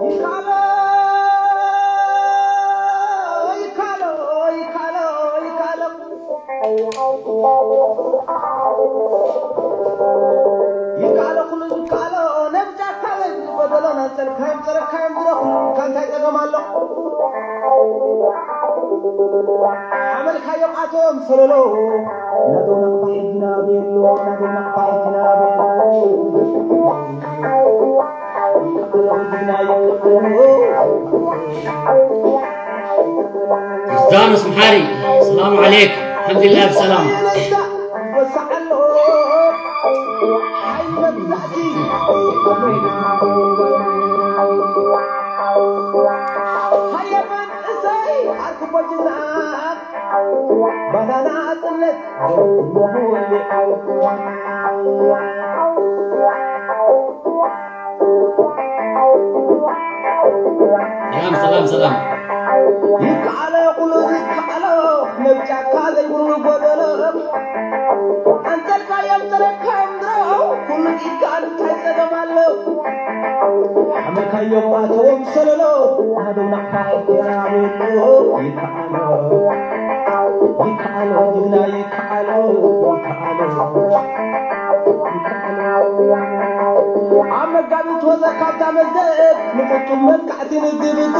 ይካሎ ይካሎ ይካሎ ይካሎ ይካሎ ኩሉ ዝካሎ ነብጃካ ወይ ዝጎደሎ ናጸልካዮም ጸረካዮም ዝረኹ ካንታይ ጸገም ኣሎ። ሓመልካዮም ኣቶም ሰለሎ ናገው ናቕፋ ሕጊና ቤሎ ናገው ናቕፋ ሕጊና ቤሎ ዮርዳኖስ መሓሪ ሰላም ዓሌክ። ኣልሓምዱሊላህ ብሰላም። ባናና ጽነት ሰላም ሰላም ሰላም። ይከኣሎ ኩሉ ዝከኣሎ ነብ ጫካ ዘይብሉ ጎደሎ ኣንጸልካዮም ተረካዮም ድሮ ኩሉ ኢድካ እንታይ ጸገም ኣሎ ሓመልካዮም ኣተዎም ሰለሎ ናህደው ናቕፋ ሕጊና ቤሎ ይከኣሎ ይከኣሎ ጅግና ይከኣሎ ይከኣሎ ኣብ መጋቢት ወዘ ካብታ መዘብ ንፍጹም መጥቃዕቲ ንግብግብ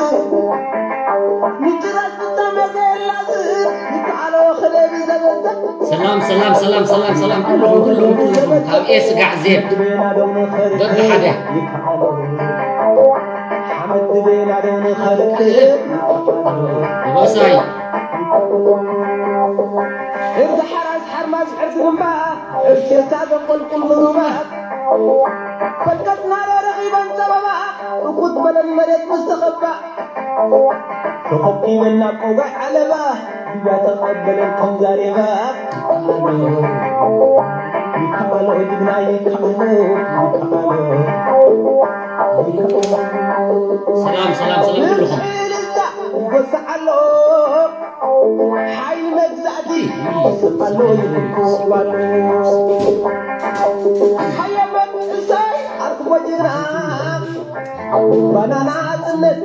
ንጭራስ ፍጻመ ዘየላዝብ ይከኣሎ ክለቢ ዘበዘብ ሰላም ሰላም ሰላም ሰላም ሰላም ኩልኹም ኩልኹም ኩልኹም ካብ ኤ ስጋዕ ዜድ ንበና ደው ንኸርብ ደቂ ሓደ ይከኣሎ ሓመድ ድቤና ደው ንኸርብ ይከኣሎ ንባሳይ እዛ ሓራስ ሓርማዝ ዕርዲ ግንባር እርሽታ ዘቆልቁል ምሩባት ፈልቀትና ረኺበን ጸበባ እኩት በለን መሬት ምስ ተኸባ ተኸቢበን ናብ ቆጓዕ ዓለባ ድያ ተቐበለን ከም ዛሬባ ይከኣሎ ይከኣሎ ጅግና ይከኣሎ ይከኣሎ ሰላም ሰላም ሰላም ኩልኹም ይወስዓሎ ሓይሊ መግዛእቲ ይስቐሎ ይልኮባሎ ሓየመን እሰይ ኣርክቦ ጅግና ባናና ጽነት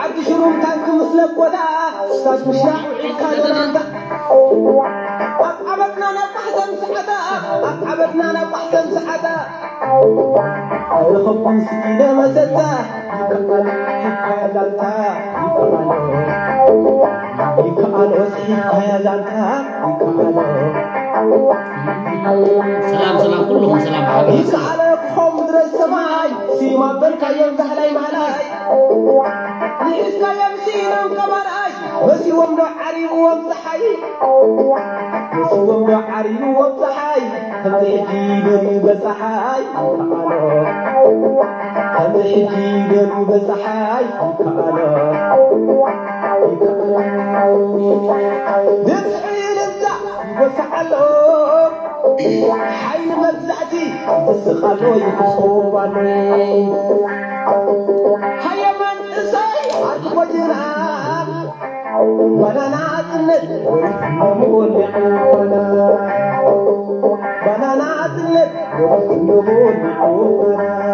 ዓዲ ሽሩም ታንክ ምስ ለቆታ ስታድ ምሽራዕ ውዒልካ ዶላንታ ኣብ ዓመትና ናብ ማሕተም ሰዓታ ኣብ ዓመትና ናብ ማሕተም ሰዓታ ኣይረኸብኩን ስኢነ መሰታ ይከኣሎ ይከኣሎ ዛንታ ይከኣሎ ይከኣሎ ስሒትካያ ዛንታ ይከኣሎ ሰላም ሰላም ኩልኹም ሰላም ብሓበራ ይከኣሎ ክኾም ድረስ ሰማይ ስዩም ኣበልካዮም ዛህላይ ማህላይ ንሒዝካዮም ስኢኖም ቀባርኣይ መሲዎም ዶ ዓሪብዎም ፀሓይ መሲዎም ዶ ዓሪብዎም ፀሓይ ከምዚ ሕጂ ገርዩ በፀሓይ ይከኣሎ ከምዚ ሕጂ ገርዩ በፀሓይ ይከኣሎ ይከኣሎ ድምፂ ዕልልታ ይወስዓሎ ሓይሊ መግዛእቲ ይስቓሎ ይኽስባሎ ሃየማን እሰይ ኣርክቦ ጅግና ባናና ጽነት ወሊዑ ባናና ባናና ጽነት ወሊዑ ባናና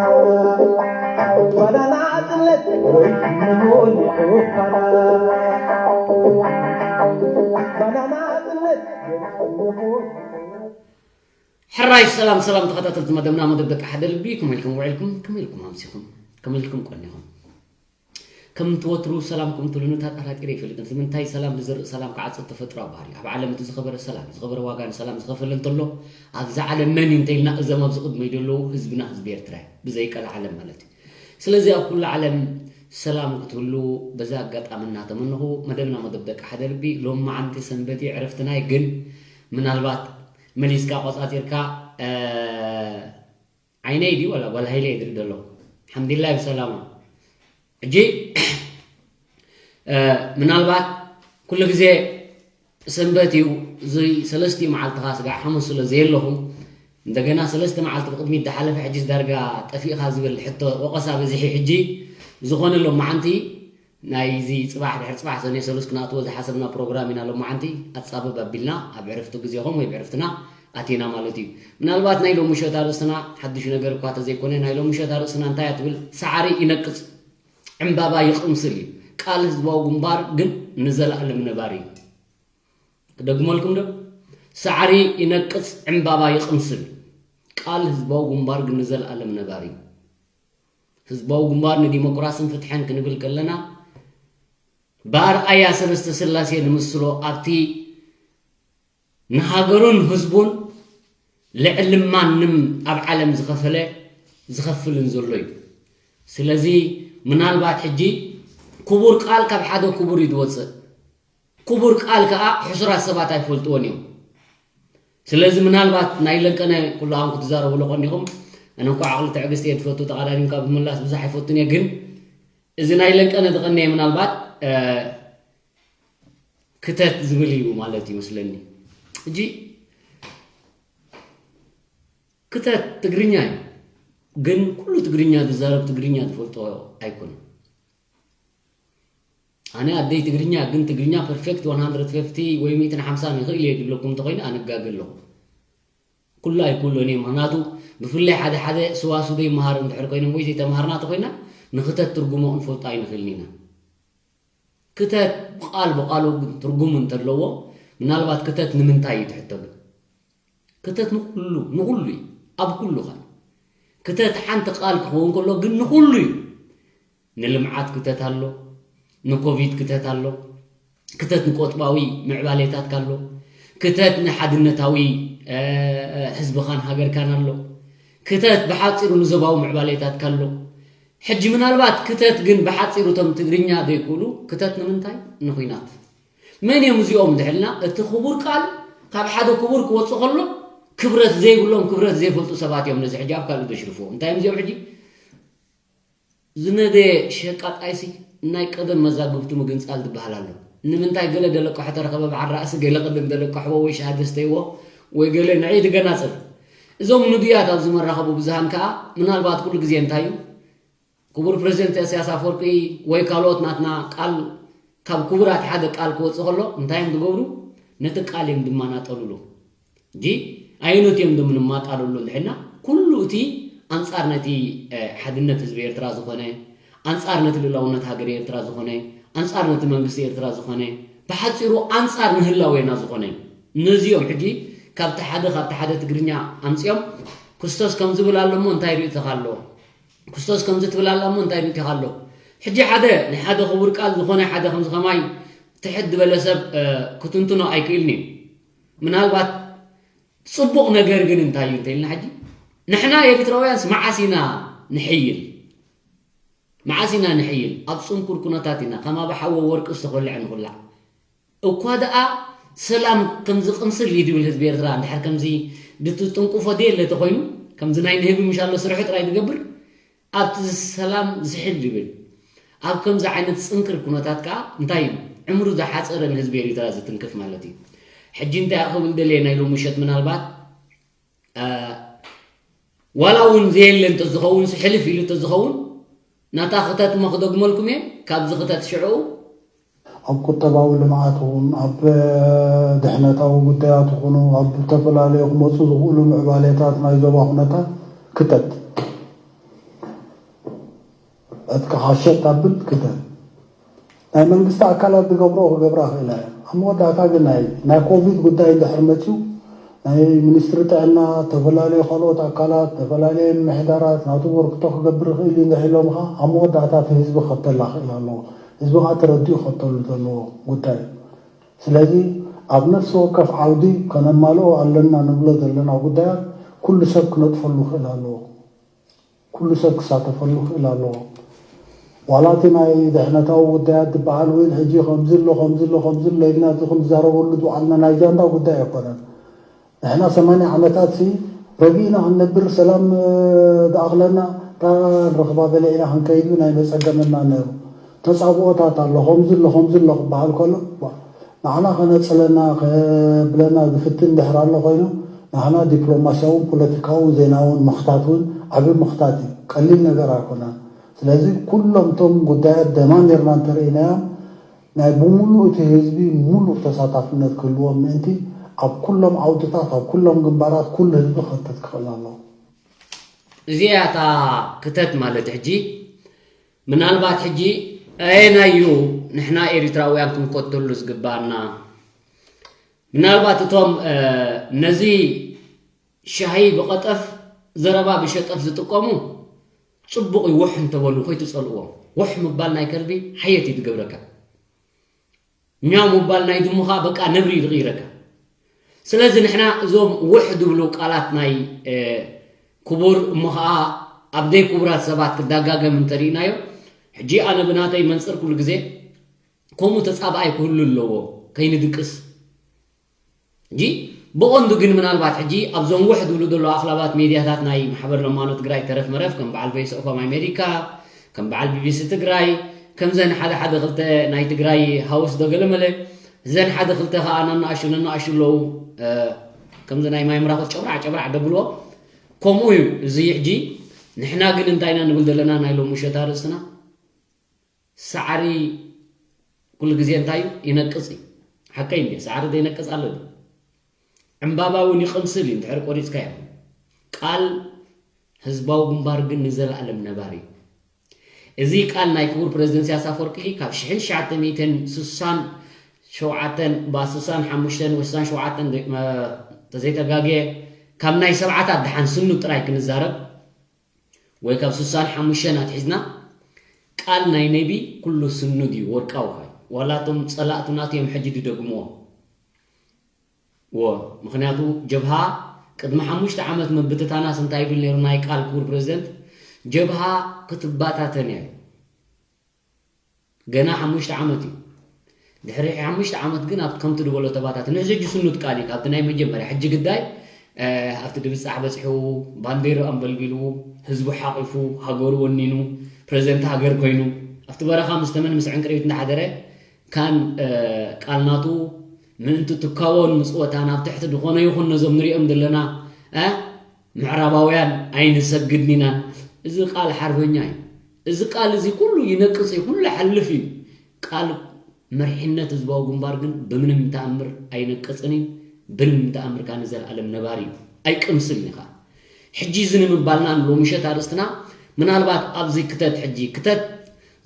ባናና ጽነት ወሊዑ ባናና ባናና ጽነት ወሊዑ ሕራይ ሰላም ሰላም ተኸታተልቲ መደብና መደብ ደቂ ሓደ ልቢ ከመይ ኢልኩም ውዒልኩም ከመይ ኢልኩም ኣምሲኹም ከመይ ኢልኩም ቀኒኹም ከም ትወትሩ ሰላም ከም ትብሉኒ ተጠራጢረ ይፈልጥን ስለምንታይ ሰላም ዝዘርእ ሰላም ክዓጽድ ተፈጥሮ ባህሪ ኣብ ዓለም እቲ ዝኸበረ ሰላም ዝኸበረ ዋጋ ንሰላም ዝኸፈለ እንተሎ ኣብዚ ዓለም መን እዩ እንተኢልና እዞም ኣብዚ ቅድመይ ዘለዉ ህዝብና ህዝቢ ኤርትራ እዩ ብዘይቀልዓለም ማለት እዩ ስለዚ ኣብ ኩሉ ዓለም ሰላም ክትህሉ በዚ ኣጋጣሚ እናተመነኹ መደብና መደብ ደቂ ሓደ ልቢ ሎም መዓንቲ ሰንበት እዩ ዕረፍትናይ ግን ምናልባት መሊስካ ቆጻጺርካ ዓይነይ ድዩ ዋላ ጓል ሃይለ እየ ዝርኢ ዘለኹ ሓምዲላይ ብሰላማ ሕጂ ምናልባት ኩሉ ግዜ ሰንበት እዩ እዚ ሰለስቲኡ መዓልትኻ ስጋዕ ሓሙስ ስለ ዘየለኹ እንደገና ሰለስተ መዓልቲ ብቅድሚት ዝሓለፈ ሕጂ ዳርጋ ጠፊእኻ ዝብል ሕቶ ወቀሳ በዚሒ ሕጂ ዝኾነ ሎም መዓንቲ ናይዚ ጽባሕ ድሕሪ ጽባሕ ሰኔ ሰሉስ ክንኣትዎ ዝሓሰብና ፕሮግራም ኢና። ሎማዓንቲ ኣጻብብ ኣቢልና ኣብ ዕረፍቲ ግዜኹም ወይ ብዕረፍትና ኣቲና ማለት እዩ። ምናልባት ናይ ሎሚ ምሸት ኣርእስትና ሓድሽ ነገር እኳ ተዘይኮነ፣ ናይ ሎሚ ምሸት ኣርእስትና እንታይ እያ ትብል? ሳዕሪ ይነቅጽ ዕምባባ ይቕምስል እዩ። ቃል ህዝባዊ ግንባር ግን ንዘለኣለም ነባሪ እዩ። ክደግመልኩም ዶ? ሳዕሪ ይነቅጽ ዕምባባ ይቕምስል፣ ቃል ህዝባዊ ግንባር ግን ንዘለኣለም ነባሪ እዩ። ህዝባዊ ግንባር ንዲሞክራስን ፍትሕን ክንብል ከለና፣ ብኣርኣያ ሰለስተ ስላሴ ንምስሎ፣ ኣብቲ ንሃገሩን ህዝቡን ልዕሊ ማንም ኣብ ዓለም ዝኸፈለ ዝኸፍልን ዘሎ እዩ። ስለዚ ምናልባት ሕጂ ክቡር ቃል ካብ ሓደ ክቡር እዩ ዝወፅእ። ክቡር ቃል ከዓ ሕሱራት ሰባት ኣይፈልጥዎን እዮም። ስለዚ ምናልባት ናይ ለንቀነ ኩላኹም ክትዛረብሉ ቀኒኹም። ኣነ እንኳ ዓቕሊ ትዕግስቲ እየ ዝፈቱ፣ ተቐዳዲምካ ብምላስ ብዙሕ ኣይፈቱን እየ። ግን እዚ ናይ ለንቀነ ዝቐነየ ምናልባት ክተት ዝብል እዩ ማለት ይመስለኒ። ሕጂ ክተት ትግርኛ እዩ፣ ግን ኩሉ ትግርኛ ዝዛረብ ትግርኛ ዝፈልጦ ኣይኮነን። ኣነ ኣደይ ትግርኛ፣ ግን ትግርኛ ፐርፌክት one hundred fifty ወይ ሚእትን ሓምሳን ይኽእል እየ ዝብለኩም እንተኮይነ ኣነ እጋገ ኣለኹ። ኩሉ ኣይክእሎን እየ። ምኽንያቱ ብፍላይ ሓደ ሓደ ስዋሱ ዘይመሃር እንድሕር ኮይኖም ወይ ዘይተምሃርና እንተኮይና ንክተት ትርጉሞ ክንፈልጦ ኣይንኽእልን ኢና። ክተት ብቃል ብቃሉ ግን ትርጉም እንተለዎ፣ ምናልባት ክተት ንምንታይ እዩ ትሕቶ ግን? ክተት ንኩሉ፣ ንኩሉ እዩ። ኣብ ኩሉ ኸ ክተት ሓንቲ ቃል ክኸውን ከሎ ግን ንኩሉ እዩ። ንልምዓት ክተት ኣሎ፣ ንኮቪድ ክተት ኣሎ፣ ክተት ንቆጥባዊ ምዕባሌታትካ ኣሎ፣ ክተት ንሓድነታዊ ህዝብኻን ሃገርካን ኣሎ፣ ክተት ብሓፂሩ ንዞባዊ ምዕባሌታትካ ኣሎ። ሕጂ ምናልባት ክተት ግን ብሓፂሩ እቶም ትግርኛ ዘይክእሉ ክተት ንምንታይ ንኹናት? መን እዮም እዚኦም ድሕልና? እቲ ክቡር ቃል ካብ ሓደ ክቡር ክወፅእ ከሎ ክብረት ዘይብሎም ክብረት ዘይፈልጡ ሰባት እዮም ነዚ ሕጂ ኣብ ካልእ ዘሽርፍዎ። እንታይ እዮም እዚኦም ሕጂ? ዝነገ ሸቃጣይሲ ናይ ቀደም መዛግብቱ ምግንፃል ዝበሃል ኣሎ። ንምንታይ ገለ ደለቋሖ ተረኸበ በዓል ራእሲ ገለ ቅድም ደለቋሕዎ ወይ ሻሃ ደስተይዎ ወይ ገለ ንዒ ትገናፅል። እዞም ንዱያት ኣብዚ መራኸቡ ብዙሃን ከዓ ምናልባት ኩሉ ግዜ እንታይ እዩ ክቡር ፕሬዚደንት ኢሳያስ ኣፈወርቂ ወይ ካልኦት ናትና ቃል ካብ ክቡራት ሓደ ቃል ክወፅእ ከሎ እንታይ እዮም ዝገብሩ? ነቲ ቃል እዮም ዝመናጠሉሉ። ሕጂ ኣየኖት እዮም ዶ ምንማጣለሉ እንድሕና? ኩሉ እቲ ኣንጻር ነቲ ሓድነት ህዝቢ ኤርትራ ዝኾነ፣ ኣንጻር ነቲ ልኡላውነት ሃገር ኤርትራ ዝኾነ፣ ኣንጻር ነቲ መንግስቲ ኤርትራ ዝኾነ፣ ብሓጺሩ ኣንጻር ንህላዌና ዝኾነ፣ ነዚኦም ሕጂ ካብቲ ሓደ ካብቲ ሓደ ትግርኛ ኣምጺኦም፣ ክስቶስ ከም ዝብል ኣሎ እሞ እንታይ ርእይቶኻ ኣሎ? ክስቶስ ከምዚ ትብል ኣላ እሞ እንታይ ርእይቶኻ ኣሎ? ሕጂ ሓደ ናይ ሓደ ክቡር ቃል ዝኾነ ሓደ ከምዚ ከማይ ትሕት ዝበለ ሰብ ክትንትኖ ኣይክእልን እዩ። ምናልባት ጽቡቕ ነገር ግን እንታይ እዩ እንተኢልና ሕጂ ንሕና ኤሪትራውያንስ መዓስ ኢና ንሕይል? መዓስ ኢና ንሕይል? ኣብ ጽንኩር ኩነታት ኢና ከም ኣብ ሓዊ ወርቂ ዝተኾልዐ ንኹላዕ። እኳ ደኣ ሰላም ከምዚ ቅምስል እዩ ድብል ህዝቢ ኤርትራ እንድሕር ከምዚ ድትጥንቁፎ ደየለ ተኾይኑ ከምዚ ናይ ንህቢ ምሻሎ ስርሑ ጥራይ ዝገብር ኣብቲ ሰላም ዝሕል ይብል። ኣብ ከምዚ ዓይነት ጽንክር ኩነታት ከኣ እንታይ እዩ ዕምሩ ዝሓጸረ ንህዝቢ ኤሪትራ ዝትንክፍ ማለት እዩ። ሕጂ እንታይ ክብል ደልየ ናይ ሎሚ ምሸት ምናልባት ዋላ እውን ዘየለ እንተዝኸውን ሕልፍ ኢሉ እንተዝኸውን ናታ ክተት እሞ ክደግመልኩም እየ ካብዚ ክተት ሽዑ ኣብ ቁጠባዊ ልምዓት እውን ኣብ ድሕነታዊ ጉዳያት ይኹኑ ኣብ ዝተፈላለዩ ክመፁ ዝኽእሉ ምዕባሌታት ናይ ዞባ ኩነታት ክተት ዕጥቅኻ ሸጥ ኣብል ክተት ናይ መንግስቲ ኣካላት ዝገብርኦ ክገብራ ክእላ እየ ኣብ መወዳእታ ግን ናይ ናይ ኮቪድ ጉዳይ እንድሕር መፅዩ ናይ ሚኒስትሪ ጥዕና ዝተፈላለዩ ካልኦት ኣካላት ዝተፈላለዩ ምምሕዳራት ናቱ ኣበርክቶ ክገብር ይኽእል እዩ እንድሕር ኢሎምኻ ኣብ መወዳእታ እቲ ህዝቢ ክኸተላ ክእል ኣለዎ ህዝቢ ከዓ ተረዲኡ ክኸተሉ ዘለዎ ጉዳይ እዩ ስለዚ ኣብ ነፍሲ ወከፍ ዓውዲ ከነማልኦ ኣለና ንብሎ ዘለና ጉዳያት ኩሉ ሰብ ክነጥፈሉ ይኽእል ኣለዎ ኩሉ ሰብ ክሳተፈሉ ክእል ኣለዎ ዋላ እቲ ናይ ድሕነታዊ ጉዳያት ዝበሃል እውን ሕጂ ከምዚ ኣሎ ከምዚ ኣሎ ከምዚ ኣሎ ኢልና እዚ ክንዛረበሉ ዝወዓልና ናይ ጃንዳ ጉዳይ ኣይኮነን ንሕና ሰማንያ ዓመታት ሲ ረጊእና ክንነብር ሰላም ዝኣኽለና እታ ንረኽባ በለ ኢና ክንከይድ ናይ መፀገመና ነይሩ ተፃብኦታት ኣሎ ከምዚ ኣሎ ከምዚ ኣሎ ክበሃል ከሎ ንዓና ከነፅለና ከብለና ዝፍትን ድሕር ኣሎ ኮይኑ ንዓና ዲፕሎማስያውን ፖለቲካውን ዜናውን ምኽታት እውን ዓብዪ ምኽታት እዩ ቀሊል ነገር ኣይኮነን ስለዚ ኩሎም እቶም ጉዳያት ደማሚርና እንተርእይናዮም ናይ ብምሉእ እቲ ህዝቢ ሙሉእ ተሳታፍነት ክህልዎም ምእንቲ ኣብ ኩሎም ዓውድታት ኣብ ኩሎም ግንባራት ኩሉ ህዝቢ ክኽተት ክኽእል ኣለዎ። እዚኣ እታ ክተት ማለት ሕጂ ምናልባት ሕጂ ኣየናዩ ንሕና ኤሪትራውያን ክንከተሉ ዝግባኣና ምናልባት እቶም ነዚ ሻሂ ብቐጠፍ ዘረባ ብሸጠፍ ዝጥቀሙ ጽቡቕ እዩ ውሕ እንተበሉ ከይትጸልእዎም። ውሕ ምባል ናይ ከልቢ ሓየት እዩ ዝገብረካ። ኛው ምባል ናይ ድሙ ኸኣ በቃ ነብሪ እዩ ዝቕይረካ። ስለዚ ንሕና እዞም ውሕ ዝብሉ ቃላት ናይ ክቡር እሞ ኸኣ ኣብ ደይ ክቡራት ሰባት ክዳጋገም እንተሪእናዮ ሕጂ ኣነ ብናተይ መንጽር ኩሉ ግዜ ከምኡ ተጻባኣይ ክህሉ ኣለዎ ከይንድቅስ እንጂ ብቐንዱ ግን ምናልባት ሕጂ ኣብዞም ውሕ ዝብሉ ዘለዉ ኣኽላባት ሜድያታት ናይ ማሕበር ለማኖ ትግራይ ተረፍ መረፍ ከም በዓል ቮይስ ኦፍ ኣሜሪካ ከም በዓል ቢቢሲ ትግራይ ከምዘን ሓደ ሓደ ክልተ ናይ ትግራይ ሃውስ ዶ ገለመለ እዘን ሓደ ክልተ ከዓ ነናእሹ ነናእሹ ኣለዉ ከምዚ ናይ ማይ ምራኹት ጨብራዕ ጨብራዕ ደብልዎ ከምኡ እዩ እዚ ሕጂ ንሕና ግን እንታይ ኢና ንብል ዘለና ናይ ሎም ምሸት ኣርእስትና ሳዕሪ ኩሉ ግዜ እንታይ እዩ ይነቅፅ እዩ ሓቀይ እንዲ ሳዕሪ ዘይነቅፅ ኣሎ ዕምባባ እውን ይቕምስል እዩ እንድሕር ቆሪፅካዮ ቃል ህዝባዊ ግንባር ግን ንዘለኣለም ነባሪ እዩ እዚ ቃል ናይ ክቡር ፕሬዚደንት ኢሳያስ ኣፈወርቂ ካብ ሽሕን ትሽዓተ ሚእትን ስሳን ሸውዓተን ባ ስሳን ሓሙሽተን ወይ ስሳን ሸውዓተን ተዘይተጋግየ ካብ ናይ ሰብዓታት ደሓን ስኑ ጥራይ ክንዛረብ ወይ ካብ ስሳን ሓሙሽተን ኣትሒዝና ቃል ናይ ነቢ ኩሉ ስኑድ እዩ ወርቃዊ ኸ ዋላ እቶም ጸላእቱ ናቱ እዮም ሕጂ ድደግምዎ ዎ ምኽንያቱ ጀብሃ ቅድሚ ሓሙሽተ ዓመት ምብትታናስ እንታይ ይብል ነይሩ ናይ ቃል ክቡር ፕሬዚደንት ጀብሃ ክትባታተን እያ ገና ሓሙሽተ ዓመት እዩ ድሕሪ ሓሙሽተ ዓመት ግን ኣብ ከምቲ ዝበሎ ተባታት ንሕዚ ሕጂ ስኑት ቃል እዩ ካብቲ ናይ መጀመርያ ሕጂ ግዳይ ኣብቲ ድብፃሕ በፂሑ ባንዴሩ ኣንበልቢሉ ህዝቡ ሓቂፉ ሃገሩ ወኒኑ ፕሬዚደንት ሃገር ኮይኑ ኣብቲ በረኻ ምስ ተመን ምስ ዕንቅሪቢት እንዳሓደረ ካን ቃልናቱ ምእንቲ ትካቦን ምፅወታን ኣብ ትሕቲ ዝኾነ ይኹን ነዞም ንሪኦም ዘለና ምዕራባውያን ኣይንሰግድን ኢናን እዚ ቃል ሓርበኛ እዩ እዚ ቃል እዚ ኩሉ ይነቅፅ እዩ ኩሉ ሓልፍ እዩ ቃል መሪሕነት ህዝባዊ ግንባር ግን ብምንም ተኣምር ኣይነቅፅን እዩ ብንም ተኣምር ካን ዘልኣለም ነባሪ እዩ ኣይቅምስን ኢኻ ሕጂ እዚ ንምባልና ንሎምሸት ኣርእስትና ምናልባት ኣብዚ ክተት ሕጂ ክተት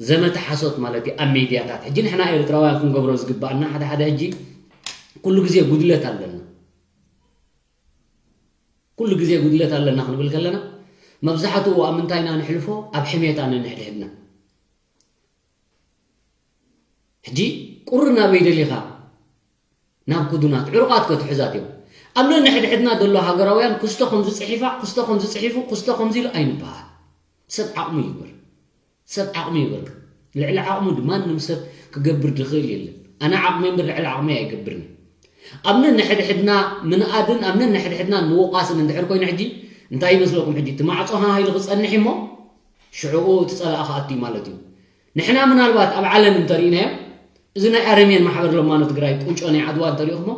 ዘመተ ሓሶት ማለት እዩ ኣብ ሜድያታት ሕጂ ንሕና ኤርትራውያን ክንገብሮ ዝግባኣና ሓደ ሓደ ሕጂ ኩሉ ግዜ ጉድለት ኣለና ኩሉ ግዜ ጉድለት ኣለና ክንብል ከለና መብዛሕትኡ ኣብ ምንታይና ንሕልፎ ኣብ ሕሜታ ነንሕድሕድና ሕጂ ቁሪ ናበይ ደሊኻ ናብ ክዱናት ዕሩቓት ከትሕዛት እዮም ኣብ ነንሕድሕድና ዘሎ ሃገራውያን ክስቶ ከምዚ ፅሒፋ ክስቶ ከምዚ ፅሒፉ ክስቶ ከምዚ ኢሉ ኣይንበሃል ሰብ ዓቕሙ ይግበር ሰብ ዓቕሚ ይገብር። ልዕሊ ዓቕሙ ማንም ሰብ ክገብር ዝኽእል የለን። ኣነ ዓቕመይ እምበር ልዕሊ ዓቕመይ ኣይገብርን እየ። ኣብ ነንሕድሕድና ምንኣድን ኣብ ነንሕድሕድና ምውቓስን እንድሕር ኮይኑ ሕጂ እንታይ ይመስለኩም ሕጂ እቲ ማዕጾ ሃሃ ኢሉ ክጸንሕ እሞ ሽዕኡ እቲ ጸላኢ ክኣቱ እዩ ማለት እዩ። ንሕና ምናልባት ኣብ ዓለም እንተሪእናዮ እዚ ናይ ኣረምየን ማሕበር ለማኖ ትግራይ ቁንጮ ናይ ዓድዋ እንተሪእኹሞ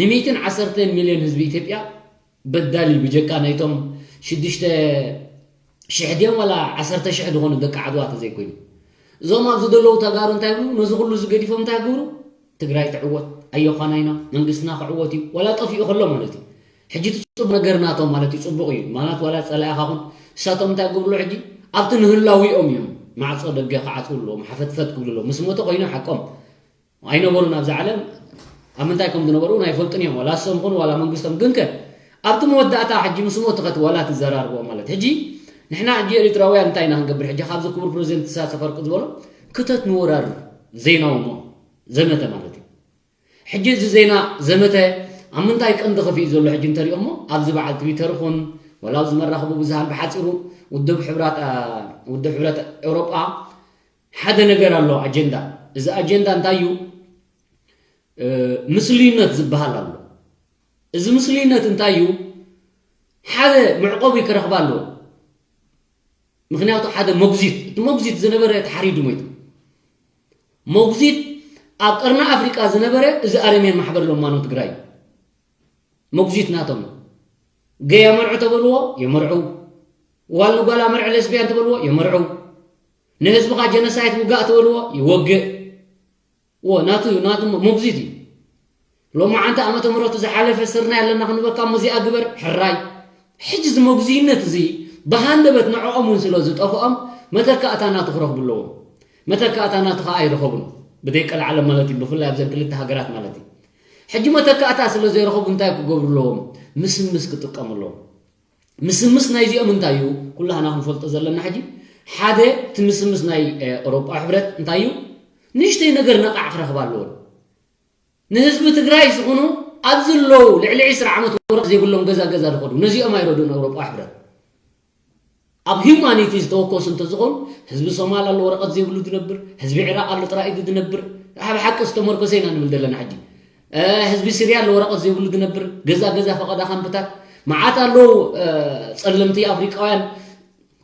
ንሚእትን ዓሰርተን ሚልዮን ህዝቢ ኢትዮጵያ በዳሊ ብጀካ ናይቶም ሽዱሽተ ሽሕ ድዮም ዋላ ዓሰርተ ሽሕ ዝኾኑ ደቂ ዓድዋ ተዘይኮይኑ እዞም ኣብዚ ዘለዉ ተጋሩ እንታይ ይብሉ ነዚ ኩሉ እዚ ገዲፎም እንታይ ይገብሩ ትግራይ ትዕወት ኣዮዃና ኢና መንግስትና ክዕወት እዩ ዋላ ጠፊኡ ከሎ ማለት እዩ ሕጂ እቲ ፅቡቅ ነገር ናቶም ማለት እዩ ፅቡቅ እዩ ማለት ዋላ ፀላኢኻ ኹን እሳቶም እንታይ ይገብርሉ ሕጂ ኣብቲ ንህላዊኦም እዮም ማዕፆ ደገ ክዓፅውሎም ሓፈትፈት ክብልሎም ምስ ሞተ ኮይኖም ሓቆም ኣይነበሩን ኣብዚ ዓለም ኣብ ምንታይ ከም ዝነበሩ ኣይፈልጡን እዮም ዋላ እሶም ኹን ዋላ መንግስቶም ግንከ ኣብቲ መወዳእታ ሕጂ ምስ ሞቱ ከት ዋላ ትዘራርቦ ማለት ሕጂ ንሕና ሕጂ ኤሪትራውያን እንታይ ኢና ክንገብር ሕጂ ካብዚ ክቡር ፕሬዚደንት ኢሳያስ ኣፈወርቂ ዝበሎ ክተት ንወራር ዜናዊ ሞ ዘመተ ማለት እዩ ሕጂ እዚ ዜና ዘመተ ኣብ ምንታይ ቀንዲ ከፊኡ ዘሎ ሕጂ እንተሪኦሞ ኣብዚ በዓል ትዊተር ኹን ዋላ ኣብዚ መራኸቢ ብዙሃን ብሓፂሩ ውድብ ሕብራት ውድብ ሕብረት ኤውሮጳ ሓደ ነገር ኣሎ ኣጀንዳ እዚ ኣጀንዳ እንታይ እዩ ምስልዩነት ዝበሃል ኣሎ እዚ ምስልዩነት እንታይ እዩ ሓደ መዕቆቢ ክረኽባ ኣለዎ ምክንያቱ ሓደ መጉዚት እቲ መጉዚት ዝነበረ ተሓሪዱ ሞይቱ መጉዚት ኣብ ቀርኒ ኣፍሪቃ ዝነበረ እዚ ኣረሜን ማሕበር ለማኖ ትግራይ መጉዚት ናቶም ገያ መርዑ ተበልዎ የመርዑ ዋል ንጓል ኣመርዕ ሌስቢያን ትበልዎ የመርዑ። ንህዝብኻ ጀነሳይት ውጋእ ትበልዎ ይወግእ። ዎ ናቱ እዩ፣ ናቱ መጉዚት እዩ። ሎማዓንቲ ዓመተ ምሕረቱ ዝሓለፈ ስርናይ ኣለና ክንበካ፣ ሙዚኣ ግበር፣ ሕራይ። ሕጂ እዚ መጉዝይነት እዚ ብሃንደበት ንዕኦም እውን ስለ ዝጠፍኦም መተካእታ ናቱ ክረኽቡ ኣለዎም። መተካእታ ናቱ ከዓ ኣይረኸቡን፣ ብደይ ቀልዓለም ማለት እዩ፣ ብፍላይ ኣብዘን ክልተ ሃገራት ማለት እዩ። ሕጂ መተካእታ ስለ ዘይረኸቡ እንታይ ክገብሩ ኣለዎም? ምስምስ ክጥቀሙ ኣለዎም። ምስምስ ናይዚኦም እንታይ እዩ? ኩላህና ክንፈልጦ ዘለና ሕጂ ሓደ እቲ ምስምስ ናይ ኤውሮጳ ሕብረት እንታይ እዩ? ንእሽተይ ነገር ነቓዕ ክረኽባ ኣለዎን። ንህዝቢ ትግራይ ዝኾኑ ኣብዚ ኣለዉ ልዕሊ ዕስራ ዓመት ወረቐት ዘይብሎም ገዛ ገዛ ዝኸዱ ነዚኦም ኣይረድኡን። ኤውሮጳ ሕብረት ኣብ ሂውማኒቲ ዝተወከሱ እንተዝኾኑ ህዝቢ ሶማል ኣሎ ወረቐት ዘይብሉ ዝነብር፣ ህዝቢ ዒራቕ ኣሎ ጥራይ እዩ ዝነብር። ኣብ ሓቂ ዝተመርኮሰ ኢና ንብል ዘለና ሕጂ። ህዝቢ ሲርያ ኣሎ ወረቐት ዘይብሉ ዝነብር፣ ገዛ ገዛ ፈቐዳ ካምፕታት መዓት ኣለዉ። ጸለምቲ ኣፍሪቃውያን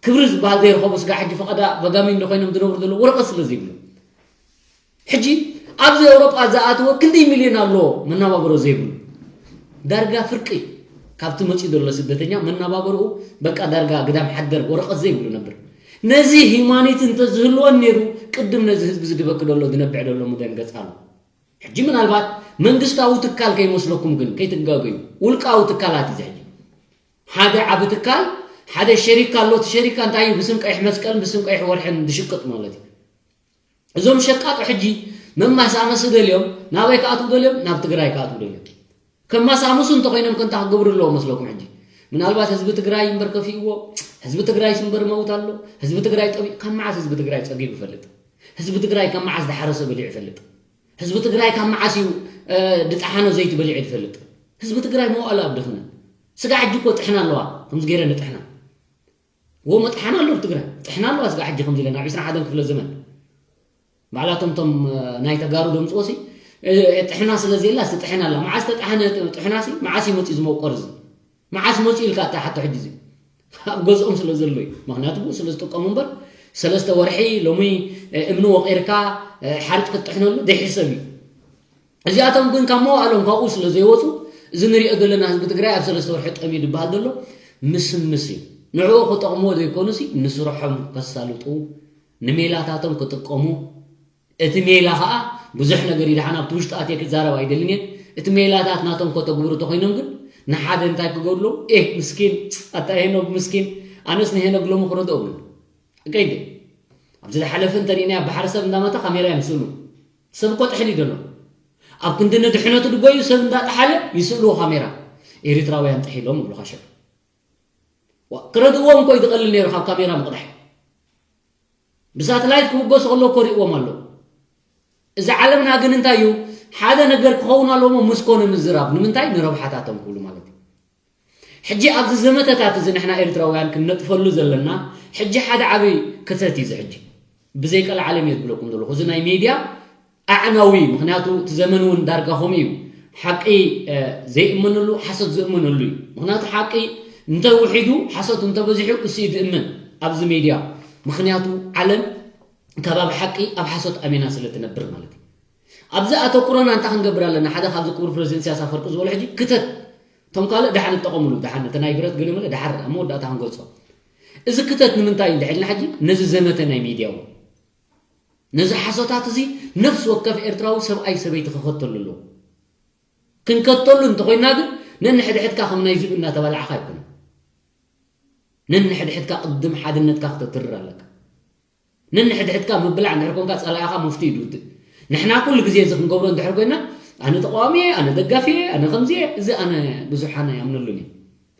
ክብሪ ዝበሃል ዘይረኸቡ ስጋ ሕጂ ፈቐዳ በጋሚን ዶ ኮይኖም ዝነብሩ ዘለዉ ወረቐት ስለ ዘይብሉ። ሕጂ ኣብዚ ኤውሮጳ ዝኣተወ ክንደይ ሚልዮን ኣሎ መናባብሮ ዘይብሉ? ዳርጋ ፍርቂ ካብቲ መፂኡ ዘሎ ስደተኛ መናባብርኡ በቃ ዳርጋ ግዳም ሓደር ወረቐት ዘይብሉ ነብር። ነዚ ሂማኒቲ እንተዝህልወን ነይሩ ቅድም ነዚ ህዝቢ ዝድበክ ደሎ ዝነብዕ ደሎ ምደንገፅ ኣሎ። ሕጂ ምናልባት መንግስታዊ ትካል ከይመስለኩም ግን ከይትጋገዩ፣ ውልቃዊ ትካላት እዩ ሕጂ። ሓደ ዓቢ ትካል ሓደ ሸሪካ ኣሎ። እቲ ሸሪካ እንታይ እዩ? ብስም ቀይሕ መስቀል ብስም ቀይሕ ወርሕን ዝሽቅጥ ማለት እዩ። እዞም ሸቃጦ ሕጂ መማሳመሲ ደልዮም ናበይ ክኣትዉ ደልዮም? ናብ ትግራይ ክኣትዉ ደልዮም። ከማሳምሱ እንተኮይኖም ከንታ ክገብሩ ኣለዎ መስለኩም? ሕጂ ምናልባት ህዝቢ ትግራይ እምበር ከፊእዎ፣ ህዝቢ ትግራይ እምበር መውት ኣሎ፣ ህዝቢ ትግራይ ጠቢ ካብ መዓስ ህዝቢ ትግራይ ፀጊቡ ይፈልጥ? ህዝቢ ትግራይ ካብ መዓስ ዝሓረሰ በሊዑ ይፈልጥ? ህዝቢ ትግራይ ካብ መዓስ እዩ ድጠሓኖ ዘይቲ በሊዑ ዝፈልጥ? ህዝቢ ትግራይ መዋእሉ ኣብ ድኽነት። ስጋ ሕጂ እኮ ጥሕና ኣለዋ፣ ከምዚ ገይረ ንጥሕና። ዎ መጥሓና ኣሎ ኣብ ትግራይ ጥሕና ኣለዋ። ስጋ ሕጂ ከምዚ ኢለ ናብ ዕስራን ሓደን ክፍለ ዘመን ባዕላቶም ቶም ናይ ተጋሩ ደምፅዎ ሲ ጥሕና ስለ ዘየላ ስ ጥሕና ኣላ። መዓስ ተጣሕነ ጥሕና ሲ መዓስ እዩ መፅኡ ዝመቆር? እዚ መዓስ መፅኡ ኢልካ እታ ሓቶ ሕጂ እዚ ኣብ ገዝኦም ስለ ዘሎ እዩ። ምክንያቱ ብኡ ስለ ዝጥቀሙ እምበር ሰለስተ ወርሒ ሎሚ እምኒ ወቂርካ ሓርጭ ክትጥሕነሉ ደይሕሰብ እዩ። እዚኣቶም ግን ካብ መዋእሎም ካብኡ ስለ ዘይወፁ እዚ ንሪኦ ዘለና ህዝቢ ትግራይ ኣብ ሰለስተ ወርሒ ጠምዩ ዝበሃል ዘሎ ምስምስ እዩ። ንዕኡ ክጠቕምዎ ዘይኮኑሲ ንስርሖም ከሳልጡ ንሜላታቶም ክጥቀሙ። እቲ ሜላ ከዓ ብዙሕ ነገር እዩ። ደሓን ኣብቲ ውሽጢ ኣትየ ክዛረብ ኣይደልን እየ። እቲ ሜላታት ናቶም ከተግብሩ ተኮይኖም ግን ንሓደ እንታይ ክገብሩ ኣለዉ? ኤህ ምስኪን ኣታ ሄኖግ ምስኪን ኣነስ ንሄኖግ ሎሚ ክረድኦ ብሉ። ቀይዲ ኣብዚ ዝሓለፈ እንተሪእናዮ ባሕሪ ሰብ እንዳመተ ካሜራ ይምስሉ። ሰብ እኮ ጥሕል እዩ ዘሎ። ኣብ ክንዲ ንድሕነቱ ድጎዩ ሰብ እንዳጠሓለ ይስእልዎ ካሜራ። ኤሪትራውያን ጥሒሎም ይብሉኻ ሽዑ። ዋ፣ ክረድእዎም እኮ እዩ ዝቐልል ነይሩ ካብ ካሜራ ምቕዳሕ። ብሳትላይት ክብገሱ ከለዉ እኮ ሪእዎም ኣሎ። እዚ ዓለምና ግን እንታይ እዩ? ሓደ ነገር ክኸውን ኣለዎ እሞ ምስ ኮነ ምዝራብ። ንምንታይ? ንረብሓታቶም ክብሉ ማለት እዩ። ሕጂ ኣብዚ ዘመተታት እዚ ንሕና ኤርትራውያን ክንነጥፈሉ ዘለና ሕጂ ሓደ ዓብይ ክተት እዩ። እዚ ሕጂ ብዘይ ቀልዓለም እየ ዝብለኩም ዘለኹ። እዚ ናይ ሜድያ ኣዕናዊ፣ ምክንያቱ እቲ ዘመን እውን ዳርጋ ከምኡ እዩ። ሓቂ ዘይእመነሉ ሓሶት ዝእመነሉ እዩ። ምክንያቱ ሓቂ እንተውሒዱ ሓሶት እንተበዚሑ እሱ እዩ ዝእመን ኣብዚ ሜድያ። ምክንያቱ ዓለም ከባቢ ሓቂ ኣብ ሓሶት ኣሜና ስለ ትነብር ማለት እዩ። ኣብዚ ኣተኩሮና እንታይ ክንገብር ኣለና? ሓደ ካብዚ ክቡር ፕረዚደንት ኢሳያስ ኣፈወርቂ ዝበሎ ሕጂ ክተት፣ እቶም ካልእ ደሓን ንጠቐምሉ፣ ደሓን እቲ ናይ ብረት ገለመለ ደሓር ኣብ መወዳእታ ክንገልጾ። እዚ ክተት ንምንታይ እዩ እንድሕልና ሕጂ ነዚ ዘመተ ናይ ሚድያ እውን ነዚ ሓሶታት እዚ ነፍሲ ወከፍ ኤርትራዊ ሰብኣይ ሰበይቲ ክኸተሉ ኣለዎ። ክንከተሉ እንተኮይና ግን ነንሕድሕድካ ከም ናይ ዝብኢ እናተባላዕኻ ኣይኮነን። ነንሕድሕድካ ቅድም ሓድነትካ ክተትርር ኣለካ። ነንሕድሕድካ ምብላዕ እንድሕር ኮንካ ጸላኢኻ መፍትሒ ድውድእ። ንሕና ኩሉ ግዜ እዚ ክንገብሮ እንድሕር ኮይና ኣነ ተቃዋሚ እየ፣ ኣነ ደጋፊ እየ፣ ኣነ ከምዚ እየ፣ እዚ ኣነ ብዙሕ ኣነ ኣይኣምነሉን እየ።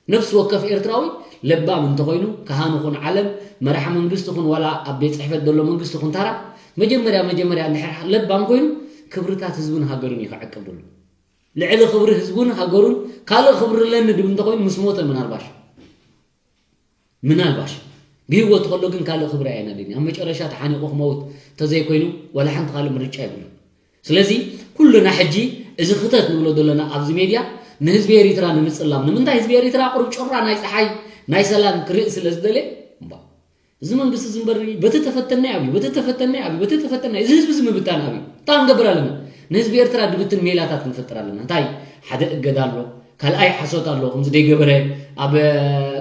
ነፍሲ ወከፍ ኤርትራዊ ለባም እንተኾይኑ ካህን ኹን ዓለም መራሕ መንግስቲ ኹን ዋላ ኣብ ቤት ጽሕፈት ዘሎ መንግስቲ ኹን ታራ መጀመርያ መጀመርያ እንድሕር ለባም ኮይኑ ክብርታት ህዝብን ሃገርን እዩ ክዕቅብ ድሉ። ልዕሊ ክብሪ ህዝቡን ሃገሩን ካልእ ክብሪ ኣለኒ ድብል እንተኾይኑ ምስ ሞተ ምናልባሽ ምናልባሽ ብህይወት ከሎ ግን ካልእ ክብሪ ኣየናድን ኣብ መጨረሻ ተሓኒቑ ክመውት እንተዘይኮይኑ ዋላ ሓንቲ ካልእ ምርጫ የብሉን። ስለዚ ኩልና ሕጂ እዚ ክተት ንብሎ ዘለና ኣብዚ ሜድያ ንህዝቢ ኤሪትራ ንምጽላም ንምንታይ ህዝቢ ኤሪትራ ቁሩብ ጮራ ናይ ጸሓይ ናይ ሰላም ክርኢ ስለ ዝደለ እምባ እዚ መንግስቲ እዚ እምበር በቲ ተፈተናይ ኣብዩ በቲ ተፈተናይ ኣብዩ በቲ ተፈተናይ እዚ ህዝቢ እዚ ምብታን ኣብዩ እንታይ ክንገብር ኣለና? ንህዝቢ ኤርትራ ድብትን ሜላታት ክንፈጥር ኣለና። እንታይ ሓደ እገዳ ኣሎ ካልኣይ ሓሶት ኣሎ፣ ከምዚ ደይገበረ ኣብ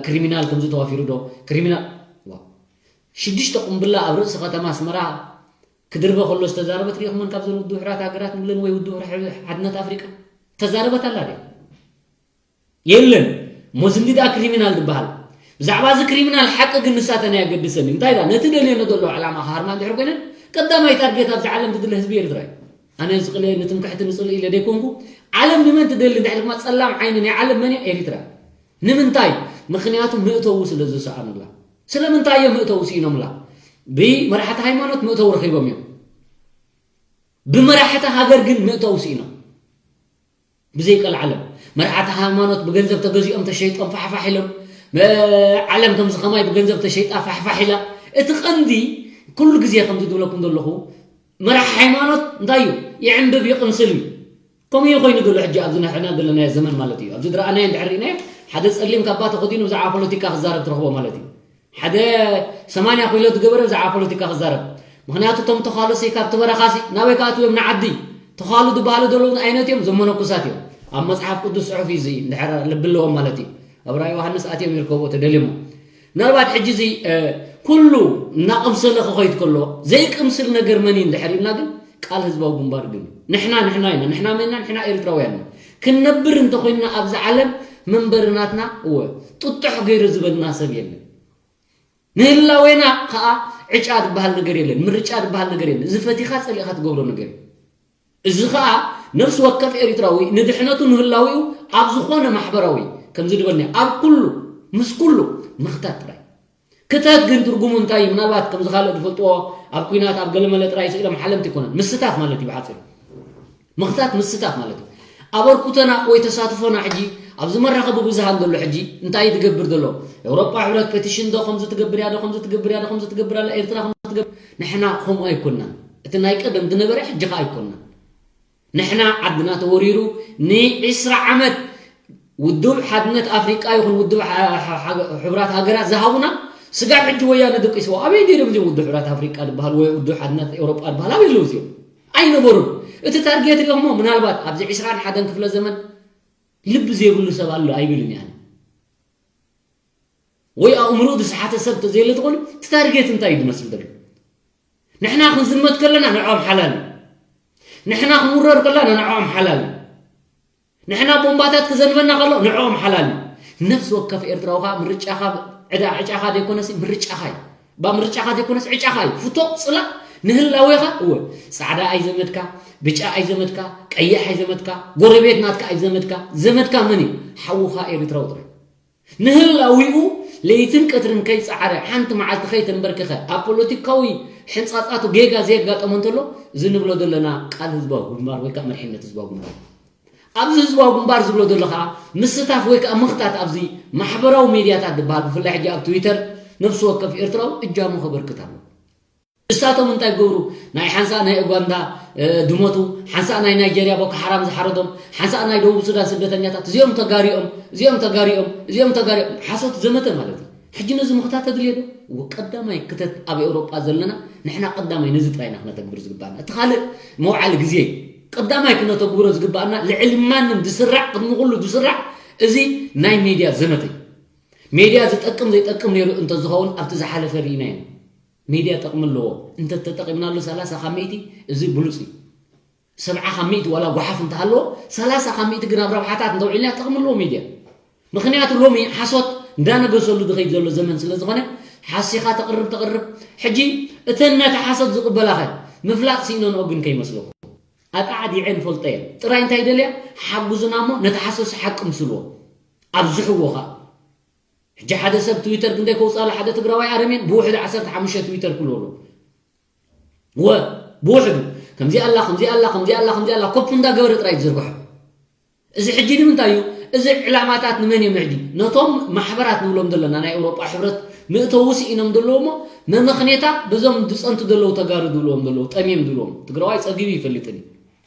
ክሪሚናል ከምዚ ተዋፊሩ ዶ ክሪሚናል ሽዱሽተ ቁምብላ ኣብ ርእሲ ከተማ ኣስመራ ክድርበ ከሎ ዝተዛረበት ሪኢኹመን? ካብዘን ውድብ ሕራት ሃገራት ንብለን ወይ ውድብ ሓድነት ኣፍሪቃ ተዛረበት ኣላ ድያ? የለን። ሞዝንዲ ደኣ ክሪሚናል ዝበሃል። ብዛዕባ እዚ ክሪሚናል ሓቂ ግን ንሳተን ኣየገድሰን እዩ። እንታይ ዳ ነቲ ደልየኖ ዘሎ ዕላማ ክሃርማ እንድሕር ኮይነን፣ ቀዳማይ ታርጌት ኣብዚ ዓለም ትድለ ህዝቢ ኤርትራ እዩ። ኣነ ዝቕለ ንትምክሕቲ ንጽልኢ ኢለ ደይኮንኩ፣ ዓለም ንመን ትደሊ እንድሕር ድማ ጸላም ዓይኒ ናይ ዓለም መን እያ? ኤሪትራ። ንምንታይ? ምኽንያቱ ምእተዉ ስለ ዝሰኣኑላ። ስለምንታይ እዮም ምእተዉ ስኢኖምላ? ብመራሕቲ ሃይማኖት ምእተዉ ረኺቦም እዮም። ብመራሕቲ ሃገር ግን ምእተዉ ስኢኖም። ብዘይቀልዓለም መርዓቲ ሃይማኖት ብገንዘብ ተገዚኦም ተሸይጦም ፋሕፋሕ ኢሎም። ዓለም ከምዚ ከማይ ብገንዘብ ተሸይጣ ፋሕፋሕ ኢላ። እቲ ቀንዲ ኩሉ ግዜ ከምዚ ዝብለኩም ዘለኹ መራሕ ሃይማኖት እንታይ እዩ? ይዕንብብ ይቕምስል እዩ። ከምኡ እዩ ኮይኑ ዘሎ ሕጂ ኣብዚ ንሕና ዘለናዮ ዘመን ማለት እዩ። ኣብዚ ዝረኣናዮ እንድሕር ርኢናዮ ሓደ ጸሊም ካባ ተኸዲኑ ብዛዕባ ፖለቲካ ክዛረብ ትረኽቦ ማለት እዩ። ሓደ ሰማንያ ኪሎ ዝገበረ ብዛዕባ ፖለቲካ ክዛረብ። ምኽንያቱ እቶም ተኻሉሲ ካብቲ በረኻሲ ናበይ ክኣትዉ እዮም ንዓዲ? ተኻሉ ዝበሃሉ ዘለዉ ዓይነት እዮም፣ እዞም መነኮሳት እዮም። ኣብ መጽሓፍ ቅዱስ ጽሑፍ እዩ እዚ፣ እንድሕር ልቢ ኣለዎም ማለት እዩ። ኣብ ራእይ ዮሃንስ ኣትዮም ይርከቡ ተደልዩሞ። ምናልባት ሕጂ እዚ ኩሉ እናቐምሰለ ክኸይድ ከሎ ዘይቅምስል ነገር መን እዩ እንድሕር ኢልና ግን ቃል ህዝባዊ ግንባር ግን ንሕና ንሕና ኢና፣ ንሕና መን ኢና? ንሕና ኤርትራውያን ኢና። ክንነብር እንተኾይንና ኣብዚ ዓለም መንበሪ ናትና እወ ጥጡሕ ገይሩ ዝበልና ሰብ የለን። ንህላዌና ከዓ ዕጫ ዝበሃል ነገር የለን፣ ምርጫ ዝበሃል ነገር የለን። እዚ ፈቲኻ ጸሊእኻ ትገብሮ ነገር እዩ። እዚ ከዓ ነፍሲ ወከፍ ኤርትራዊ ንድሕነቱ ንህላዊኡ ኣብ ዝኾነ ማሕበራዊ ከምዚ ዝበልናዮ ኣብ ኩሉ ምስ ኩሉ ምኽታት ጥራይ። ክተት ግን ትርጉሙ እንታይ እዩ? ምናልባት ከምዚ ካልእ ዝፈልጥዎ ኣብ ኲናት ኣብ ገለመለ ጥራይ ስኢሎም ሓለምቲ ኣይኮነን። ምስታፍ ማለት እዩ ብሓፂሩ። ምኽታት ምስታፍ ማለት እዩ። ኣበርኩተና ወይ ተሳትፎና ሕጂ ኣብዚ መራኸቢ ብዙሃን ዘሎ ሕጂ እንታይ እዩ ዝገብር ዘሎ? ኤውሮጳ ሕብረት ፔቲሽን ዶ ከምዚ ትገብር እያ ዶ ከምዚ ትገብር እያ ዶ ከምዚ ትገብር ኣላ ኤርትራ ከምዚ ትገብር ንሕና ከምኡ ኣይኮንናን። እቲ ናይ ቀደም ዝነበረ ሕጂ ኸኣ ኣይኮንናን። ንሕና ዓድና ተወሪሩ ንዒስራ ዓመት ውድብ ሓድነት ኣፍሪቃ ይኹን ውድብ ሓ- ሓ- ሓ- ሕቡራት ሃገራት ዝሃቡና ስጋብ ሕጂ ወያነ ደቂስዎ ኣበይ ነይሮም እዚኦም ውድብ ሕቡራት ኣፍሪቃ ዝበሃል ወይ ውድብ ሓድነት ኤውሮጳ ዝበሃል ኣበይ ኣለዉ እዚኦም? ኣይነበሩን። እቲ ታርጌት ሪኦሞ ምናልባት ኣብዚ ዒስራን ሓደን ክፍለ ዘመን ልቢ ዘይብሉ ሰብ ኣሎ ኣይብልን እየ ኣነ። ወይ ኣእምሮ ዝሰሓተ ሰብ ተዘየለ ዝኾነ እቲ ታርጌት እንታይ እዩ ዝመስል ዘሎ? ንሕና ክንዝመት ከለና ንዕኦም ሓላል እዩ። ንሕና ክንውረር ከለና ንዕኦም ሓላል እዩ። ንሕና ቦምባታት ክዘንበና ከሎ ንዕኦም ሓላል እዩ። ነፍሲ ወከፍ ኤርትራዊ ከዓ ምርጫኻ ዕዳ ዕጫኻ ዘይኮነሲ ምርጫኻ እዩ። ባ ምርጫኻ ዘይኮነስ ዕጫኻ እዩ። ፍቶ ጽላእ ንህላዌኻ እወ ጻዕዳ ኣይዘመድካ፣ ብጫ ኣይዘመድካ፣ ቀይሕ ኣይዘመድካ፣ ጎረቤት ናትካ ኣይዘመድካ። ዘመድካ መን እዩ? ሓውኻ ኤርትራዊ ጥራይ። ንህላዊኡ ለይትን ቀትርን ከይጸዓረ ሓንቲ መዓልቲ ከይተንበርክኸ ኣብ ፖለቲካዊ ሕንጻጻቱ ጌጋ ዘየጋጠሞ እንተሎ እዚ ንብሎ ዘለና ቃል ህዝባዊ ግንባር ወይ ከዓ መርሒነት ህዝባዊ ግንባር ኣብዚ ህዝባዊ ግንባር ዝብሎ ዘሎ ከዓ ምስታፍ ወይ ከዓ ምኽታት ኣብዚ ማሕበራዊ ሜድያታት ዝበሃል ብፍላይ ሕጂ ኣብ ትዊተር ነፍሲ ወከፍ ኤርትራዊ እጃሙ ከበርክት ኣሎ። ንሳቶም እንታይ ገብሩ? ናይ ሓንሳእ ናይ ኡጋንዳ ድመቱ፣ ሓንሳእ ናይ ናይጀርያ ቦኮ ሓራም ዝሓረዶም፣ ሓንሳእ ናይ ደቡብ ሱዳን ስደተኛታት እዚኦም ተጋሪኦም እዚኦም ተጋሪኦም እዚኦም ተጋሪኦም ሓሶት ዘመተ ማለት እዩ። ሕጂ ነዚ ምኽታት ተድልዮ ዶ? እወ ቀዳማይ ክተት ኣብ ኤውሮጳ ዘለና ንሕና ቀዳማይ ነዚ ጥራይ ኢና ክነተግብር ዝግባና። እቲ ካልእ መውዓሊ ግዜ እዩ። ቀዳማይ ክነተግብሮ ዝግባኣና ልዕሊ ማንም ዝስራዕ ቅድሚ ኩሉ ዝስራዕ እዚ ናይ ሜድያ ዘመተ እዩ። ሜድያ ዝጠቅም ዘይጠቅም ነይሩ እንተዝኸውን ኣብቲ ዝሓለፈ ርኢናዮ። ሜድያ ጠቕሚ ኣለዎ። እንተተጠቒምናሉ ሰላሳ ካብ ሚእቲ እዚ ብሉፅ እዩ። ሰብዓ ካብ ሚእቲ ዋላ ጓሓፍ እንተሃለዎ ሰላሳ ካብ ሚእቲ ግን ኣብ ረብሓታት እንተውዒልና ጠቕሚ ኣለዎ ሜድያ። ምኽንያቱ ሎሚ ሓሶት እንዳነገሰሉ ዝኸይድ ዘሎ ዘመን ስለ ዝኾነ ሓሲኻ ተቕርብ ተቕርብ። ሕጂ እተን ነቲ ሓሶት ዝቕበላኸ ምፍላጥ ስኢነንኦ ግን ከይመስለኩም ኣጣዓዲዐ ንፈልጦ እየ ጥራይ እንታይ ይደልያ ሓጉዙና እሞ ነቲ ሓሶት ሓቂ ምስልዎ ኣብዝሕዎ ኸዓ ሕጂ ሓደ ሰብ ትዊተር ክንደይ ከውፅኣሉ ሓደ ትግራዋይ ኣረሜን ብውሕዱ ዓሰርተ ሓሙሽተ ትዊተር ክልወሎ ወ ብውሕዱ ከምዚ ኣላ ከምዚ ኣላ ከምዚ ኣላ ከምዚ ኣላ ኮፕ እንዳገበረ ጥራይ ዝዝርግሖ እዚ ሕጂ ንምንታይ እዩ እዚ ዕላማታት ንመን እዮም ሕጂ ነቶም ማሕበራት ንብሎም ዘለና ናይ ኤውሮጳ ሕብረት ምእተዊ ስኢኖም ዘለዉ እሞ መመኽኔታ በዞም ዝፀንቱ ዘለዉ ተጋሩ ዝብልዎም ዘለዉ ጠምዮም ዝብልዎም ትግራዋይ ፀጊቡ ይፈልጥን እዩ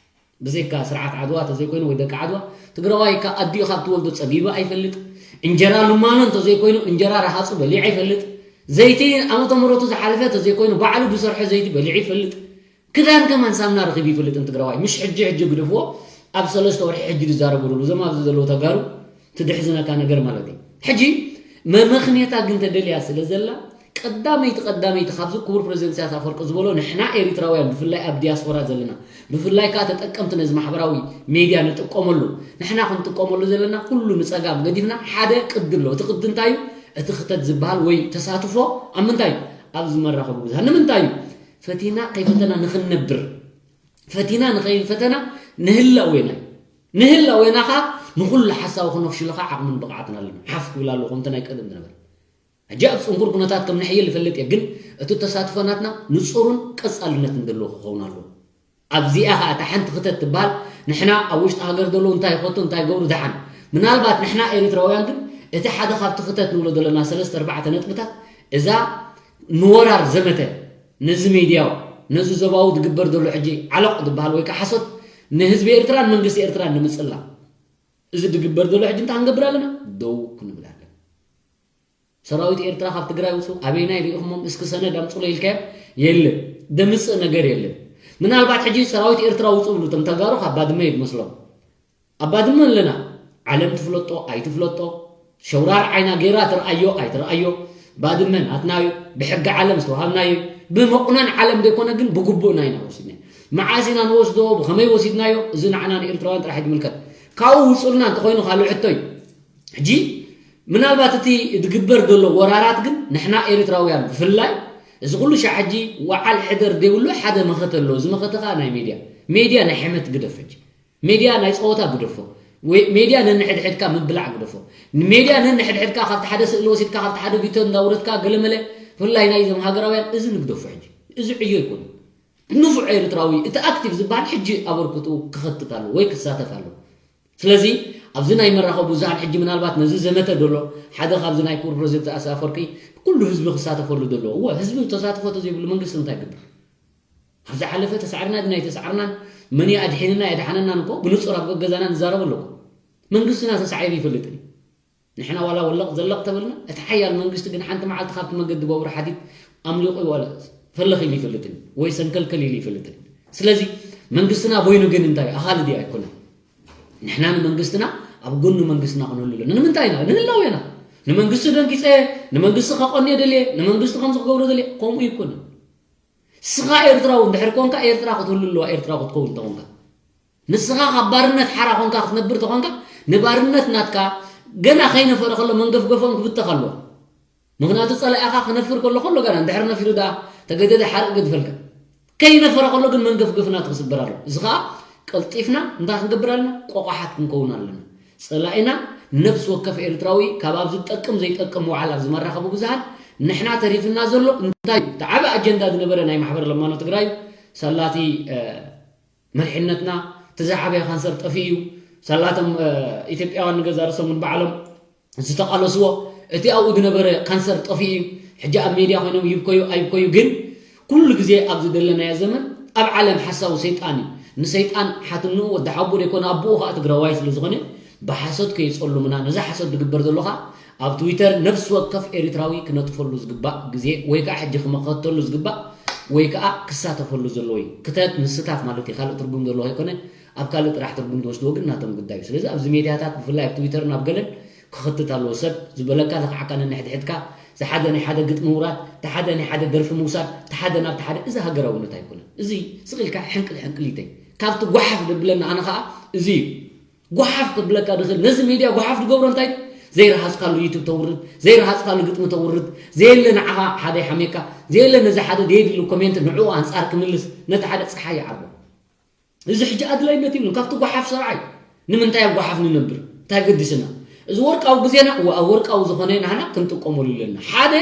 ብዘይካ ስርዓት ዓድዋ ተዘይኮይኑ ወይ ደቂ ዓድዋ ትግራዋይ ካብ ኣዲኡ ካብ ትወልዶ ፀጊቡ ኣይፈልጥ እንጀራ ልማኖ እንተዘይኮይኑ እንጀራ ረሃፁ በሊዑ ኣይፈልጥ ዘይቲ ዓመተ ምሕረቱ ዝሓለፈ ተዘይኮይኑ ባዕሉ ዝሰርሖ ዘይቲ በሊዑ ይፈልጥ ክዳን ከማን ሳምና ረኺቡ ይፈልጥን ትግራዋይ ምሽ ሕጂ ሕጂ ግደፍዎ ኣብ ሰለስተ ወርሒ ሕጂ ዝዛረቡ ዘለዉ እዞም ኣብዚ ዘለዉ ተጋሩ ትድሕዝነካ ነገር ማለት እዩ። ሕጂ መመኽንየታ ግን ተደልያ ስለ ዘላ ቀዳመይቲ ቀዳመይቲ ካብዚ ክቡር ፕሬዚደንት ኢሳያስ ኣፈወርቂ ዝበሎ ንሕና ኤሪትራውያን ብፍላይ ኣብ ዲያስፖራ ዘለና ብፍላይ ከዓ ተጠቀምቲ ነዚ ማሕበራዊ ሜድያ ንጥቀመሉ ንሕና ክንጥቀመሉ ዘለና ኩሉ ንፀጋም ገዲፍና ሓደ ቅዲ ኣሎ። እቲ ቅዲ እንታይ እዩ? እቲ ክተት ዝበሃል ወይ ተሳትፎ ኣብ ምንታይ እዩ? ኣብዚ መራኸቢ ብዙሃን ንምንታይ እዩ? ፈቲና ከይፈተና ንክንነብር ፈቲና ንኸይፈተና ንህላዌና እዩ። ንህላዌና ኸዓ ንኹሉ ሓሳዊ ክነፍሽሎ ኸዓ ዓቕምን ብቕዓትን ኣለና። ሓፍ ክብል ኣለዎ ከምቲ ናይ ቀደም ዝነበረ። ሕጂ ኣብ ጽንኩር ኩነታት ከም ንሕይል ይፈልጥ እየ፣ ግን እቲ ተሳትፎ ናትና ንጹርን ቀጻልነትን ዘለዎ ክኸውን ኣለዎ። ኣብዚኣ ኸዓ እታ ሓንቲ ክተት ትበሃል ንሕና ኣብ ውሽጢ ሃገር ዘለዉ እንታይ ይኸቱ እንታይ ይገብሩ ደሓን። ምናልባት ንሕና ኤሪትራውያን ግን እቲ ሓደ ካብቲ ክተት ንብሎ ዘለና ሰለስተ ኣርባዕተ ነጥብታት እዛ ንወራር ዘመተ ነዚ ሜድያዊ ነዚ ዞባዊ ዝግበር ዘሎ ሕጂ ዓለቕ ዝበሃል ወይ ከዓ ሓሶት ንህዝቢ ኤርትራን መንግስቲ ኤርትራን ንምጽላም እዚ ዝግበር ዘሎ ሕጂ እንታይ ክንገብር ኣለና? ደው ክንብል ኣለና። ሰራዊት ኤርትራ ካብ ትግራይ ውፁ ኣበይናይ ሪኢኹሞም እስኪ ሰነድ ኣምፅሎ ኢልካዮ የለን። ደምፅእ ነገር የለን። ምናልባት ሕጂ ሰራዊት ኤርትራ ውፁ ብሉ እቶም ተጋሩ ካብ ባድመ እዩ ዝመስሎም። ኣብ ባድመ ኣለና። ዓለም ትፍለጦ ኣይትፍለጦ ሸውራር ዓይና ገይራ ትርኣዮ ኣይትርኣዮ ባድመ ናትና እዩ። ብሕጊ ዓለም ዝተዋሃብና እዩ። ብመቑነን ዓለም ዘይኮነ ግን ብግቡእና ኢና ወሲድና። መዓስ ኢና ንወስዶ ብኸመይ ወሲድናዮ እዚ ንዓና ንኤርትራውያን ጥራሕ ዝምልከት ካብኡ ውፁልና እንተኾይኑ ካልእ ሕቶ እዩ። ሕጂ ምናልባት እቲ ዝግበር ዘሎ ወራራት ግን ንሕና ኤርትራውያን ብፍላይ እዚ ኩሉ ሻዕ ሕጂ ወዓል ሕደር ዘይብሉ ሓደ መኸተ ኣሎ። እዚ መኸተ ከዓ ናይ ሜድያ ሜድያ ናይ ሕመት ግደፍ ሕጂ ሜድያ ናይ ፀወታ ግደፎ። ወይ ሜድያ ነንሕድሕድካ ምብላዕ ግደፎ። ንሜድያ ነንሕድሕድካ ካብቲ ሓደ ስእሊ ወሲድካ ካብቲ ሓደ ቪቶ እንዳውረድካ ገለመለ ብፍላይ ናይ ዞም ሃገራውያን እዚ ንግደፎ። ሕጂ እዚ ዕዮ ኣይኮነን። ንፉዕ ኤርትራዊ እቲ ኣክቲቭ ዝበሃል ሕጂ ኣበርክትኡ ክኸትት ኣሎ ወይ ክሳተፍ ኣሎ። ስለዚ ኣብዚ ናይ መራኸቢ ብዙሃን ሕጂ ምናልባት ነዚ ዘመተ ዘሎ ሓደ ካብዚ ናይ ክቡር ፕረዚደንት ኢሳያስ ኣፈወርቂ ኩሉ ህዝቢ ክሳተፈሉ ዘለዎ እወ ህዝቢ ተሳትፎ ተዘይብሉ መንግስቲ እንታይ ይገብር? ኣብ ዝሓለፈ ተሳዕርና ድና ኣይተሳዕርናን መን ኣድሒንና የድሓነናን እኮ ብንጹር ኣብ ገገዛና ንዛረብ ኣለኩ። መንግስትና ተሳዒሩ ይፈልጥን እዩ። ንሕና ዋላ ወለቕ ዘለቕ ተበልና እቲ ሓያል መንግስቲ ግን ሓንቲ መዓልቲ ካብቲ መገዲ ባቡር ሓዲድ ኣምሊቑ ይዋለ ፈለኽ ኢሉ ይፈልጥን ወይ ሰንከልከል ኢሉ ይፈልጥን። ስለዚ መንግስትና ቦይኑ ግን እንታይ ኣኻሊ ድዩ ኣይኮነን። ንሕና ንመንግስትና ኣብ ጎኑ መንግስትና ክንህሉ ኣለና። ንምንታይ ኢና ንህላው ኢና። ንመንግስቲ ደንጊፀ ንመንግስቲ ከቐንዮ ደልየ ንመንግስቲ ከምዚ ክገብሮ ደልየ ከምኡ ይኮነን። ስኻ ኤርትራዊ እንድሕር ኮንካ ኤርትራ ክትህሉ ኣለዋ ኤርትራ ክትከውን ተኾንካ ንስኻ ካብ ባርነት ሓራ ኮንካ ክትነብር ተኾንካ ንባርነት ናትካ ገና ከይነፈረ ከሎ መንገፍገፎም ክብተኽ ኣለዎ። ምክንያቱ ጸላኢኻ ክነፍር ከሎ ከሎ ገና እንድሕር ነፊሩ ደኣ ተገደደ ሓርእ ገድፈልካ ከይነፈረ ከሎ ግን መንገፍገፍና ትክስብር ኣሎ። እዚ ከዓ ቀልጢፍና እንታይ ክንገብር ኣለና? ቆቋሓት ክንከውን ኣለና። ጸላኢና ነብሲ ወከፍ ኤርትራዊ ካብ ኣብ ዝጠቅም ዘይጠቅም ዋዕላ ኣብዚ መራኸቢ ብዙሃን ንሕና ተሪፍና ዘሎ እንታይ እዩ? እቲ ዓቢ ኣጀንዳ ዝነበረ ናይ ማሕበር ለማኖ ትግራይ ሳላቲ መሪሕነትና እቲ ዝዓበየ ካንሰር ጠፊኡ እዩ። ሳላቶም ኢትዮጵያውያን ንገዛ ርእሶም እውን ባዕሎም ዝተቓለስዎ እቲ ኣብኡ ዝነበረ ካንሰር ጠፊኡ እዩ። ሕጂ ኣብ ሜድያ ኮይኖም ይብከዩ ኣይብከዩ ግን ኩሉ ግዜ ኣብ ዝደለናዮ ዘመን ኣብ ዓለም ሓሳዊ ሰይጣን እዩ። ንሰይጣን ሓትንኡ ወዲ ሓቦ ዘይኮነ ኣቦኡ ከዓ ትግራዋይ ስለ ዝኾነ ብሓሶት ከየፀሉምና ነዚ ሓሶት ዝግበር ዘሎ ከዓ ኣብ ትዊተር ነፍሲ ወከፍ ኤሪትራዊ ክነጥፈሉ ዝግባእ ግዜ ወይ ከዓ ሕጂ ክመኸተሉ ዝግባእ ወይ ከዓ ክሳተፈሉ ዘለዎ እዩ። ክተት ምስታፍ ማለት እዩ። ካልእ ትርጉም ዘለዎ ኣይኮነ። ኣብ ካልእ ጥራሕ ትርጉም ዝወስድዎ ግን ናቶም ጉዳይ እዩ። ስለዚ ኣብዚ ሜድያታት ብፍላይ ኣብ ትዊተር ናብ ገለን ክኸትት ኣለዎ። ሰብ ዝበለካ ለኽዓካ ነንሕድሕድካ ዝሓደ ናይ ሓደ ግጥሚ ምውራድ፣ ተሓደ ናይ ሓደ ደርፊ ምውሳድ፣ ተሓደ ናብ ተሓደ እዚ ሃገራውነት ኣይኮነን። እዚ ስቕ ኢልካ ሕንቅል ሕንቅሊተይ ካብቲ ጓሓፍ ደብለና ኣነ ከዓ እዚ እዩ። ጓሓፍ ክብለካ ድኽእል ነዚ ሚድያ ጓሓፍ ዝገብሮ እንታይ ዘይረሃፅካሉ ዩቱብ ተውርድ ዘይረሃፅካሉ ግጥሚ ተውርድ ዘየለ ንዓኻ ሓደ ይሓሜካ ዘየለ ነዚ ሓደ ደየድሉ ኮሜንት ንዕኡ ኣንፃር ክምልስ ነቲ ሓደ ፀሓይ ይዓርቦ እዚ ሕጂ ኣድላይነት ይብሉ ካብቲ ጓሓፍ ሰብዓይ ንምንታይ ኣብ ጓሓፍ ንነብር እንታይ ገዲስና እዚ ወርቃዊ ግዜና እወ ኣብ ወርቃዊ ዝኾነ ናህና ክንጥቀመሉ ኣለና ሓደ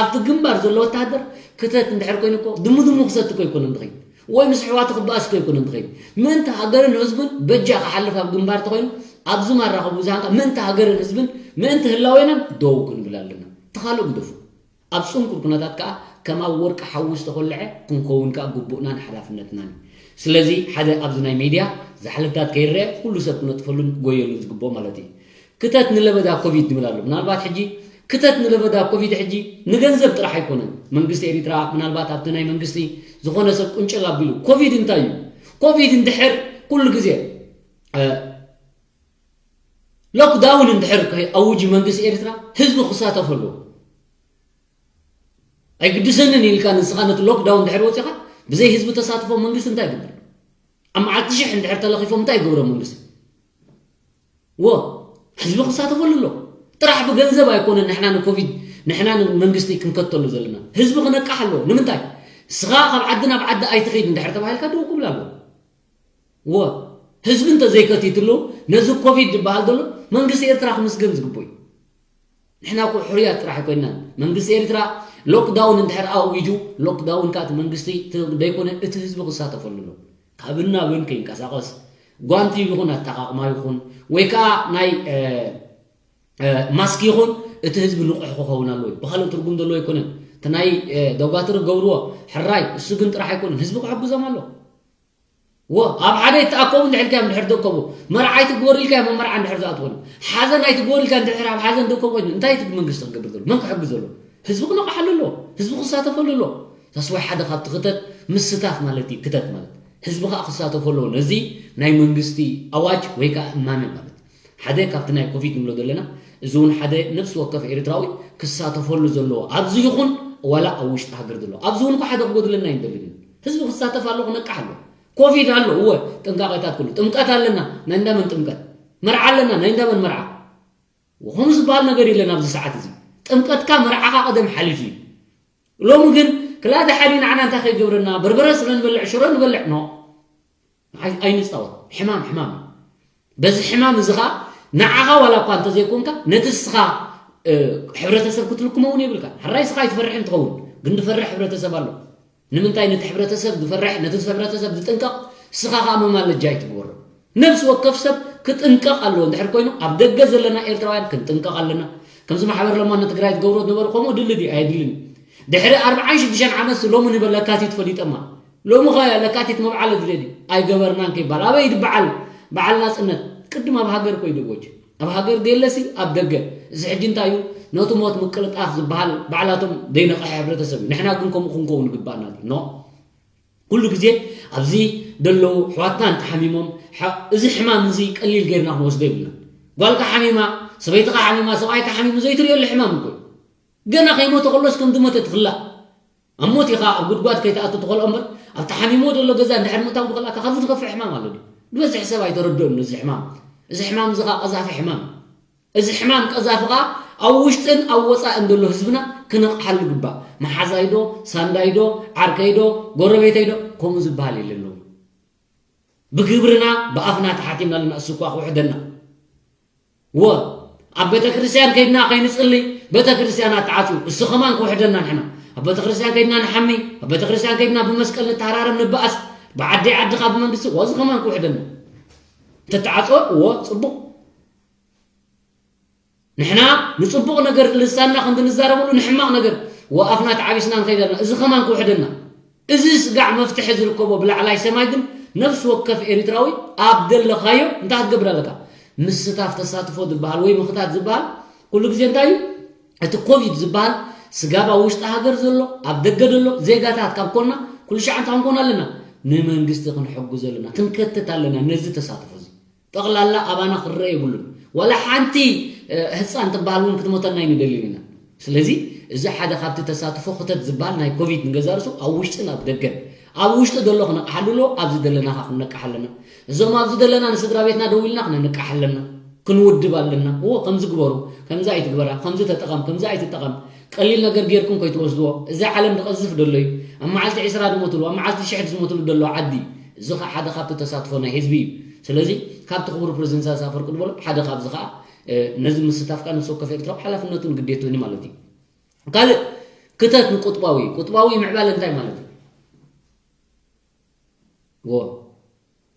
ኣብቲ ግንባር ዘሎ ወታሃደር ክተት እንድሕር ኮይኑ እኮ ድሙ ድሙ ክሰቲ እኮ ይኮነ እንድኸይ ወይ ምስ ኣሕዋቱ ክበኣስ እኮ ኣይኮነን ዝኸይድ። ምእንቲ ሃገርን ህዝብን በጃ ክሓልፍ ኣብ ግንባር ተኾይኑ ኣብዚ ማራኸቢ ብዙሃን ከዓ ምእንቲ ሃገርን ህዝብን ምእንቲ ህላዌናን ደው ክንብል ኣለና። እቲ ካልእ ግደፉ። ኣብ ጽንኩር ኩነታት ከዓ ከም ኣብ ወርቂ ሓዊ ዝተኾልዐ ክንከውን ከዓ ግቡእናን ሓላፍነትናን እዩ። ስለዚ ሓደ ኣብዚ ናይ ሜድያ ዛሕልታት ከይረአ ኩሉ ሰብ ክነጥፈሉን ክጎየሉን ዝግብኦ ማለት እዩ። ክተት ንለበዳ ኮቪድ ንብል ኣሎ። ምናልባት ሕጂ ክተት ንለበዳ ኮቪድ ሕጂ ንገንዘብ ጥራሕ ኣይኮነን። መንግስቲ ኤሪትራ ምናልባት ኣብቲ ናይ መንግስቲ ዝኾነ ሰብ ቁንጭል ኣቢሉ ኮቪድ እንታይ እዩ? ኮቪድ እንድሕር ኩሉ ግዜ ሎክዳውን እንድሕር ኣውጅ መንግስቲ ኤርትራ ህዝቢ ክሳተፈሉ ኣይግድሰንን ኢልካ ንስኻ ነቲ ሎክዳውን እንድሕር ወፂኻ ብዘይ ህዝቢ ተሳትፎ መንግስቲ እንታይ ይገብር? ኣብ መዓልቲ ሽሕ እንድሕር ተለኺፎም እንታይ ይገብሮ መንግስቲ? ወ ህዝቢ ክሳተፈሉ ኣሎ። ጥራሕ ብገንዘብ ኣይኮነን ንሕና ንኮቪድ ንሕና ንመንግስቲ ክንከተሉ ዘለና ህዝቢ ክነቃሕ ኣለዎ። ንምንታይ? እስኻ ካብ ዓዲ ናብ ዓዲ ኣይትኸይድ እንድሕር ተባሂልካ ደው ክብል ኣለዎ። ወ ህዝቢ እንተዘይከቲትሉ ነዚ ኮቪድ ዝበሃል ዘሎ መንግስቲ ኤርትራ ክምስገን ዝግብኦ እዩ። ንሕና እኮ ሕሩያት ጥራሕ ኣይኮይናን። መንግስቲ ኤርትራ ሎክዳውን እንድሕር ኣዊጁ ሎክዳውን ከኣ እቲ መንግስቲ ደይኮነ እቲ ህዝቢ ክሳተፈሉ ኣሎ። ካብን ናብን ከይንቀሳቐስ ጓንቲ ይኹን ኣጠቃቕማ ይኹን ወይ ከዓ ናይ ማስክ ይኹን እቲ ህዝቢ ንቑሕ ክኸውን ኣለዎ። ብካልእ ትርጉም ዘለዎ ኣይኮነን። እቲ ናይ ደጓትር ገብርዎ ሕራይ እሱ ግን ጥራሕ ኣይኮነን። ህዝቢ ክሕግዞም ኣሎ። ወ ኣብ ሓደ ይተኣከቡ እንድሕር ኢልካዮም እንድሕር ዝእከቡ መርዓ ኣይትግበሩ ኢልካዮም ኣብ መርዓ እንድሕር ዝኣትወሉ ሓዘን ኣይትግበሩ ኢልካ እንድሕር ኣብ ሓዘን ዝእከቡ ኮይኑ እንታይ እቲ መንግስቲ ክገብር ዘሎ መን ክሕግዝ ዘሎ ህዝቢ ክነቕሓሉ ኣሎ ህዝቢ ክሳተፈሉ ኣሎ ታስዋይ ሓደ ካብቲ ክተት ምስታፍ ማለት እዩ ክተት ማለት ህዝቢ ከዓ ክሳተፈሉ ነዚ ናይ መንግስቲ ኣዋጅ ወይ ከዓ እማመ ማለት ሓደ ካብቲ ናይ ኮቪድ ንብሎ ዘለና እዚ እውን ሓደ ነብሲ ወከፍ ኤርትራዊ ክሳተፈሉ ዘለዎ ኣብዚ ይኹን ዋላ ኣብ ውሽጢ ሃገር ዘሎ ኣብዚ እውን ሓደ ክጎድለና ይንደልን ህዝቢ ክሳተፍ ኣሎ ክነቅሕ ኣሎ ኮቪድ ኣሎ እወ ጥንቃቄታት ኩሉ ጥምቀት ኣለና ናይ እንዳመን ጥምቀት መርዓ ኣለና ናይ እንዳመን መርዓ ወኹም ዝበሃል ነገር የለን ኣብዚ ሰዓት እዚ ጥምቀትካ መርዓኻ ቀደም ሓሊፉ እዩ ሎሚ ግን ክላደ ሓዲ ንዓና እንታይ ከይገብረና በርበረ ስለ ንበልዕ ሽሮ ንበልዕ ኖ ኣይንፃወት ሕማም ሕማም እዩ በዚ ሕማም እዚ ከዓ ንዓኻ ዋላ እኳ እንተዘይኮንካ ነቲ እስኻ ሕብረተሰብ ክትልክሞ እውን የብልካ ሕራይ እስኻ ኣይትፈርሕን ትኸውን ግን ዝፈርሕ ሕብረተሰብ ኣሎ ንምንታይ ነቲ ሕብረተሰብ ዝፈርሕ ነቲ ሕብረተሰብ ዝጥንቀቕ እስኻ ከዓ መማለጃ ኣይትግበሮ ነብሲ ወከፍ ሰብ ክጥንቀቕ ኣለዎ እንድሕር ኮይኑ ኣብ ደገ ዘለና ኤርትራውያን ክንጥንቀቕ ኣለና ከምዚ ማሕበር ለማኖ ትግራይ ዝገብሮ ዝነበሩ ከምኡ ድሊ ድዩ ኣየድልን እዩ ድሕሪ ኣርብዓን ሽዱሽተን ዓመት ሎሚ ንበል ለካቲት ፈሊጠማ ሎሚ ኸ ለካቲት መብዓለ ድለ ድዩ ኣይገበርናን ከይባል ኣበይ ድበዓል በዓል ናፅነት ቅድም ኣብ ሃገር ኮይዱ ጎጅ ኣብ ሃገር ደየለሲ ኣብ ደገ እዚ ሕጂ እንታይ እዩ ነቲ ሞት ምቅልጣፍ ዝበሃል ባዕላቶም ዘይነቕሐ ሕብረተሰብ እዩ ንሕና ግን ከምኡ ክንከውን ይግባእና ድዩ ኖ ኩሉ ግዜ ኣብዚ ደለዉ ኣሕዋትና እንተሓሚሞም እዚ ሕማም እዚ ቀሊል ጌርና ክንወስዶ የብልና ጓልካ ሓሚማ ሰበይትኻ ሓሚማ ሰብኣይካ ሓሚሙ ዘይትሪኦሉ ሕማም እኮ ገና ከይሞተ ከሎስ ከም ዝሞተ ትኽላእ ኣብ ሞት ኢኻ ኣብ ጉድጓድ ከይትኣቱ ትኸልኦ እምበር ኣብቲ ሓሚሞ ዘሎ ገዛ እንድሕር ምእታው ዝኽእልካ ካብዚ ዝኸፍእ ሕማም ኣሎ ድዩ ዝበዝሕ ሰብ ኣይተረድኦን እዚ ሕማም እዚ ሕማም እዚ ኸዓ ቀዛፊ ሕማም እዚ ሕማም ቀዛፊ ኸዓ ኣብ ውሽጥን ኣብ ወፃእን ዘሎ ህዝብና ክነቕሓሉ ግባእ መሓዛይ ዶ ሳንዳይ ዶ ዓርከይ ዶ ጎረቤተይ ዶ ከምኡ ዝበሃል የለን ሎሚ ብግብርና ብኣፍና ተሓቲምና ኣለና እሱ እኳ ክውሕደና ወ ኣብ ቤተ ክርስቲያን ከይድና ከይንፅሊ ቤተ ክርስቲያን ኣተዓፅዩ እሱ ከማን ክውሕደና ንሕና ኣብ ቤተ ክርስቲያን ከይድና ንሓሚ ኣብ ቤተ ክርስቲያን ከይድና ብመስቀል ንተሃራረም ንበኣስ ብዓደይ ዓድኻ ብመንግስቲ ወዚ ከማን ክውሕደና እንተተዓፅወ እዎ ፅቡቕ ንሕና ንፅቡቕ ነገር ልሳንና ክንዲ ንዛረበሉ ንሕማቕ ነገር ወኣፍና ተዓቢስና ንኸይድ ኣለና እዚ ከማን ክውሕደና እዚ ስጋዕ መፍትሒ ዝርከቦ ብላዕላይ ሰማይ ግን ነፍሲ ወከፍ ኤሪትራዊ ኣብ ደለኻዮ እንታይ ክትገብር ኣለካ ምስታፍ ተሳትፎ ዝበሃል ወይ ምኽታት ዝበሃል ኩሉ ግዜ እንታይ እዩ እቲ ኮቪድ ዝበሃል ስጋብ ኣብ ውሽጢ ሃገር ዘሎ ኣብ ደገ ዘሎ ዜጋታት ካብ ኮንና ኩሉ ሻዕ እንታይ ክንኮን ኣለና ንመንግስቲ ክንሕግዞ ኣለና ክንከትት ኣለና ነዚ ተሳትፎ እዚ ጠቕላላ ኣባና ክረአ የብሉን ዋላ ሓንቲ ህፃን ትበሃል እውን ክትሞተና ኣይንደልን ኢና ስለዚ እዚ ሓደ ካብቲ ተሳትፎ ክተት ዝበሃል ናይ ኮቪድ ንገዛ ርሱ ኣብ ውሽጥን ኣብ ደገን ኣብ ውሽጢ ዘሎ ክነቅሓሉ ኣሎ ኣብዚ ዘለና ካ ክንነቅሕ ኣለና እዞም ኣብዚ ዘለና ንስድራ ቤትና ደው ኢልና ክነንቅሕ ኣለና ክንውድብ ኣለና እዎ ከምዚ ግበሩ ከምዚ ኣይትግበራ ከምዚ ተጠቐም ከምዚ ኣይትጠቐም ቀሊል ነገር ጌርኩም ከይትወስድዎ እዚ ዓለም ዝቐዝፍ ደሎ እዩ ኣብ መዓልቲ ዕስራ ዝሞትሉ ኣብ መዓልቲ ሽሕ ዝሞትሉ ደሎ ዓዲ እዚ ከዓ ሓደ ካብቲ ተሳትፎ ናይ ህዝቢ እዩ ስለዚ ካብቲ ክቡር ፕሬዚደንት ኢሳያስ ኣፈወርቂ ዝበሎ ሓደ ካብዚ ከዓ ነዚ ምስታፍ ከዓ ነፍሲ ወከፍ ኤርትራዊ ሓላፍነቱን ግዴቱን እዩ ማለት እዩ ካልእ ክተት ንቁጥባዊ እዩ ቁጥባዊ ምዕባለ እንታይ ማለት እዩ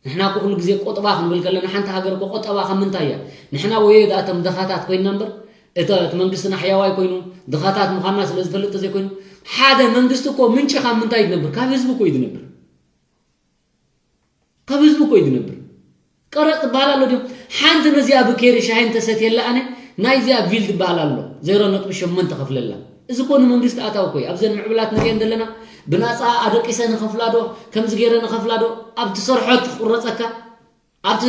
ንሕና እኮ ኩሉ ግዜ ቆጠባ ክንብል ከለና ሓንቲ ሃገር እኮ ቆጠባ ካብ ምንታይ እያ? ንሕና ወዮ እዳ እቶም ድኻታት ኮይንና እምበር እተ እቲ መንግስትና ሕያዋይ ኮይኑ ድኻታት ምዃንና ስለ ዝፈልጥ ተዘይኮይኑ ሓደ መንግስቲ እኮ ምንጪ ካብ ምንታይ እዩ ዝነብር? ካብ ህዝቢ እኮ እዩ ዝነብር። ካብ ህዝቢ እኮ እዩ ዝነብር። ቀረጥ ዝበሃል ኣሎ ድዮም? ሓንቲ ነዚኣ ብኬሪ ሻሂ እንተሰትየላ ኣነ ናይዚኣ ቪል ዝበሃል ኣሎ ዜሮ ነጥቢ ሸሞንተ ከፍለላ። እዚ እኮ ንመንግስቲ ኣታዊ እኮ እዩ። ኣብዘን ምዕቡላት ንሪኤን ዘለና ብናፃ ኣደቂሰ ንኸፍላ ዶ ከምዚ ገይረ ንኸፍላ ዶ ኣብ ትሰርሖ ትቑረፀካ ኣብቲ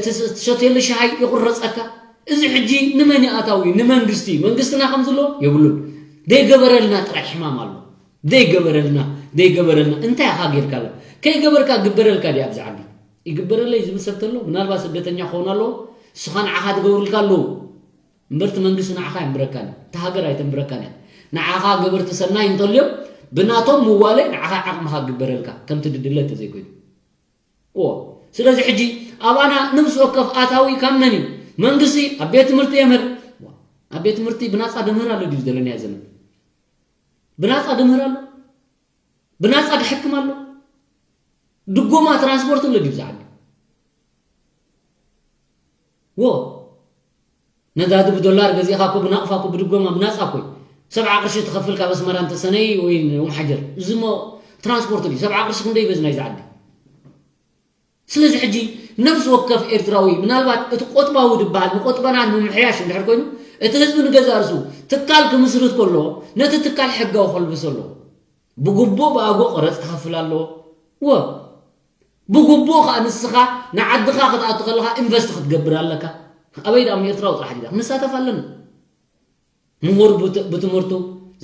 ትሰትየሉ ሻሂ ይቑረፀካ። እዚ ሕጂ ንመን ይኣታዊ? ንመንግስቲ። መንግስትና ከም ዝሎ የብሉን። ዘይገበረልና ጥራይ ሕማም ኣሎ። ዘይገበረልና፣ ዘይገበረልና። እንታይ ኢኻ ጌርካላ? ከይገበርካ ግበረልካ ድዩ ኣብዚ ዓዲ? ይግበረለይ ዝብል ሰብ ተሎ፣ ምናልባት ስደተኛ ክኸውን ኣለዎ። ንስኻ ንዓኻ ትገብሩልካ ኣለዉ። እምበር እቲ መንግስቲ ንዓኻ የንብረካን እዩ። እቲ ሃገር ኣይተንብረካን እያ። ንዓኻ ገበርቲ ሰናይ እንተልዮም፣ ብናቶም ምዋለ ንዓኻ ዓቕምኻ ግበረልካ፣ ከምቲ ድድለ እንተዘይኮይኑ። እዎ። ስለዚ ሕጂ ኣባና ነብሲ ወከፍ ኣታዊ ካብ መን እዩ? መንግስቲ ኣብ ቤት ትምህርቲ የምህር። ኣብ ቤት ትምህርቲ ብናጻ ድምህር ኣሎ ድዩ ዘለናዮ ዘመን? ብናጻ ድምህር ኣሎ? ብናጻ ድሕክም ኣሎ? ድጎማ ትራንስፖርት ኣሎ ድዩ ብዛዕባ? ዎ። ነዳዲ ብዶላር ገዚእኻ እኮ ብናቕፋ እኮ ብድጎማ ብናጻ እኮ እዩ። ሰብዓ ቅርሺ ትኸፍል ካብ ኣስመራ እንተ ሰነይ ወይ ኦም ሓጀር። እዚ እሞ ትራንስፖርት ድዩ? ሰብዓ ቅርሺ ክንደይ በዚ ናይዚ ዓዲ? ስለዚ ሕጂ ነብሲ ወከፍ ኤርትራዊ ምናልባት እቲ ቆጥባዊ ዝበሃል ንቆጥበና ንምምሕያሽ እንድሕር ኮይኑ እቲ ህዝቢ ንገዛእ ርእሱ ትካል ክምስርት ከሎ ነቲ ትካል ሕጋዊ ከልብሶ ኣለዎ። ብግቡእ ብኣጎ ቀረጽ ክኸፍል ኣለዎ። ወ ብግቡእ ከኣ ንስኻ ንዓድኻ ክትኣቱ ከለኻ ኢንቨስት ክትገብር ኣለካ። ኣበይ ደኣ ኤርትራዊ ጥራሕ ዲና ክንሳተፍ ኣለና። ምሁር ብት- ብትምህርቱ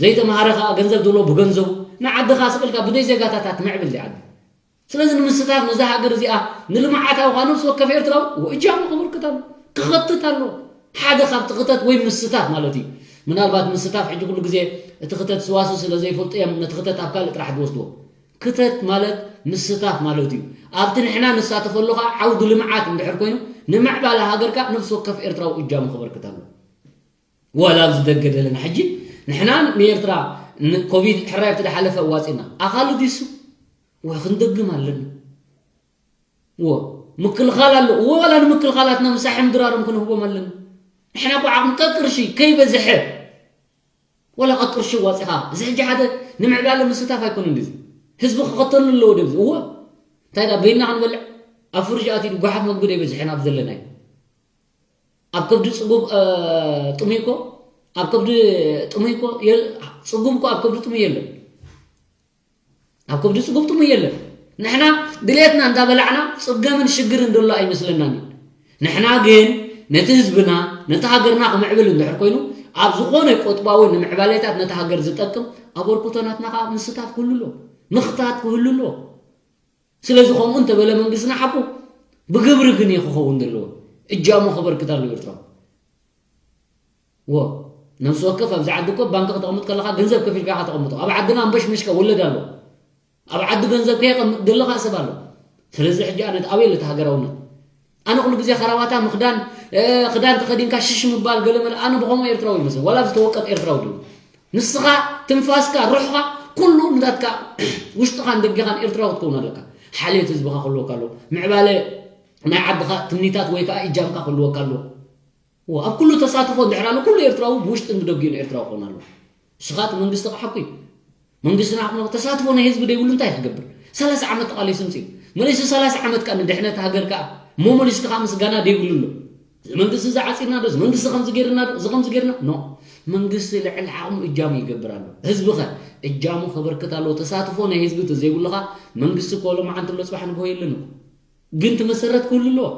ዘይተምሃረ ከኣ ገንዘብ ዘለዎ ብገንዘቡ ንዓድኻ ስቕ ኢልካ ብደይ ዜጋታት ትምዕብል ዚ ዓዲ። ስለዚ ንምስታፍ ነዛ ሃገር እዚኣ ንልምዓታዊ ኳ ነብሲ ወከፍ ኤርትራዊ እጃሙ ክበርክት ኣሎ ክኸትት ኣሎ። ሓደ ካብቲ ክተት ወይ ምስታፍ ማለት እዩ። ምናልባት ምስታፍ ሕጂ ኩሉ ግዜ እቲ ክተት ስዋሱ ስለ ዘይፈልጡ እዮም ነቲ ክተት ኣብ ካልእ ጥራሕ ዝወስድዎ። ክተት ማለት ምስታፍ ማለት እዩ። ኣብቲ ንሕና ንሳተፈሉ ኸዓ ዓውዲ ልምዓት እንድሕር ኮይኑ ንምዕባለ ሃገርካ ነብሲ ወከፍ ኤርትራዊ እጃሙ ክበርክት ኣሎ። ዋላ ኣብዚ ደገ ደለና ሕጂ ንሕና ንኤርትራ ኮቪድ ሕራይ ኣብቲ ድሓለፈ ኣዋፂና ኣኻሉ ዲሱ ወይ ክንደግም ኣለና። ዎ ምክልኻል ኣሎ እዎ ዋላ ንምክልኻላትና ምሳሕም ድራሮም ክንህቦም ኣለና። ንሕና እኮ ዓቕሚ ቀቅርሺ ከይበዝሐ ወላ ቀቅርሺ ዋፂኻ እዚ ሕጂ ሓደ ንምዕባለ ምስታፍ ኣይኮነን ድዚ ህዝቢ ክኸተሉ ኣለዎ ደዚ እዎ እንታይ ዳ በይና ክንበልዕ ኣብ ፍርጅ ኣትዩ ጓሓፍ መግቢ ደይበዝሐን ኣብ ዘለናዮ ኣብ ከብዲ ጽጉብ ጥሙይ እኮ ኣብ ከብዲ ጥሙይ እኮ ጽጉብ እኮ ኣብ ከብዲ ጥሙይ የለን። ኣብ ከብዲ ጽጉብ ጥሙይ የለን። ንሕና ድሌትና እንዳበላዕና ጽገምን ሽግርን ደሎ ኣይመስለናን እዩ። ንሕና ግን ነቲ ህዝብና ነቲ ሃገርና ክምዕብል እንድሕር ኮይኑ ኣብ ዝኾነ ቆጥባዊ ንምዕባሌታት ነቲ ሃገር ዝጠቅም ኣበርክቶ ናትና ከዓ ምስታፍ ክህሉ ኣሎ። ምኽታት ክህሉ ኣሎ። ስለዚ ከምኡ እንተበለ መንግስትና ሓቁ ብግብሪ ግን እዩ ክኸውን ዘለዎ እጃሙ ከበርክት ኣለዎ ኤርትራዊ ዎ ነብሲ ወከፍ ኣብዚ ዓዲ እኮ ባንክ ክተቕምጥ ከለካ ገንዘብ ከፊልካ ኢኻ ተቐምጦ ኣብ ዓድና ኣንበሽመሽካ ወለድ ኣሎ ኣብ ዓዲ ገንዘብ ከየቐምጥ ደለካ ሰብ ኣሎ ስለዚ ሕጂ ኣነ ኣበይ ኣለቲ ሃገራውነት ኣነ ኩሉ ግዜ ከራባታ ምክዳን ክዳን ተኸዲንካ ሽሽ ምባል ገለመለ ኣነ ብኸምኡ ኤርትራዊ ይመስል ዋላ ዝተወቀጥ ኤርትራዊ ድዩ ንስኻ ትንፋስካ ሩሕኻ ኩሉ ንታትካ ውሽጥኻን ደገኻን ኤርትራዊ ክትከውን ኣለካ። ሓልዮት ህዝብኻ ክህልወካ ኣለዎ። ምዕባለ ናይ ዓድኻ ትምኒታት ወይ ከዓ እጃምካ ክህልወካ ኣለዎ። ኣብ ኩሉ ተሳትፎ እንድሕር ኣሎ ኩሉ ኤርትራዊ ብውሽጥን ብደጊኡን ኤርትራዊ ክኸውን ኣለዎ። ንስኻ እቲ መንግስቲ ክሓኩ እዩ። መንግስትና ዓቕሚ ተሳትፎ ናይ ህዝቢ ደይብሉ እንታይ ክገብር? ሰላሳ ዓመት ተቓሊሱ ምፅኡ። መሊሱ ሰላሳ ዓመት ከዓ ንድሕነት ሃገር ከዓ መመሊስካ ከዓ ምስጋና ደይብሉ ኣሎ። እዚ መንግስቲ እዚ ዓፂርና ዶ እዚ መንግስቲ ከምዚ ገይርና ዶ እዚ ከምዚ ገይርና ኖ መንግስቲ ልዕሊ ዓቕሙ እጃሙ ይገብር ኣሎ ህዝቢ ኸ እጃሙ ከበርክት ኣለዎ ተሳትፎ ናይ ህዝቢ ተዘይብሉ ኸ መንግስቲ ኮሎ መዓንቲ ብሎ ፅባሕ ንግሆ የለን እኮ ግን እቲ መሰረት ክህሉ ኣለዎ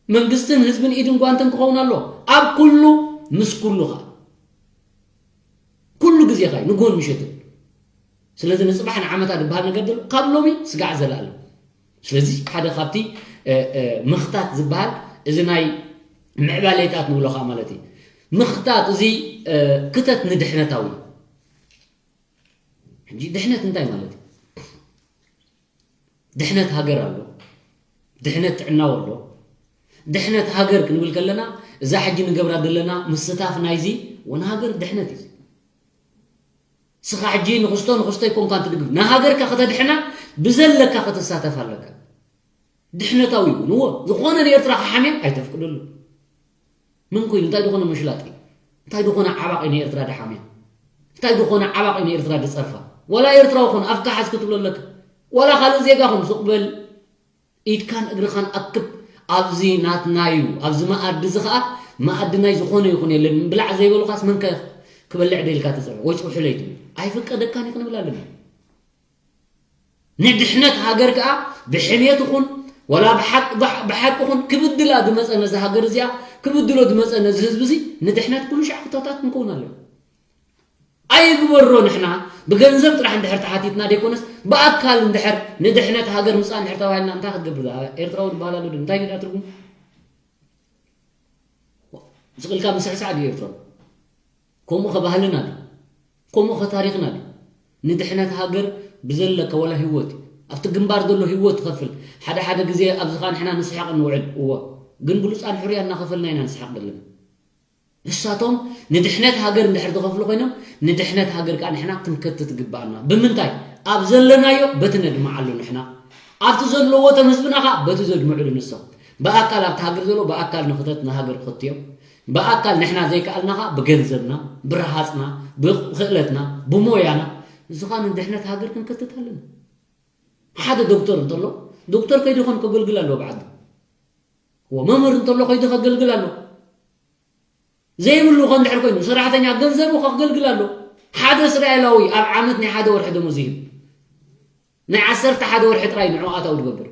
መንግስትን ህዝብን ኢድን ጓንትን ክኸውን ኣለዎ ኣብ ኩሉ ምስ ኩሉ ኸ ኩሉ ግዜ ኸ ንግሆን ምሸትን ስለዚ ንፅባሕ ንዓመታ ዝበሃል ነገር ዘሎ ካብ ሎሚ ስጋዕ ዘላለም ስለዚ ሓደ ካብቲ ምኽታት ዝበሃል እዚ ናይ ምዕባሌታት ንብሎ ከዓ ማለት እዩ ምኽታት እዚ ክተት ንድሕነታዊ ሕጂ ድሕነት እንታይ ማለት እዩ ድሕነት ሃገር ኣሎ ድሕነት ጥዕናው ኣሎ ድሕነት ሃገር ክንብል ከለና እዛ ሕጂ ንገብራ ዘለና ምስታፍ ናይዚ ወን ሃገር ድሕነት እዩ ስኻ ሕጂ ንኽስቶ ንኽስቶ ይኮንካ እንትድግፍ ንሃገርካ ከተድሕና ብዘለካ ከተሳተፍ ኣለካ ድሕነታዊ ይኹን እዎ ዝኾነ ንኤርትራ ክሓምያ ኣይተፍቅደሉ መን ኮይኑ እንታይ ዝኾነ መሽላጢ እንታይ ዝኾነ ዓባቂ ንኤርትራ ድሓምያ እንታይ ዝኾነ ዓባቂ ንኤርትራ ድጸርፋ ወላ ኤርትራዊ ኾነ ኣፍካ ሓዝ ክትብሎ ኣለካ ወላ ካልእ ዜጋ ኹን ሱቕ በል ኢድካን እግርኻን ኣክብ ኣብዚ ናትና እዩ ኣብዚ መኣዲ እዚ ኸዓ መኣዲ ናይ ዝኾነ ይኹን የለን ብላዕ ዘይበሉኻስ መንከ ክበልዕ ደልካ ትፅበ ወይ ፅውሕለይ ትብል ኣይፍቀደካን እዩ ክንብል ኣለና ንድሕነት ሃገር ከኣ ብሕሜት ይኹን ወላ ብሓቂ ኩን ክብድላ ዝመፀ ነዚ ሃገር እዚኣ ክብድሎ ዝመፀ ነዚ ህዝቢ እዚ ንድሕነት ኩሉ ሻዕ ክታታት ክንከውን ኣለና። ኣይግበሮ ንሕና ብገንዘብ ጥራሕ እንድሕር ተሓቲትና ደይኮነስ ብኣካል እንድሕር ንድሕነት ሃገር ምፃእ እንድሕር ተባሂልና እንታይ ክትገብር ዛ ኤርትራዊ ዝበሃል ኣሎ ዶ እንታይ ግዳ ትርጉም ዝቕልካ ምስዕሳዕ ድዩ ኤርትራዊ ከምኡ ኸባህልና ድዩ ከምኡ ኸታሪኽና ድዩ ንድሕነት ሃገር ብዘለካ ወላ ህይወት ኣብቲ ግንባር ዘሎ ህይወት ትኸፍል ሓደ ሓደ ግዜ ኣብዚኻ ንሕና ንስሕቕ ንውዕል እዎ ግን ብሉፃን ሕርያ እናኸፈልና ኢና ንስሕቕ ዘለና ንሳቶም ንድሕነት ሃገር እንድሕር ዝኸፍሉ ኮይኖም ንድሕነት ሃገር ከዓ ንሕና ክንከትት ግባኣና ብምንታይ ኣብ ዘለናዮ በቲ ነድምዓሉ ንሕና ኣብቲ ዘለዎ ቶም ህዝብና ከዓ በቲ ዘድምዕሉ ንሶም ብኣካል ኣብቲ ሃገር ዘሎ ብኣካል ንክተት ንሃገር ክኽትዮም ብኣካል ንሕና ዘይከኣልና ከዓ ብገንዘብና ብረሃፅና ብክእለትና ብሞያና እዚ ከዓ ንድሕነት ሃገር ክንከትት ኣለና ሓደ ዶክተር እንተሎ ዶክተር ከይዱ ከም ከገልግል ኣለዎ ብዓዱ መምህር እንተሎ ከይዱ ከገልግል ኣለዎ ዘይብሉ ከ እንድሕር ኮይኑ ሰራሕተኛ ገንዘቡ ከገልግል ኣሎ ሓደ እስራኤላዊ ኣብ ዓመት ናይ ሓደ ወርሒ ደሞዝ ይህብ ናይ ዓሰርተ ሓደ ወርሒ ጥራይ ንዕኡ ኣታዊ ዝገብር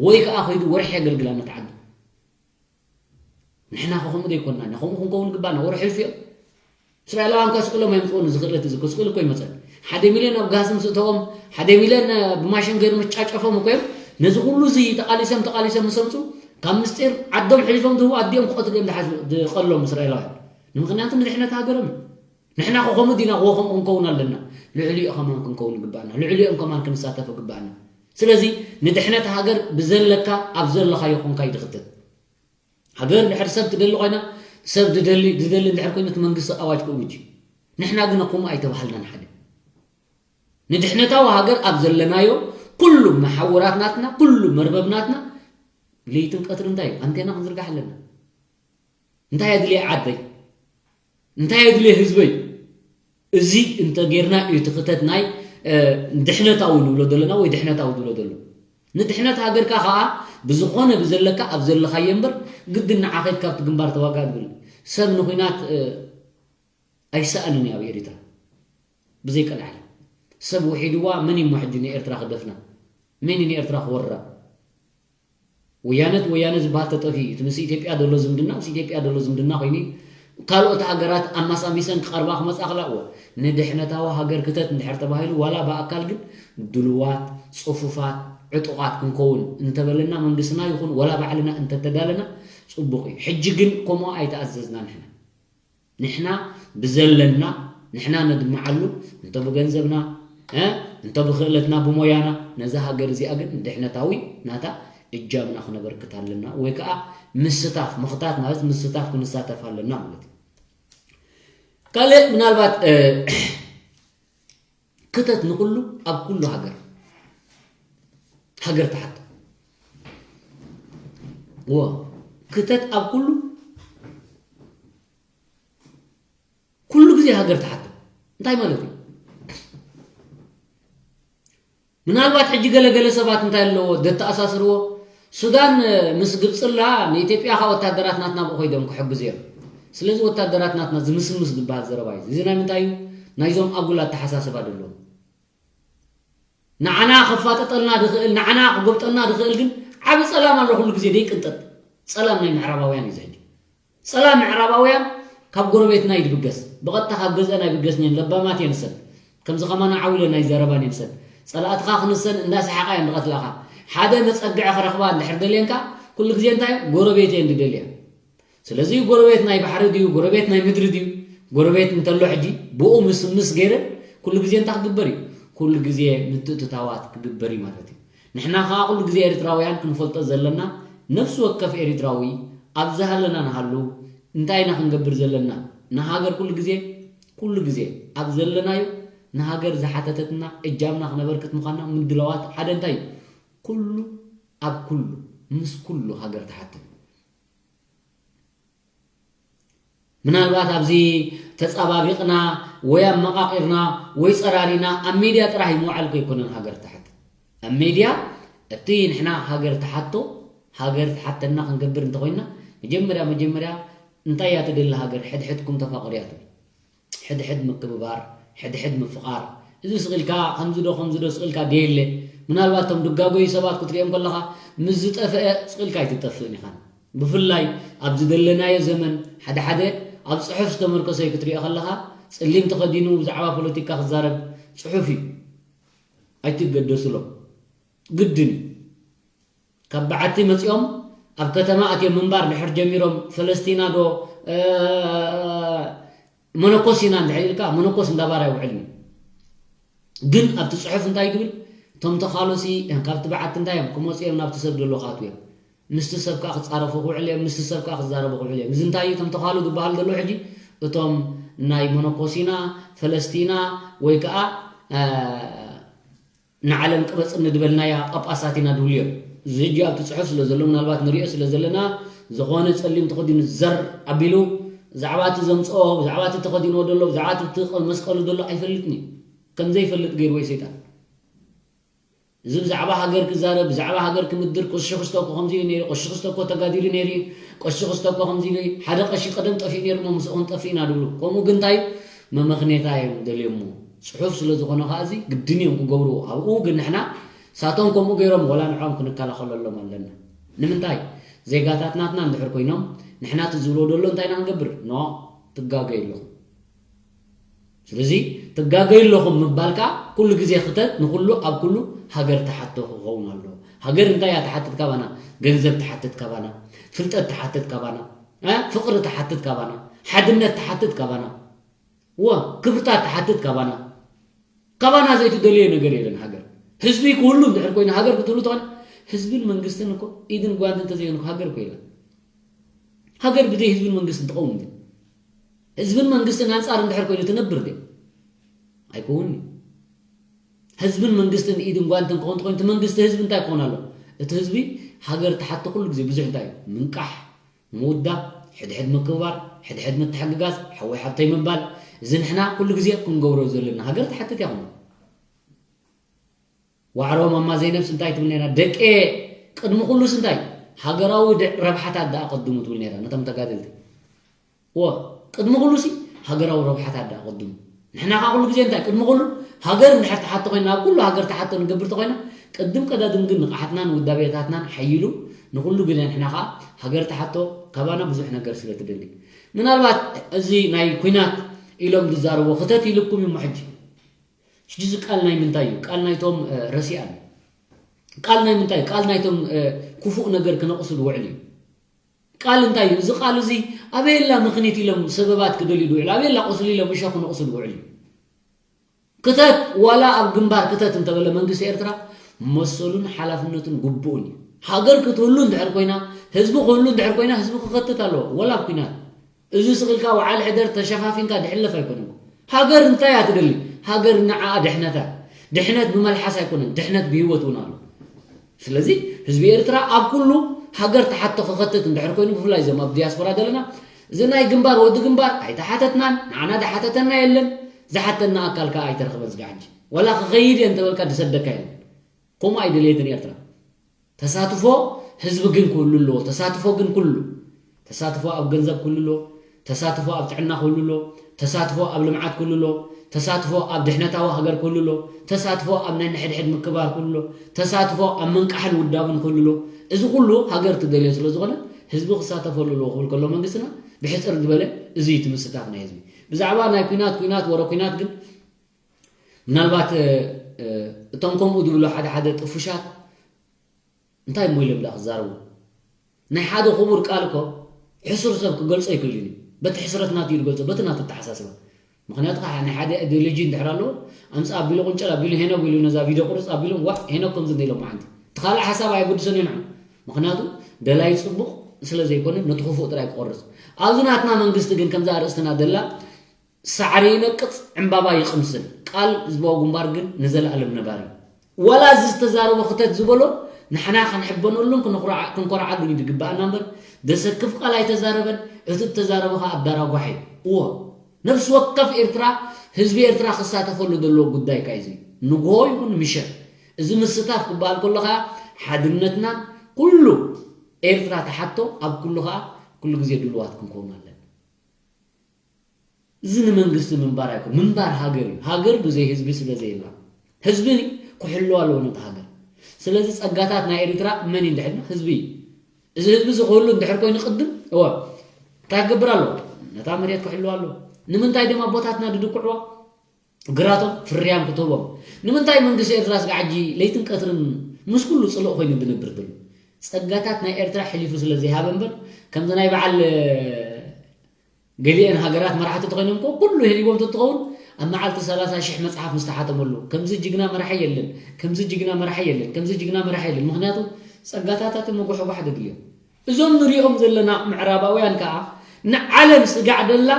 ወይ ከዓ ከይዱ ወርሒ የገልግላ ነቲ ዓዲ ንሕና ከ ከምኡ ዘይኮንና ኢና ከምኡ ክንከውን ግባና ወርሒ ሕልፊ እዮም እስራኤላውያን ከስቅሎም ኣይምፅኡን እዚ ክእለት እዚ ክስቅል እኮ ይመፀን ሓደ ሚልዮን ኣብ ጋዝ ምስ እተዎም ሓደ ሚልዮን ብማሽን ገይሩ ምስ ጫጨፎም እኮ እዮም ነዚ ኩሉ እዚ ተቃሊሶም ተቃሊሶም ምስ ኣምፅኡ ካብ ምስጢር ዓዶም ሕሊፎም ዝህቡ ኣዲኦም ክቐትሉ እዮም ዝሓስቡ ዝቐሎም እስራኤላውያን ንምኽንያቱ ንድሕነት ሃገሮም እዩ ንሕና ከ ከምኡ ዲና ክወ ከምኡ ክንከውን ኣለና ልዕሊኡ ከማን ክንከውን ይግባኣና ልዕሊኦም ከማን ክንሳተፍ ይግባኣና ስለዚ ንድሕነት ሃገር ብዘለካ ኣብ ዘለኻዮ ኮንካ እዩ ዝኽተት ሃገር ድሕር ሰብ ትደሊ ኮይና ሰብ ዝደሊ ዝደሊ እንድሕር ኮይኑ እቲ መንግስቲ ኣዋጅ ክእውጅ እዩ ንሕና ግን ከምኡ ኣይተባሃልናን ሓደ ንድሕነታዊ ሃገር ኣብ ዘለናዮ ኩሉ መሓውራት ናትና ኩሉ መርበብ ናትና ለይትን ቀትሪ እንታይ እዩ ኣንቴና ክንዝርጋሕ ኣለና እንታይ ኣድልየ ዓደይ እንታይ ኣድልየ ህዝበይ እዚ እንተ ጌርና እዩ ትኽተት ናይ ድሕነታዊ ንብሎ ዘለና ወይ ድሕነታዊ ዝብሎ ዘሎ ንድሕነት ሃገርካ ከዓ ብዝኾነ ብዘለካ ኣብ ዘለኻዮ እምበር ግድን ንዓኸት ካብቲ ግንባር ተዋጋ ዝብል ሰብ ንኹናት ኣይሰኣንን እዩ ኣብ ኤሪትራ ብዘይቀልዓለ ሰብ ውሒድዋ መን ይሞ ሕጂ ንኤርትራ ክደፍና መን ንኤርትራ ክወርራ ወያነት ወያነ ዝበሃል ተጠፊኡ እዩ። እቲ ምስ ኢትዮጵያ ዘሎ ዝምድና ምስ ኢትዮጵያ ዘሎ ዝምድና ኮይኑ ካልኦት ሃገራት ኣማሳሚሰን ክቐርባ ክመፃ ክላ እዎ ንድሕነታዊ ሃገር ክተት እንድሕር ተባሂሉ ዋላ ብኣካል ግን ድልዋት፣ ፅፉፋት፣ ዕጡቓት ክንከውን እንተበለና መንግስትና ይኹን ወላ ባዕልና እንተተዳለና ፅቡቕ እዩ። ሕጂ ግን ከምኡ ኣይተኣዘዝና ንሕና። ንሕና ብዘለና ንሕና ነድምዓሉ እንተ ብገንዘብና እ እንተ ብኽእለትና ብሞያና ነዛ ሃገር እዚኣ ግን ድሕነታዊ ናታ እጃምና ክነበርክት ኣለና ወይ ከዓ ምስታፍ ምኽታት ማለት ምስታፍ ክንሳተፍ ኣለና ማለት እዩ። ካልእ ምናልባት እ ክተት ንኩሉ ኣብ ኩሉ ሃገር ሃገር ትሓቶ ዎ ክተት ኣብ ኩሉ ኩሉ ግዜ ሃገር ትሓቶ እንታይ ማለት እዩ? ምናልባት ሕጂ ገለገለ ሰባት እንታይ ኣለዎ ደተኣሳስርዎ ሱዳን ምስ ግብፅላ ንኢትዮጵያ ካብ ወታደራት ናትና ብኡ ኮይዶም ክሕግዙ እዮም። ስለዚ ወታደራት ናትና ዝምስምስ ዝበሃል ዘረባ እዩ። እዚ ናይ ምንታይ እዩ? ናይዞም ኣጉል ኣተሓሳስባ ደለዎም። ንዓና ከፋጠጠልና ዝኽእል ንዓና ክጎብጠልና ዝኽእል ግን ዓቢ ጸላም ኣሎ ኩሉ ግዜ ዘይቅንጠጥ ጸላም ናይ ምዕራባውያን እዩ ዝሕጂ ጸላም ምዕራባውያን ካብ ጎረቤትና እዩ ዝብገስ ብቐጥታ ካብ ገዝአን ኣይብገስን እየን ለባማት እየን ንሰን ከምዚ ከማና ዓው ኢለን ኣይዘረባን እየን ንሰን ጸላእትኻ ክንሰን እንዳሰሓቓ እየን ዝቐትላኻ ሓደ መጸግዒ ክረኽባ እንድሕር ደልየን ከኣ ኩሉ ግዜ እንታይ ጎረቤት እየን ዝደልያ ስለዚ ጎረቤት ናይ ባሕሪ ድዩ ጎረቤት ናይ ምድሪ ድዩ ጎረቤት እንተሎ ሕጂ ብኡ ምስምስ ገይረ ኩሉ ግዜ እንታይ ክግበር እዩ ኩሉ ግዜ ምትእትታዋት ክግበር እዩ ማለት እዩ ንሕና ከዓ ኩሉ ግዜ ኤርትራውያን ክንፈልጦ ዘለና ነፍሲ ወከፍ ኤርትራዊ ኣብ ዝሃለና ንሃሉ እንታይ ኢና ክንገብር ዘለና ንሃገር ኩሉ ግዜ ኩሉ ግዜ ኣብ ዘለናዮ ንሃገር ዝሓተተትና እጃምና ክነበርክት ምዃንና ምድላዋት ሓደ እንታይ እዩ ኩሉ ኣብ ኩሉ ምስ ኩሉ ሃገር ትሓትት ምናልባት ኣብዚ ተፃባቢቕና ወይ ኣመቓቒርና ወይ ፀራሪና ኣብ ሜድያ ጥራሕ ምውዓል ከይኮነን ሃገር ትሓትት ኣብ ሜድያ እቲ ንሕና ሃገር ትሓቶ ሃገር ትሓተና ክንገብር እንተኮይና መጀመርያ መጀመርያ እንታይ እያ ትደሊ ሃገር ሕድሕድኩም ተፋቐሩ እያ ትብል ሕድሕድ ምክብባር ሕድሕድ ምፍቓር እዚ ስቕ ኢልካ ከምዚ ዶ ከምዚ ዶ ስቕ ኢልካ ደየለ ምናልባት እቶም ድጋጎዩ ሰባት ክትሪኦም ከለኻ ምስ ዝጠፍአ ስቕ ኢልካ ኣይትጠፍእን ኢኻ። ብፍላይ ኣብዚ ዘለናዮ ዘመን ሓደ ሓደ ኣብ ጽሑፍ ዝተመርኮሰ ክትሪኦ ከለኻ ጸሊም ተኸዲኑ ብዛዕባ ፖለቲካ ክዛረብ ጽሑፍ እዩ። ኣይትገደሱሎም። ግድን እዩ። ካብ በዓቲ መጺኦም ኣብ ከተማ ኣትዮም ምንባር ድሕር ጀሚሮም ፈለስቲና ዶ መነኮስ ኢና እንድሕር ኢልካ መነኮስ እንዳባር ኣይውዕልን እዩ። ግን ኣብቲ ጽሑፍ እንታይ ይብል? እቶም ተኻሉሲ ካብቲ በዓቲ እንታይ እዮም ክመጹ እዮም ናብቲ ሰብ ደሎ ክኣትዉ እዮም። ምስቲ ሰብ ከዓ ክጻረፉ ክውዕል እዮም፣ ምስቲ ሰብ ከዓ ክዛረቡ ክውዕል እዮም። እዚ እንታይ እዩ? እቶም ተኻሉ ዝበሃል ዘሎ ሕጂ እቶም ናይ መነኮሲና ፈለስቲና ወይ ከዓ ንዓለም ቅበጽ እንድበልናያ ጳጳሳት ኢና ድብሉ እዮም። እዚ ሕጂ ኣብቲ ጽሑፍ ስለ ዘሎ ምናልባት ንሪኦ ስለ ዘለና ዝኾነ ጸሊም ተኸዲኑ ዘር ኣቢሉ ብዛዕባ እቲ ዘምጽኦ ብዛዕባ እቲ ተኸዲንዎ ዘሎ ብዛዕባ እቲ መስቀሉ ዘሎ ኣይፈልጥን እዩ። ከም ዘይፈልጥ ገይርዎ እዩ ሰይጣን። እዚ ብዛዕባ ሃገር ክዛረብ ብዛዕባ ሃገር ክምድር ቀሺ ክስቶ እኮ ከምዚ ኢሉ ነይሩ፣ ቀሺ ክስቶ እኮ ተጋዲሉ ነይሩ እዩ፣ ቀሺ ክስቶ እኮ ከምዚ ኢሉ እዩ። ሓደ ቀሺ ቀደም ጠፊኡ ነይሩ እሞ ምስኡ ክንጠፍእ ኢና ድብሉ። ከምኡ ግን እንታይ መመኽኔታ እዮም ደልዮሞ። ጽሑፍ ስለ ዝኾነ ከዓ እዚ ግድን እዮም ክገብርዎ። ኣብኡ ግን ንሕና ሳቶም ከምኡ ገይሮም ወላ ንዕኦም ክንከላኸለሎም ኣለና። ንምንታይ? ዜጋታት ናትና እንድሕር ኮይኖም ንሕና እቲ ዝብሎ ደሎ እንታይ ኢና ክንገብር? ኖ ትጋገዩ ኣለኹም። ስለዚ ትጋገዩ ኣለኹም ምባልካ ኩሉ ግዜ ክተት ንኩሉ ኣብ ኩሉ ሃገር ትሓቶ ክኸውን ኣሎ። ሃገር እንታይ እያ ትሓትት ካባና? ገንዘብ ትሓትት ካባና፣ ፍልጠት ትሓትት ካባና፣ እ? ፍቕሪ ትሓትት ካባና፣ ሓድነት ትሓትት ካባና፣ ወ ክብርታት ትሓትት ካባና። ካባና ዘይትደልዮ ነገር የለን። ሃገር ህዝቢ ክህሉ እንድሕር ኮይኑ ሃገር ክትህሉ ተኾነ ህዝብን መንግስትን እኮ ኢድን ጓንትን ተዘይኮነ ሃገር እኮ የለን። ሃገር ብዘይ ህዝብን መንግስትን ትቐውም ድያ? ህዝብን መንግስትን ኣንጻር እንድሕር ኮይኑ ትነብር ድያ? ኣይከውንን'ዩ። ህዝብን መንግስትን ኢድን ጓንትን ክኸውን ተኾይኑ እቲ መንግስቲ ህዝቢ እንታይ ክኾን ኣለዎ? እቲ ህዝቢ ሃገር ትሓቲ ኩሉ ግዜ ብዙሕ እንታይ እዩ? ምንቃሕ፣ ምውዳብ፣ ሕድሕድ ምክብባር፣ ሕድሕድ ምትሕግጋዝ፣ ሓወይ ሓብተይ ምባል፣ እዚ ንሕና ኩሉ ግዜ ክንገብሮ ዘለና ሃገር ትሓትት እያ። ዋዕሮ ማማ ዘይነብስ እንታይ ትብል ነይራ? ደቄ ቅድሚ ኩሉስ እንታይ ሃገራዊ ድ- ረብሓታት ደኣ ቀድሙ ትብል ነይራ ነቶም ተጋደልቲ። ወ ቅድሚ ኩሉሲ ሃገራዊ ረብሓታት ደኣ ቀድሙ። ንሕና ከዓ ኩሉ ግዜ እንታይ ቅድሚ ኩሉ ሃገር እንድሕር ትሓቶ ኮይና ኣብ ኩሉ ሃገር ትሓቶ ንገብር ተኮይና ቅድም ቀዳድም ግን ንቕሓትናን ውዳቤታትናን ሓይሉ ንኩሉ ግዜ ንሕና ከዓ ሃገር ትሓቶ ካባና ብዙሕ ነገር ስለ ትደሊ ምናልባት እዚ ናይ ኩናት ኢሎም ዝዛረቦ ክተት ኢልኩም እዩ ሕጂ ሕጂ እዚ ቃል ናይ ምንታይ እዩ? ቃል ናይቶም ረሲኣን ቃል ናይ ምንታይ ቃል ናይቶም ክፉእ ነገር ክነቕሱ ዝውዕል እዩ። ቃል እንታይ እዩ? እዚ ቃል እዚ ኣበየላ ምኽኒት ኢሎም ሰበባት ክደልዩ ዝውዕሉ ኣበየላ ቁስሊ ኢሎም እሾ ክነቕሱ ዝውዕል እዩ። ክተት ዋላ ኣብ ግንባር ክተት እንተበለ መንግስቲ ኤርትራ መሰሉን ሓላፍነቱን ግቡኡን እዩ። ሃገር ክትህሉ እንድሕር ኮይና ህዝቢ ክህሉ እንድሕር ኮይና ህዝቢ ክኸትት ኣለዎ። ዋላ ኣብ ኩናት እዚ ስቕ ኢልካ ወዓል ሕደር ተሸፋፊንካ ድሕለፍ ኣይኮነን። ሃገር እንታይ እያ ትደሊ? ሃገር ንዓኣ ድሕነታ ድሕነት ብመልሓስ ኣይኮነን ድሕነት ብህይወት እውን ኣሎ። ስለዚ ህዝቢ ኤርትራ ኣብ ኩሉ ሃገር ተሓቶ ክኸትት እንድሕር ኮይኑ ብፍላይ እዞም ኣብ ዲያስፖራ ዘለና እዚ ናይ ግንባር ወዲ ግንባር ኣይተሓተትናን ንዓና ዝሓተተና የለን። ዝሓተና ኣካል ከዓ ኣይተረኽበን ስጋዕ ሕጂ ዋላ ክኸይድ እየ እንተበልካ ዝሰደካ የለን። ከምኡ ኣይደለየትን ኤርትራ። ተሳትፎ ህዝቢ ግን ክህሉ ኣለዎ። ተሳትፎ ግን ኩሉ ተሳትፎ ኣብ ገንዘብ ክህሉ ኣለዎ። ተሳትፎ ኣብ ጥዕና ክህሉ ኣለዎ። ተሳትፎ ኣብ ልምዓት ክህሉ ኣለዎ። ተሳትፎ ኣብ ድሕነታዊ ሃገር ክህሉ ኣለዎ። ተሳትፎ ኣብ ናይ ንሕድሕድ ምክባር ክህሉ ኣለዎ። ተሳትፎ ኣብ ምንቃሕን ውዳብን ክህሉ ኣለዎ። እዚ ኩሉ ሃገር ትደልዮ ስለ ዝኾነ ህዝቢ ክሳተፈሉ ኣለዎ ክብል ከሎ መንግስትና ብሕፅር ዝበለ እዚ እዩ እቲ ምስታፍ ናይ ህዝቢ። ብዛዕባ ናይ ኩናት ኩናት ወረ ኩናት ግን ምናልባት እቶም ከምኡ ዝብሉ ሓደ ሓደ ጥፉሻት እንታይ እሞ ኢሎም ዳ ክዛረቡ ናይ ሓደ ክቡር ቃል እኮ ሕሱር ሰብ ክገልጾ ኣይክእልን እዩ። በቲ ሕስረት ናቱ እዩ ዝገልጾ በቲ ናቱ ኣተሓሳስባ። ምክንያቱ ከዓ ናይ ሓደ ኣይዲዮሎጂ እንድሕር ኣለዎ ኣምፃ ኣቢሉ ቁንጨል ኣቢሉ ሄኖግ ኢሉ ነዛ ቪድዮ ቁርፅ ኣቢሉ ዋ ሄኖግ ከምዚ እንተ ኢሎም መዓንቲ እቲ ካልእ ሓሳብ ኣየገድሶን እዩ ንዑ። ምክንያቱ ደላይ ፅቡቕ ስለ ዘይኮነ ነቲ ክፉእ ጥራይ ክቆርፅ ኣብዚ ናትና መንግስቲ ግን ከምዛ ኣርእስትና ደላ ሳዕሪ ይነቅጽ ዕምባባ ይቕምስል ቃል ህዝባዊ ግንባር ግን ንዘለኣለም ነባሪ እዩ። ዋላ እዚ ዝተዛረቦ ክተት ዝበሎ ንሕና ክንሕበነሉን ክንኮርዓሉን እዩ ዝግበኣና እምበር ዘሰክፍ ቃል ኣይተዛረበን። እቲ ዝተዛረቦ ከዓ ኣዳራጓሒ እዩ። እዎ ነብሲ ወከፍ ኤርትራ ህዝቢ ኤርትራ ክሳተፈሉ ዘለዎ ጉዳይ ከዓ እዚ ንግሆ ይኹን ምሸት እዚ ምስታፍ ክበሃል ከሎ ከዓ ሓድነትና ኩሉ ኤርትራ ተሓቶ ኣብ ኩሉ ከዓ ኩሉ ግዜ ድልዋት ክንከውን ኣለና። እዚ ንመንግስቲ ምንባር ኣይኮን ምንባር ሃገር እዩ። ሃገር ብዘይ ህዝቢ ስለ ዘየላ ህዝቢ ክሕልዋ ኣለዎ ነቲ ሃገር። ስለዚ ጸጋታት ናይ ኤሪትራ መን እዩ እንድሕር ህዝቢ እዩ። እዚ ህዝቢ እዚ ክህሉ እንድሕር ኮይኑ ቅድም እወ እንታይ ክገብር ኣለዎ? ነታ መሬት ክሕልዋ ኣለዎ። ንምንታይ ድማ ኣቦታትና ድድኩዕዋ? ግራቶም ፍርያም ክትህቦም። ንምንታይ መንግስቲ ኤርትራ ስጋዕ ሕጂ ለይትን ቀትርን ምስ ኩሉ ጽልእ ኮይኑ ድነብር ዘሎ? ጸጋታት ናይ ኤርትራ ሕሊፉ ስለ ዘይሃበ እምበር ከምዚ ናይ በዓል ገሊአን ሃገራት መራሕቲ ተኾይኖም እኮ ኩሉ ህሊቦም ተትኸውን ኣብ መዓልቲ ሰላሳ ሽሕ መጽሓፍ ምስተሓተመሉ ከምዚ ጅግና መራሒ የለን ከምዚ ጅግና መራሒ የለን ከምዚ ጅግና መራሒ የለን ምክንያቱ ጸጋታታት መጉሕጓሕ ደድልዮም እዞም ንሪኦም ዘለና ምዕራባውያን ከዓ ንዓለም ስጋዕ ደላ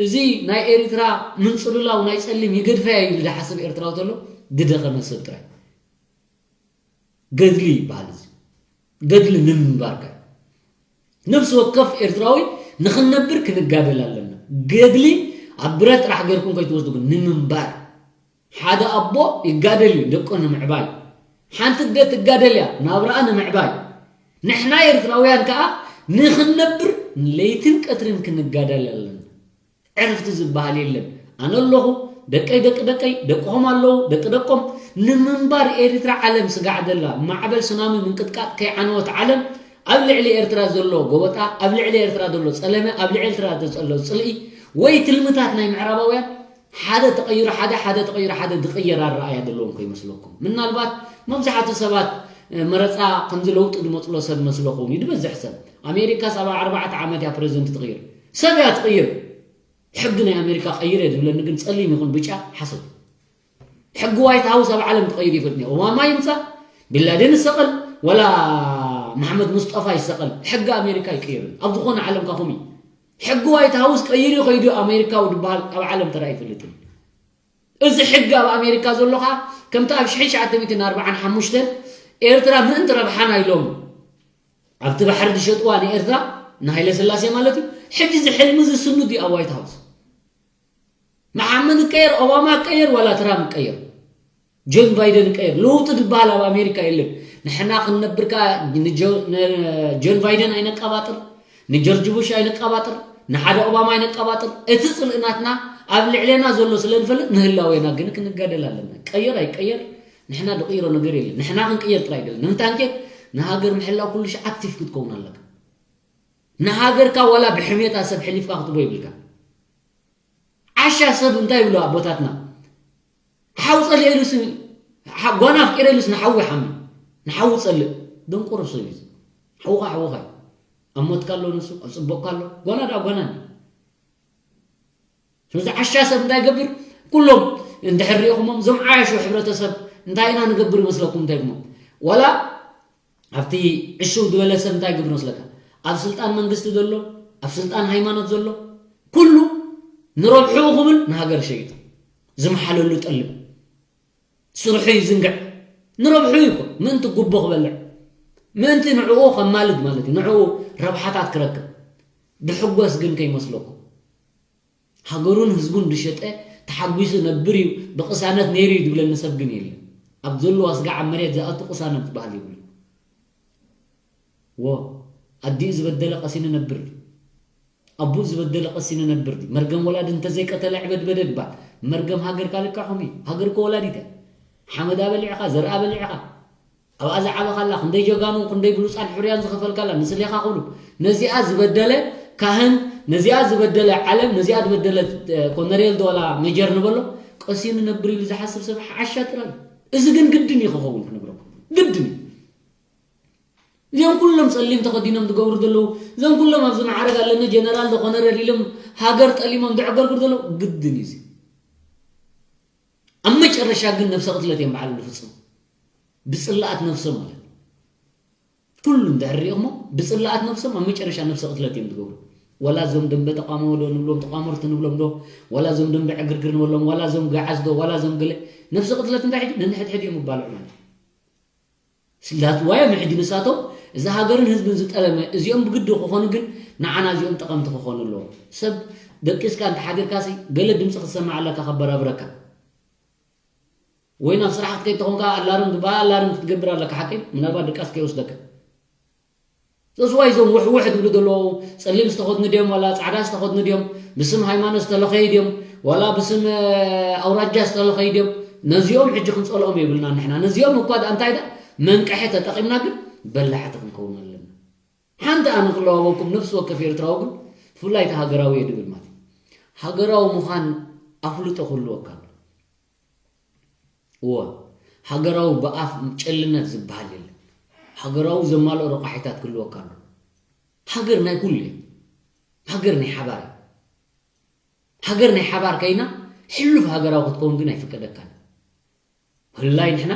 እዚ ናይ ኤሪትራ ምንጽልላው ናይ ጸሊም ይገድፈያ እዩ ዝሓስብ ኤርትራዊ ተሎ ድደኸመ ሰብ ጥራይ ገድሊ ይበሃል እዚ ገድሊ ንምንባር ከ ነፍሲ ወከፍ ኤርትራዊ ንኽንነብር ክንጋደል ኣለና ገድሊ ኣብ ብረት ጥራሕ ገርኩም ከይትወስዱ ግን ንምንባር ሓደ ኣቦ ይጋደል እዩ ደቁ ንምዕባይ ሓንቲ ኣደ ትጋደል እያ ናብራኣ ንምዕባይ ንሕና ኤርትራውያን ከዓ ንኽንነብር ለይትን ቀትርን ክንጋደል ኣለና ዕርፍቲ ዝበሃል የለን ኣነ ኣለኹ ደቀይ ደቂ ደቀይ ደቅኹም ኣለዉ ደቂ ደቆም ንምንባር ኤሪትራ ዓለም ስጋዕ ደላ ማዕበል ሱናሚ ምንቅጥቃጥ ከይዓነወት ዓለም ኣብ ልዕሊ ኤርትራ ዘሎ ጎበጣ ኣብ ልዕሊ ኤርትራ ዘሎ ጸለመ ኣብ ልዕሊ ኤርትራ ዘሎ ጽልኢ ወይ ትልምታት ናይ ምዕራባውያን ሓደ ተቐይሩ ሓደ ሓደ ተቐይሩ ሓደ ዝቕየር ኣረኣያ ዘለዎም ከይመስለኩም ምናልባት መብዛሕቱ ሰባት መረፃ ከምዚ ለውጢ ዝመፅሎ ሰብ መስሎ ኸውን እዩ ዝበዝሕ ሰብ ኣሜሪካስ ኣብ ኣርባዕተ ዓመት እያ ፕሬዚደንት ትቕይር ሰብ እያ ትቕይር ሕጊ ናይ ኣሜሪካ ቀይረ ዝብለኒ ግን ጸሊም ይኹን ብጫ ሓሰብ ሕጊ ዋይት ሃውስ ኣብ ዓለም ተቐይሩ ይፈልጥ ኦባማ ይምፃእ ቢንላደን ይሰቐል ወላ መሓመድ ሙስጠፋ ይሰቐል ሕጊ ኣሜሪካ ይቀይር ኣብ ዝኾነ ዓለም ካኹም እዩ ሕጊ ዋይት ሃውስ ቀይሩ ከይዱ ኣሜሪካዊ ዝበሃል ኣብ ዓለም ተራ ይፈልጥን እዚ ሕጊ ኣብ ኣሜሪካ ዘሎ ከዓ ከምቲ ኣብ ሽሕን ትሽዓተ ሚእትን ኣርባዓን ሓሙሽተን ኤርትራ ምእንቲ ረብሓና ኢሎም ኣብቲ ባሕሪ ዝሸጥዋ ንኤርትራ ንሃይለ ስላሴ ማለት እዩ ሕጂ እዚ ሕልሚ እዚ ስኑድ እዩ ኣብ ዋይት ሃውስ መሓመድ ቀየር ኦባማ ቀየር ዋላ ትራምፕ ቀየር ጆን ባይደን ቀየር ለውጢ ዝበሃል ኣብ ኣሜሪካ የለን ንሕና ክንነብር ከዓ ንጆን ባይደን ኣይነቀባጥር ንጆርጅ ቡሽ ኣይነቀባጥር ንሓደ ኦባማ ኣይነቀባጥር እቲ ፅልእናትና ኣብ ልዕሌና ዘሎ ስለ ንፈልጥ ንህላዌና ግን ክንጋደል ኣለና ቀየር ኣይቀየር ንሕና ድቕይሮ ነገር የለን ንሕና ክንቅየር ጥራይ ደለ ንምንታይ ንኬድ ንሃገር ምሕላው ኩሉ ሽ ኣክቲቭ ክትከውን ኣለካ ንሃገርካ ዋላ ብሕሜታ ሰብ ሕሊፍካ ክትቦ ይብልካ ዓሻ ሰብ እንታይ ይብሉ ኣቦታትና ሓው ጸሊኤ ኢሉስ ጓና ኣፍቂረ ኢሉስ ንሓዊ ሓሚ ንሓዊ ጸልእ ደንቆሮ ሰብ እዩ ሓውኻ ሓውኻ እዩ ኣብ ሞትካ ኣሎ ንሱ ኣብ ጽቡቕካ ኣሎ ጓና ደኣ ጓና ስለዚ ዓሻ ሰብ እንታይ ገብር ኩሎም እንድሕር ሪኢኹሞም እዞም ዓያሹ ሕብረተሰብ እንታይ ኢና ንገብር ይመስለኩም እንታይ ኢልሞም ዋላ ኣብቲ ዕሽው ዝበለ ሰብ እንታይ ገብር መስለካ ኣብ ስልጣን መንግስቲ ዘሎ ኣብ ስልጣን ሃይማኖት ዘሎ ኩሉ ንረብሕኡ ክብል ንሃገር ሸይጡ ዝመሓለሉ ጠልብ ስርሑ ይዝንግዕ ንረብሑ ይኮ ምእንቲ ጉቦ ክበልዕ ምእንቲ ንዕኡ ከማልድ ማለት እዩ ንዕኡ ረብሓታት ክረክብ ብሕጎስ ግን ከይመስለኩም ሃገሩን ህዝቡን ዝሸጠ ተሓጒሱ ነብር እዩ ብቕሳነት ነይሩ እዩ ዝብለኒ ሰብ ግን የለን ኣብ ዘለዋ ስጋ ኣብ መሬት ዝኣቱ ቅሳነት ዝበሃል ይብሉ ዎ ኣዲኡ ዝበደለ ቀሲኑ ነብር ኣቡኡ ዝበደለ ቀሲኑ ነብር መርገም ወላዲ እንተዘይቀተለ ዕበድበደ ድባል መርገም ሃገር ካልካ ኹም እዩ ሃገር እኮ ወላዲት እያ ሓመዳ በሊዕኻ ዘርኣ በሊዕኻ ኣብኣ ዝዓበኻላ ክንደይ ጀጋኑ ክንደይ ብሉፃን ሕርያን ዝኸፈልካላ ንስሌኻ ክብሉ ነዚኣ ዝበደለ ካህን ነዚኣ ዝበደለ ዓለም ነዚኣ ዝበደለ ኮነሬል ዶላ ሜጀር ንበሎ ቀሲኑ ነብር ኢሉ ዝሓስብ ሰብ ሓሻ ጥራይ እዚ ግን ግድን እዩ ክኸውን ክነግረኩም ግድን እዩ እዚኦም ኩሎም ፀሊም ተኸዲኖም ዝገብሩ ዘለዉ እዞም ኩሎም ኣብዚ ማዕረግ ኣለኒ ጀነራል ዶ ኮነረል ኢሎም ሃገር ጠሊሞም ዝዕገርግር ዘለዉ ግድን እዩ ኣብ መጨረሻ ግን ነብሰ ቅትለት እዮም በዓሎም ዝፍፅሙ ብፅላኣት ነብሶም ማለት ኩሉ እንድሕር ሪኦሞ ብፅላኣት ነብሶም ኣብ መጨረሻ ነብሰ ቅትለት እዮም ዝገብሩ ወላ እዞም ደንበ ተቃውሞ ዶ ንብሎም ተቃውሞርቲ ንብሎም ዶ ወላ እዞም ደንበ ዕግርግር ንበሎም ወላ እዞም ገዓዝ ዶ ወላ እዞም ገለ ነብሰ ቅትለት እንታይ ሕጂ ነንሕድሕድ እዮም ይባልዑ ማለት ስላትዋዮም ሕጂ ንሳቶም እዚ ሃገርን ህዝብን ዝጠለመ እዚኦም ብግዲ ክኾኑ ግን ንዓና እዚኦም ጠቐምቲ ክኾኑ ኣለዎ ሰብ ደቂስካ እንተሓዲርካሲ ገለ ድምፂ ክትሰማዕ ኣለካ ከበራብረካ ወይ ናብ ስራሕ ክትከይድ ተኾንካ ኣላርም ዝበሃል ኣላርም ክትገብር ኣለካ ሓቀይ ምናልባት ድቃስ ከይወስደካ ተስዋይ እዞም ውሕውሕ ዝብሉ ዘለዉ ፀሊም ዝተኸድኑ ድዮም ዋላ ፃዕዳ ዝተኸድኑ ድዮም ብስም ሃይማኖት ዝተለኸዩ ድዮም ዋላ ብስም ኣውራጃ ዝተለኸዩ ድዮም ነዚኦም ሕጂ ክንፀልኦም የብልና ንሕና ነዚኦም እኳ እንታይ ዳ መንቀሒ ተጠቒምና ግን በላሕቲ ክንከውን ኣለና። ሓንቲ ኣነ ክለዋወኩም፣ ነፍሲ ወከፍ ኤርትራዊ ግን ብፍላይ እቲ ሃገራዊ እየ ድብል ማለት እዩ። ሃገራዊ ምዃን ኣፍልጦ ክህልወካ ኣሎ። እወ፣ ሃገራዊ ብኣፍ ጨልነት ዝበሃል የለን። ሃገራዊ ዘማልኦ ረቋሒታት ክህልወካ ኣሎ። ሃገር ናይ ኩሉ እየ። ሃገር ናይ ሓባር እየ። ሃገር ናይ ሓባር ከይና ሕሉፍ ሃገራዊ ክትከውን ግን ኣይፍቀደካን። ህላይ ንሕና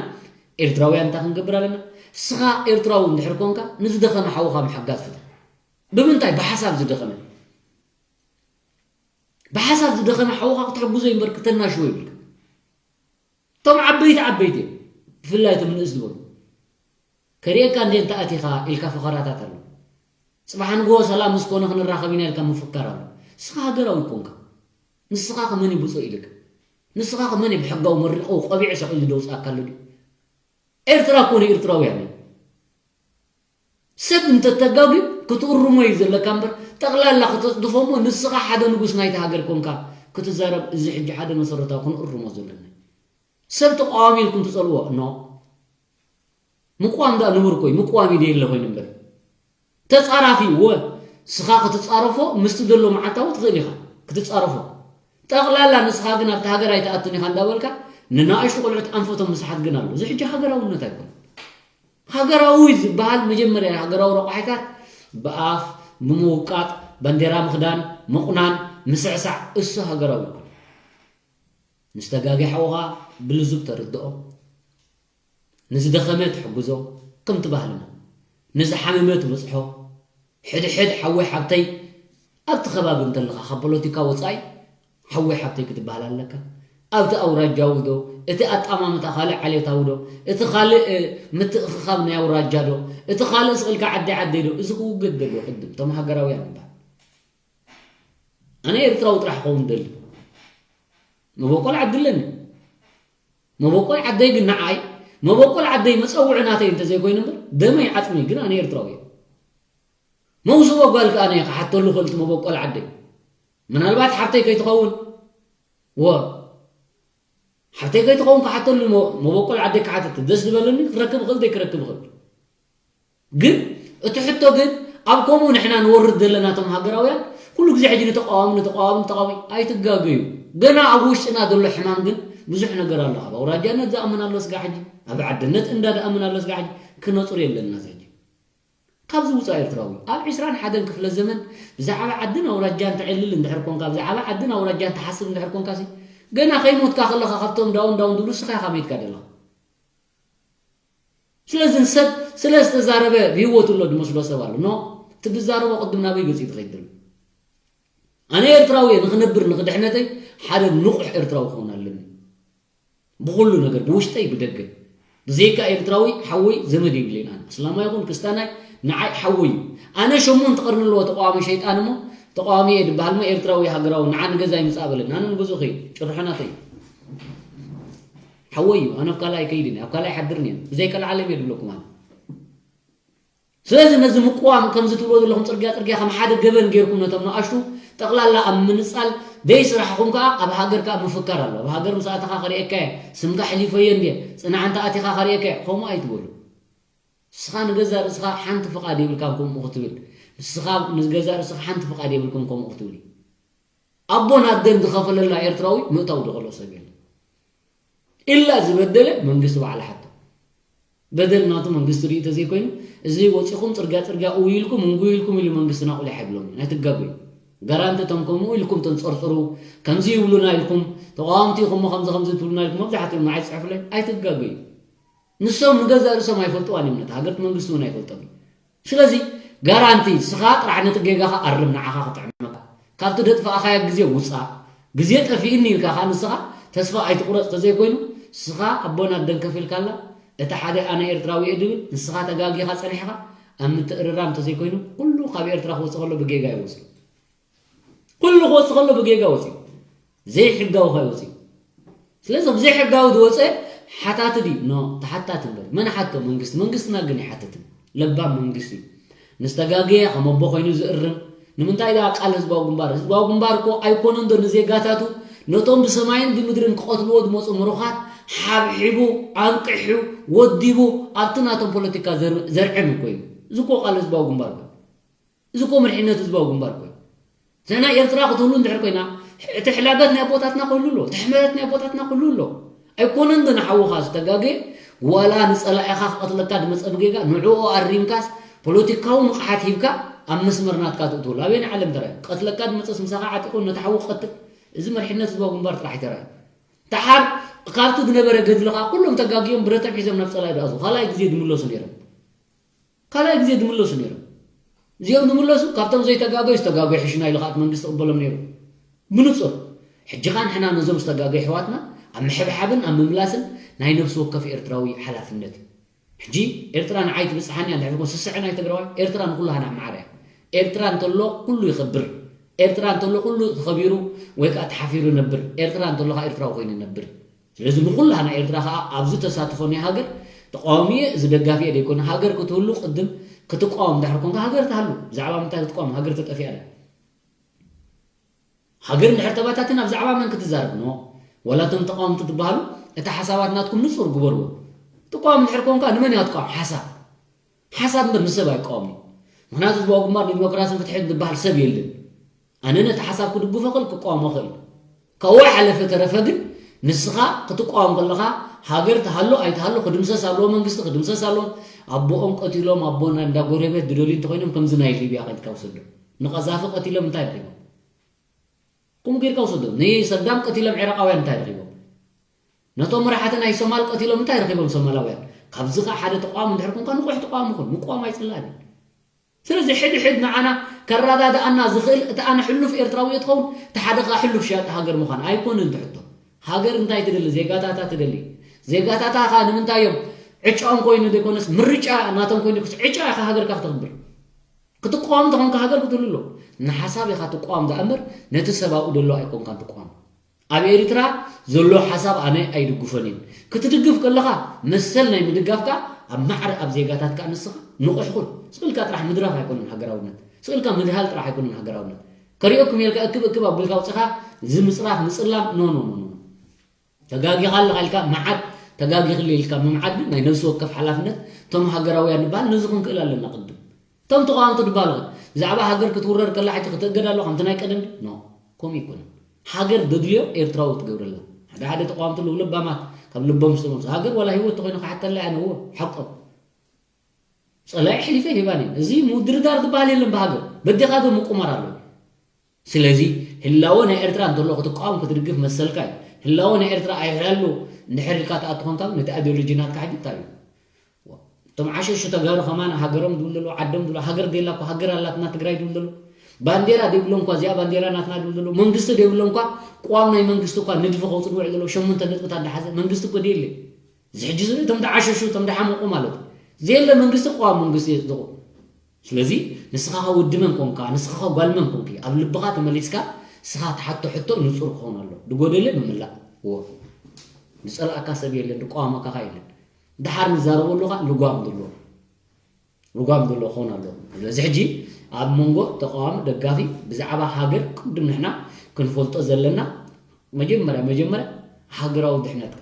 ኤርትራውያን እንታይ ክንገብር ኣለና? ንስኻ ኤርትራዊ እንድሕር ኮንካ ንዝደኸመ ሓውኻ ምሕጋዝ ፍትሕ። ብምንታይ? ብሓሳብ ዝደኸመ። ብሓሳብ ዝደኸመ ሓውኻ ክትሕግዞ እምበር ክተናሽዎ ይብልካ። እቶም ዓበይቲ ዓበይቲ እዮም። ብፍላይ እቶም ንእስ ዝበሉ። ከርእየካ እንደ እንተ ኣቲኻ ኢልካ ፈኸራታት ኣሎ። ጽባሕ ንግሆ ሰላም ምስ ኮነ ክንራኸብ ኢና ኢልካ ምፍካር ኣሎ። ንስኻ ሃገራዊ ኮንካ። ንስኻ ከመን ይብጾ ኢልካ። ንስኻ ከመን ብሕጋዊ መሪቑ ቆቢዕ ሰቒሉ ደውጻካ ኣሎ ድዩ? ኤርትራ እኮ ንኤርትራውያን እዩ። ሰብ እንተተጋጉ ክትእርሞ እዩ ዘለካ እምበር፣ ጠቕላላ ክተጽድፎ እሞ ንስኻ ሓደ ንጉስ ናይቲ ሃገር ኮንካ ክትዛረብ፣ እዚ ሕጂ ሓደ መሰረታዊ ክንእርሞ ዘለና። ሰብ ተቃዋሚ ኢልኩም ትጸልዎ፣ ኖ። ምቅዋም ደኣ ንቡር ኮይ፣ ምቅዋም እዩ ደየለ ኮይኑ እምበር። ተጻራፊ፣ ወ፣ ስኻ ክትጻረፎ ምስቲ ዘሎ መዓልታዊ ትኽእል ኢኻ ክትጻረፎ። ጠቕላላ ንስኻ ግን ኣብቲ ሃገር ኣይትኣቱን ኢኻ እንዳበልካ፣ ንናእሽቱ ቆልዑት ኣንፈቶም ምስሓት ግን ኣሎ። እዚ ሕጂ ሃገራውነት ኣይኮነን። ሃገራዊ ዝበሃል መጀመርያ ሃገራዊ ረቋሒታት ብኣፍ፣ ብምውቃጥ፣ ባንዴራ ምኽዳን፣ ምቑናን፣ ምስዕሳዕ፣ እሱ ሃገራዊ ይኮን። ንዝተጋግየ ሓውኻ ብልዙብ ተርድኦ፣ ንዝደኸመ ትሕግዞ፣ ከምቲ ባህልና፣ ንዝሓመመ ትበጽሖ። ሕድሕድ ሓወይ ሓብተይ፣ ኣብቲ ከባቢ እንተለኻ፣ ካብ ፖለቲካ ወጻኢ ሓወይ ሓብተይ ክትበሃል ኣለካ። ኣብቲ ኣውራጃዊ ዶ፣ እቲ ኣጣማምታ ካልእ ዓሌታዊ ዶ፣ እቲ ካልእ፣ እ፣ ምትእኽኻብ ናይ ኣውራጃ ዶ፣ እቲ ካልእ ስቕ ኢልካ ዓዲ ዓደይ ዶ፣ እዚ ክውገድ ዘለዎ ቅድም፣ እቶም ሃገራውያን ንበሃል። ኣነ ኤርትራዊ ጥራሕ ክኸውን ደሊ። መበቆል ዓዲ ኣለኒ። መበቆል ዓደይ ግን ንዓይ፣ መበቆል ዓደይ መጸውዒ ናተይ እንተዘይኮይኑ እምበር፣ ደመይ ዓጽመይ ግን ኣነ ኤርትራዊ እየ። መውስቦ ጓል ከኣ ኣነ ክሓተሉ ክእል እቲ መበቆል ዓደይ። ምናልባት ሓብተይ ከይትኸውን፣ ወ፣ ሓብተይ ከይትኸውን ክሓተሉ ሞ-፣ መበቆል ዓደይ ክሓተት ደስ ዝበለኒ፣ ክረክብ እኽእል፣ ዘይክረክብ እኽእል። ግን እቲ ሕቶ ግን ኣብ ከምኡ ንሕና ንወርድ ዘለና እቶም ሃገራውያን፣ ኩሉ ግዜ ሕጂ ንተቃዋሚ፣ ንተቃዋሚ፣ ንተቃዋሚ ኣይትጋገዩ። ገና ኣብ ውሽጥና ዘሎ ሕማም ግን ብዙሕ ነገር ኣሎ። ኣብ ኣውራጃነት ዝኣምን ኣሎ ስጋ ሕጂ፣ ኣብ ዓድነት እንዳ ዝኣምን ኣሎ ስጋ ሕጂ፣ ክነጹር የለና እዚ ሕጂ። ካብዚ ውጻእ ኤርትራዊ፣ ኣብ ዕስራን ሓደን ክፍለ ዘመን ብዛዕባ ዓድን ኣውራጃን ትዕልል እንድሕር ኮንካ፣ ብዛዕባ ዓድን ኣውራጃን ትሓስብ እንድሕር ኮንካሲ፣ ገና ከይሞትካ ከለኻ ካብቶም ዳውን ዳውን ዝብሉ ንስኻ ኢኻ ሜትካ ዘለኻ። ስለዚ ሰብ ስለ ዝተዛረበ ብህይወቱ ኣሎ ዝመስሎ ሰብ ኣሎ። ኖ፣ እቲ ዝዛረቦ ቅድም ናበይ ገጺ ትኸይድ ዘሎ? ኣነ ኤርትራዊ እየ፣ ንኽነብር ንኽድሕነተይ ሓደ ንቑሕ ኤርትራዊ ክኸውን ኣለኒ። ብኹሉ ነገር፣ ብውሽጠይ ብደገ። ብዘይካ ኤርትራዊ ሓወይ ዘመድ የብለይን ኣነ። እስላማይ ይኹን ክርስትያናይ ንዓይ ሓወይ እዩ። ኣነ ሸሞንተ ቀርኒ ኣለዎ ተቃዋሚ ሸይጣን እሞ፣ ተቃዋሚ እየ ድበሃል እሞ ኤርትራዊ ሃገራዊ ንዓ ንገዛ ይምጻእ በለኒ። ኣነ ንገዝኡ ከይድ፣ ጭርሖ ናተይ እዩ። ሓወይ እዩ። ኣነ ኣብ ካልእ ኣይከይድን እየ፣ ኣብ ካልእ ኣይሓድርን እየ። ብዘይ ቀልዓለም እየ ድብለኩም ኣነ። ስለዚ ነዚ ምቅዋም ከምዚ ትብልዎ ዘለኹም ጽርግያ ጽርግያ ከም ሓደ ገበን ጌርኩም ነቶም ንኣሽቱ ጠቕላላ ኣብ ምንጻል ደይስራሕኹም ከኣ ኣብ ሃገር ከኣ ምፍካር ኣሎ። ኣብ ሃገር ምስ ኣተኻ ከርእየካ እየ፣ ስምካ ሕሊፈዮ እንድየ፣ ጽናዕ እንተ ኣቲኻ ከርእየካ እየ፣ ከምኡ ኣይትበሉ። ንስኻ ንገዛእ ርእስኻ ሓንቲ ፍቓድ የብልካን ከምኡ ክትብል። ንስኻ ንገዛእ ርእስኻ ሓንቲ ፍቓድ የብልኩም ከምኡ ክትብል። ኣቦን ኣደን ዝኸፈለላ ኤርትራዊ ምእታው ዝኸሎ ሰብ የለን። ኢላ ዝበደለ መንግስቲ ባዕሉ ሓቶ። በደል ናቱ መንግስቲ ርእዩ ተዘይኮይኑ፣ እዚ ወጺኹም ጽርግያ ጽርግያ እውይ ኢልኩም እንጉይ ኢልኩም ኢሉ መንግስትና ቁሊሕ ኣይብሎም እዩ። ኣይትጋገዩ። ጋራንቲ እቶም ከምኡ ኢልኩም ተንጸርጽሩ፣ ከምዚ ይብሉና ኢልኩም፣ ተቃወምቲ ኢኹም እሞ ከምዚ ከምዚ ትብሉና ኢልኩም መብዛሕትኦም ንዓይ ጽሕፉለይ። ኣይትጋገዩ። ንሶም ንገዛእ ርእሶም ኣይፈልጥዋን እዮም፣ ነታ ሃገር እቲ መንግስቲ እውን ኣይፈልጦም እዩ። ስለዚ ጋራንቲ ንስኻ ጥራሕ ነቲ ጌጋኻ ኣርም፣ ንዓኻ ክጥዕመካ። ካብቲ ደጥፋእኻዮ ግዜ ውጻእ። ግዜ ጠፊእኒ ኢልካ ከኣ ንስኻ ተስፋ ኣይትቑረጽ፣ ተዘይኮይኑ ንስኻ ኣቦን ኣደን ከፊልካላ፣ እቲ ሓደ ኣነ ኤርትራዊ እየ ድብል፣ ንስኻ ተጋጊኻ ጸኒሕካ ኣብ ምትእርራም፣ ተዘይኮይኑ ኩሉ ካብ ኤርትራ ክወጽእ ከሎ ብጌጋ እዩ ወጺኡ። ኩሉ ክወጽእ ከሎ ብጌጋ ወጺኡ። ዘይሕጋዊ ከይወጽእ እዩ። ስለዚ ብዘይሕጋዊ ዝወጸ ሓታቲ ድዩ? ኖ፣ ተሓታቲ እምበር። መን ሓቶ? መንግስቲ። መንግስትና ግን ኣይሓትትን። ለባም መንግስቲ እዩ። ንዝተጋገየ ከም ኣቦ ኮይኑ ዝእርም። ንምንታይ ደኣ ቃል ህዝባዊ ግንባር? ህዝባዊ ግንባር እኮ ኣይኮነን ዶ ንዜጋታቱ፣ ነቶም ብሰማይን ብምድርን ክቐትልዎ ዝመጹ ምሩኻት ሓብሒቡ፣ ኣንቂሑ፣ ወዲቡ ኣብቲ ናቶም ፖለቲካ ዘር- ዘርዕም እኮ እዩ። እዚ እኮ ቃል ህዝባዊ ግንባር እኮ እዩ። እዚ እኮ መሪሕነት ህዝባዊ ግንባር እኮ እዩ። ንሕና ኤርትራ ክትህሉ እንድሕር ኮይና፣ እቲ ሕላገት ናይ ኣቦታትና ክህሉ ኣሎ፣ እቲ ሕመረት ናይ ኣቦታትና ክህሉ ኣሎ። ኣይኮነን ዶ ንሓውኻ ዝተጋገየ፣ ዋላ ንጸላኢኻ ክቐትለካ ዝመጸ ብጌጋ ንዕኡ ኣሪምካስ ፖለቲካዊ ንቕሓት ሂብካ ኣብ መስመር ናትካ ትእትወሉ። ኣበየናይ ዓለም ተራእዩ? ቀትለካ ዝመጸስ ምሳኻ ዓጢቑ ነቲ ሓዉ ክቐትል። እዚ መሪሕነት ህዝባዊ ግንባር ጥራሕ እዩ ተራእዩ። ደሓር ካብቲ ዝነበረ ገድሊ ኸኣ ኩሎም ተጋግዮም ብረቶም ሒዞም ናብ ጸላኢ ዝኣትዉ። ካልኣይ ግዜ ዝምለሱ ነይሮም። ካልኣይ ግዜ ዝምለሱ ነይሮም። እዚኦም ዝምለሱ ካብቶም ዘይተጋገዩ ዝተጋገዩ ሕሽና ኢሉ ኸኣ እቲ መንግስቲ ይቕበሎም ነይሩ። ብንጹር። ሕጂ ኸኣ ንሕና ነዞም ዝተጋገዩ ኣሕዋትና ኣብ ምሕብሓብን ኣብ ምምላስን ናይ ነፍሲ ወከፍ ኤርትራዊ ሓላፍነት እዩ። ሕጂ ኤርትራ ንዓይ ትብጽሓኒ እያ እንድሕር ኮን ስስዐ ናይ ትግራዋይ፣ ኤርትራ ንኹላህና ማዕረ እያ። ኤርትራ እንተሎ ኩሉ ይኸብር። ኤርትራ እንተሎ ኩሉ ተኸቢሩ ወይ ከኣ ተሓፊሩ ይነብር። ኤርትራ እንተሎ ኸኣ ኤርትራዊ ኮይኑ ይነብር። ስለዚ ንኹላህና ኤርትራ ኸኣ ኣብዚ ተሳትፎ ናይ ሃገር ተቃዋሚ እየ፣ እዚ ደጋፊ እየ ዘይኮነ፣ ሃገር ክትህሉ ቅድም ክትቃወም እንድሕር ኮንካ ሃገር ትሃሉ። ብዛዕባ ምንታይ ክትቃወም? ሃገር ተጠፊኣ ድያ? ሃገር እንድሕር ተባታቲና ብዛዕባ መን ክትዛረብ? ኖ። ወላ እቶም ተቃወምቲ ትበሃሉ እቲ ሓሳባት ናትኩም ንጹር ግበርዎ። ትቃወም እንድሕር ኮንካ ንመን ኢኻ ትቃወም? ሓሳብ። ሓሳብ እምበር ንሰብ ኣይቃወም እዩ። ምኽንያቱ ህዝባዊ ግንባር ንዲሞክራስን ፍትሕን ዝበሃል ሰብ የለን። ኣነ ነቲ ሓሳብ ክድግፎ ክእል ክቃወሞ ክእል። ካብኡ ሓለፈ ተረፈ ግን ንስኻ ክትቃወም ከለኻ ሃገር ትሃሎ ኣይትሃሎ ክድምሰስ ኣለዎ መንግስቲ ክድምሰስ ኣለዎ። ኣቦኦም ቀቲሎም ኣቦ ናይ እንዳ ጎረቤት ዝደልዩ እንተኾይኖም ከምዚ ናይ ሊብያ ከይድካ ውሰዶ። ንቐዛፊ ቀቲሎም እንታይ ረኺቦም? ከምኡ ጌርካ ውሰዶ። ንሰዳም ቀቲሎም ዒራቃውያን እንታይ ረኺቦም? ነቶም መራሕቲ ናይ ሶማል ቀቲሎም እንታይ ረኺቦም ሶማላውያን? ካብዚ ኸዓ ሓደ ተቃዋሚ እንድሕር ኮንካ ንቑሕ ተቃዋሚ ኩን። ምቅዋም ኣይጽላእን እዩ። ስለዚ ሕድሕድ ንዓና ከረዳድኣና ዝኽእል እቲ ኣነ ሕሉፍ ኤርትራዊ እየ ትኸውን፣ እቲ ሓደ ኸዓ ሕሉፍ ሸያጢ ሃገር ምዃን ኣይኮንን ትሕቶ። ሃገር እንታይ ትደሊ? ዜጋታታ ትደሊ። ዜጋታታ ኸዓ ንምንታይ እዮም ዕጫኦም ኮይኑ ዘይኮነስ ምርጫ ናቶም ኮይኑ ክስ ዕጫ ኢኻ ሃገርካ ክተኽብር። ክትቃወም እንተኾንካ ሃገር ክትህሉ ኣሎ። ንሓሳብ ኢኻ ትቃወም ደኣ እምበር ነቲ ሰብኣኡ ደሎ ኣይኮንካን ትቃወም። ኣብ ኤርትራ ዘሎ ሓሳብ ኣነ ኣይድግፎን እየ። ክትድግፍ ከለኻ መሰል ናይ ምድጋፍካ ኣብ ማዕረ ኣብ ዜጋታትካ ንስኻ ንቑሕ ኩን። ስቕ ኢልካ ጥራሕ ምድራፍ ኣይኮነን ሃገራውነት። ስቕ ኢልካ ምድሃል ጥራሕ ኣይኮነን ሃገራውነት። ከሪኦኩም እየ ኢልካ እክብ እክብ ኣቢልካ ኣውጺኻ እዚ ምጽራፍ ምጽላም ኖ ኖ ኖ ኖ። ተጋጊኻ ኣለኻ ኢልካ መዓት ተጋጊኽለይ ኢልካ ምምዓት ግን ናይ ነብሲ ወከፍ ሓላፍነት እቶም ሃገራውያን ንበሃል ነዚ ክንክእል ኣለና ቅድም። እቶም ተቓወምቲ ዝበሃሉ ኸ ብዛዕባ ሃገር ክትውረር ከላ ሕጂ ክትእገድ ኣለዋ ከምቲ ናይ ቀደም ድዩ? ኖ፣ ከምኡ ኣይኮነን። ሃገር ዘድልዮ ኤርትራዊ ክትገብረላ። ሓደ ሓደ ተቓወምቲ ኣለዉ ለባማት ካብ ልቦም ዝተመልሱ ሃገር ዋላ ህይወት ተኾይኑ ክሓተላ እያ ነዎ ሓቆም። ጸላኢ ኣሕሊፈ ኣይህባን እየን። እዚ ምድርዳር ዝበሃል የለን ብሃገር። በዴኻ ዶ ምቁማር ኣሎ? ስለዚ ህላወ ናይ ኤርትራ እንተሎ ክትቃወም ክትድግፍ መሰልካ እዩ። ህላወ ናይ ኤርትራ ኣይሕላሉ እንድሕር ኢልካ ትኣቱ ኮንካ ግን እቲ ኣይዲዮሎጂ ናትካ ሕጂ እንታይ እዩ? እቶም ዓሸሹ ተጋሩ ከማን ሃገሮም ድብል ዘለዉ ዓዶም ድብሉ ሃገር ደላ እኮ ሃገር ኣላትና ትግራይ ድብል ዘለዉ ባንዴራ ደይብሎም እኳ እዚኣ ባንዴራ ናትና ድብል ዘለዉ መንግስቲ ደይብሎም እኳ ቅዋም ናይ መንግስቲ እኳ ንድፊ ከውፅኡ ዝውዕል ዘለዉ ሸሞንተ ነጥብታት ዝሓዘ መንግስቲ እኮ ደየለ። እዚ ሕጂ ዝርኢ እቶም ዝዓሸሹ እቶም ዝሓመቑ ማለት እዩ። ዘየለ መንግስቲ ቅዋም መንግስቲ የፅድቑ። ስለዚ ንስኻ ከ ወዲ መን ኮንካ ንስኻ ከ ጓል መን ኮንኪ ኣብ ልብኻ ተመሊስካ ንስኻ ትሓቶ ሕቶ ንፁር ክኸውን ኣሎ። ዝጎደለ ምምላእ እዎ ዝፀላእካ ሰብ የለን ዝቋወመካ ከ የለን። ደሓር ንዛረበሉ ኸዓ ልጓም ዘለዎ ልጓም ዘለዎ ክኸውን ኣለዎ። ስለዚ ሕጂ ኣብ መንጎ ተቓዋሚ ደጋፊ ብዛዕባ ሃገር ቅድም ንሕና ክንፈልጦ ዘለና መጀመርያ መጀመርያ ሃገራዊ ድሕነትካ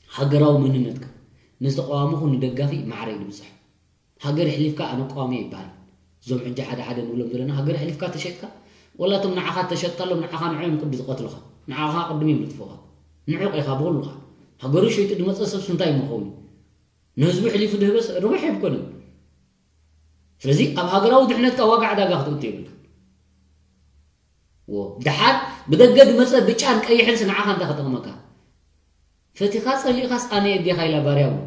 ሃገራዊ መንነትካ ንተቓዋሚ ኹን ንደጋፊ ማዕረ እዩ ዝብፅሕ። ሃገር ኣሕሊፍካ ኣነ ቋሚ ኣይበሃል። እዞም ሕጂ ሓደ ሓደ ንብሎም ዘለና ሃገር ኣሕሊፍካ ተሸጥካ ወላ እቶም ንዓኻ ተሸጥካሎም ንዓኻ ንዕኦም ቅዲ ዝቐትሉኻ ንዓኻ ቅድሚ እዮም ዝጥፍኡኻ። ንዑቕ ኢኻ ብኹሉኻ። ሃገሩ ሸይጡ ዝመፀ ሰብስ እንታይ መኸውን እዩ? ንህዝቡ ኣሕሊፉ ዝህበስ ርቡሕ ኣይኮነን። ስለዚ ኣብ ሃገራዊ ድሕነትካ ዋጋ ዕዳጋ ክትእቱ የብልካ። ደሓር ብደገ ዝመፀ ብጫን ቀይሕንስ ንዓኻ እንታይ ክጠቕመካ? ፈቲኻ ጸሊእኻስ ኣነ የዴኻ ኢላ ባርያ እውን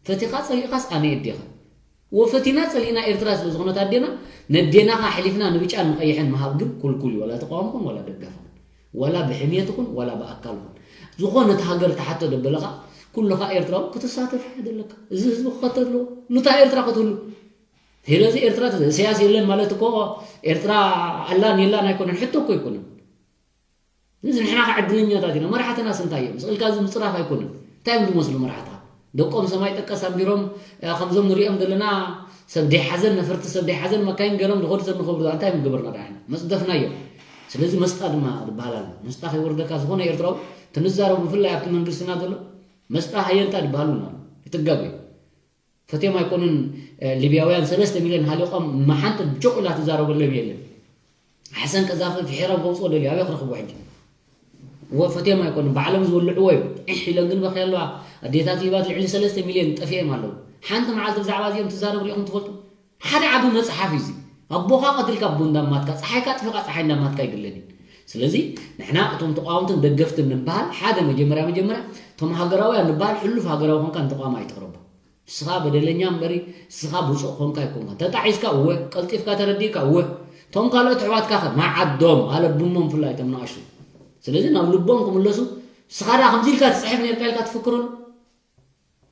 ፈቲኻ ጸሊእኻስ ኣነ የዴኻ ወፈቲና ጸሊእና ኤርትራ ስለ ዝኾነት ኣዴና ነዴና ኸዓ ኣሕሊፍና ንብጫን ንቐይሕን ምሃብ ግን ኩልኩል እዩ ዋላ ተቃዋሚ ኹን ዋላ ደጋፊ ኹን ዋላ ብሕምየት ኹን ዋላ ብኣካል ኹን ዝኾነ እቲ ሃገር ተሓቶ ደበለ ኸዓ ኩሉ ኸዓ ኤርትራዊ ክትሳተፍ እያ ዘለካ እዚ ህዝቢ ክኸተል ኣለዎ ኑታ ኤርትራ ክትህሉ ስለዚ ኤርትራ እሰያስ የለን ማለት እኮ ኤርትራ ኣላን የላን ኣይኮነን ሕቶ እኮ ኣይኮነን እዚ ንሕና ከ ዕድለኛታት ኢና። መራሕትናስ እንታይ እዮም? ስቕ ኢልካ እዚ ምፅራፍ ኣይኮነን። እንታይ እዮም ዝመስሉ መራሕትኻ? ደቆም ሰማይ ጠቀስ ኣንቢሮም ከምዞም ንሪኦም ዘለና ሰብ ደይሓዘን ነፈርቲ ሰብ ደይሓዘን መካይን ገይሮም ዝኸዱ ሰብ ንኸብሩ እንታይ እዮም ዝገበርና ደኣ ንሕና? መፅደፍናዮም። ስለዚ መስጣ ድማ ዝበሃል ኣሎ። መስጣ ከይወርደካ ዝኾነ ኤርትራዊ ትንዛረቡ ብፍላይ ኣብቲ መንግስትና ዘሎ መስጣ ሃየንታ ዝበሃል እውን ኣሎ። ይትጋገ ፈትዮም ኣይኮኑን። ሊብያውያን ሰለስተ ሚልዮን ሃሊቆም መሓንቲ ጆቕ ኢላ ትዛረበሎም የለን። ሓሰን ቀዛፊ ፍሒሮም ከውፅኦ ደልዩ ኣበይ ክረኽብዎ ሕጂ? እወ ፈትዮም ኣይኮኑን ባዕሎም ዝበልዕዎ እዮም። ዒሕ ኢለን ግን በኺ ኣለዋ። ኣዴታት ሊባት ልዕሊ ሰለስተ ሚልዮን ጠፊኦም ኣለዉ። ሓንቲ መዓልቲ ብዛዕባ እዚኦም ትዛረቡ ሪኢኹም ትፈልጡ? ሓደ ዓቢ መጽሓፍ እዩ እዚ። ኣቦኻ ቀትልካ ኣቦ እንዳማትካ፣ ጸሓይካ ኣጥፊእካ ጸሓይ እንዳማትካ ኣይድለን እዩ። ስለዚ ንሕና እቶም ተቓወምትን ደገፍትን ንበሃል ሓደ መጀመርያ መጀመርያ እቶም ሃገራውያን ንበሃል ሕሉፍ ሃገራዊ ኮንካ ንተቓውሞ ኣይትቕረቦ። ንስኻ በደለኛ እምበሪ ንስኻ ብፁዕ ኮንካ ኣይኮንካን። ተጣዒስካ እወ፣ ቀልጢፍካ ተረዲእካ እወ። እቶም ካልኦት ኣሕዋትካ ኸ መዓዶም ኣለብሞም ብፍላይ እቶም ንኣሽቱ። ስለዚ ናብ ልቦም ክምለሱ ንስኻ ደኣ ከምዚ ኢልካ ትጽሕፍ ነርካ ኢልካ ትፍክረሉ።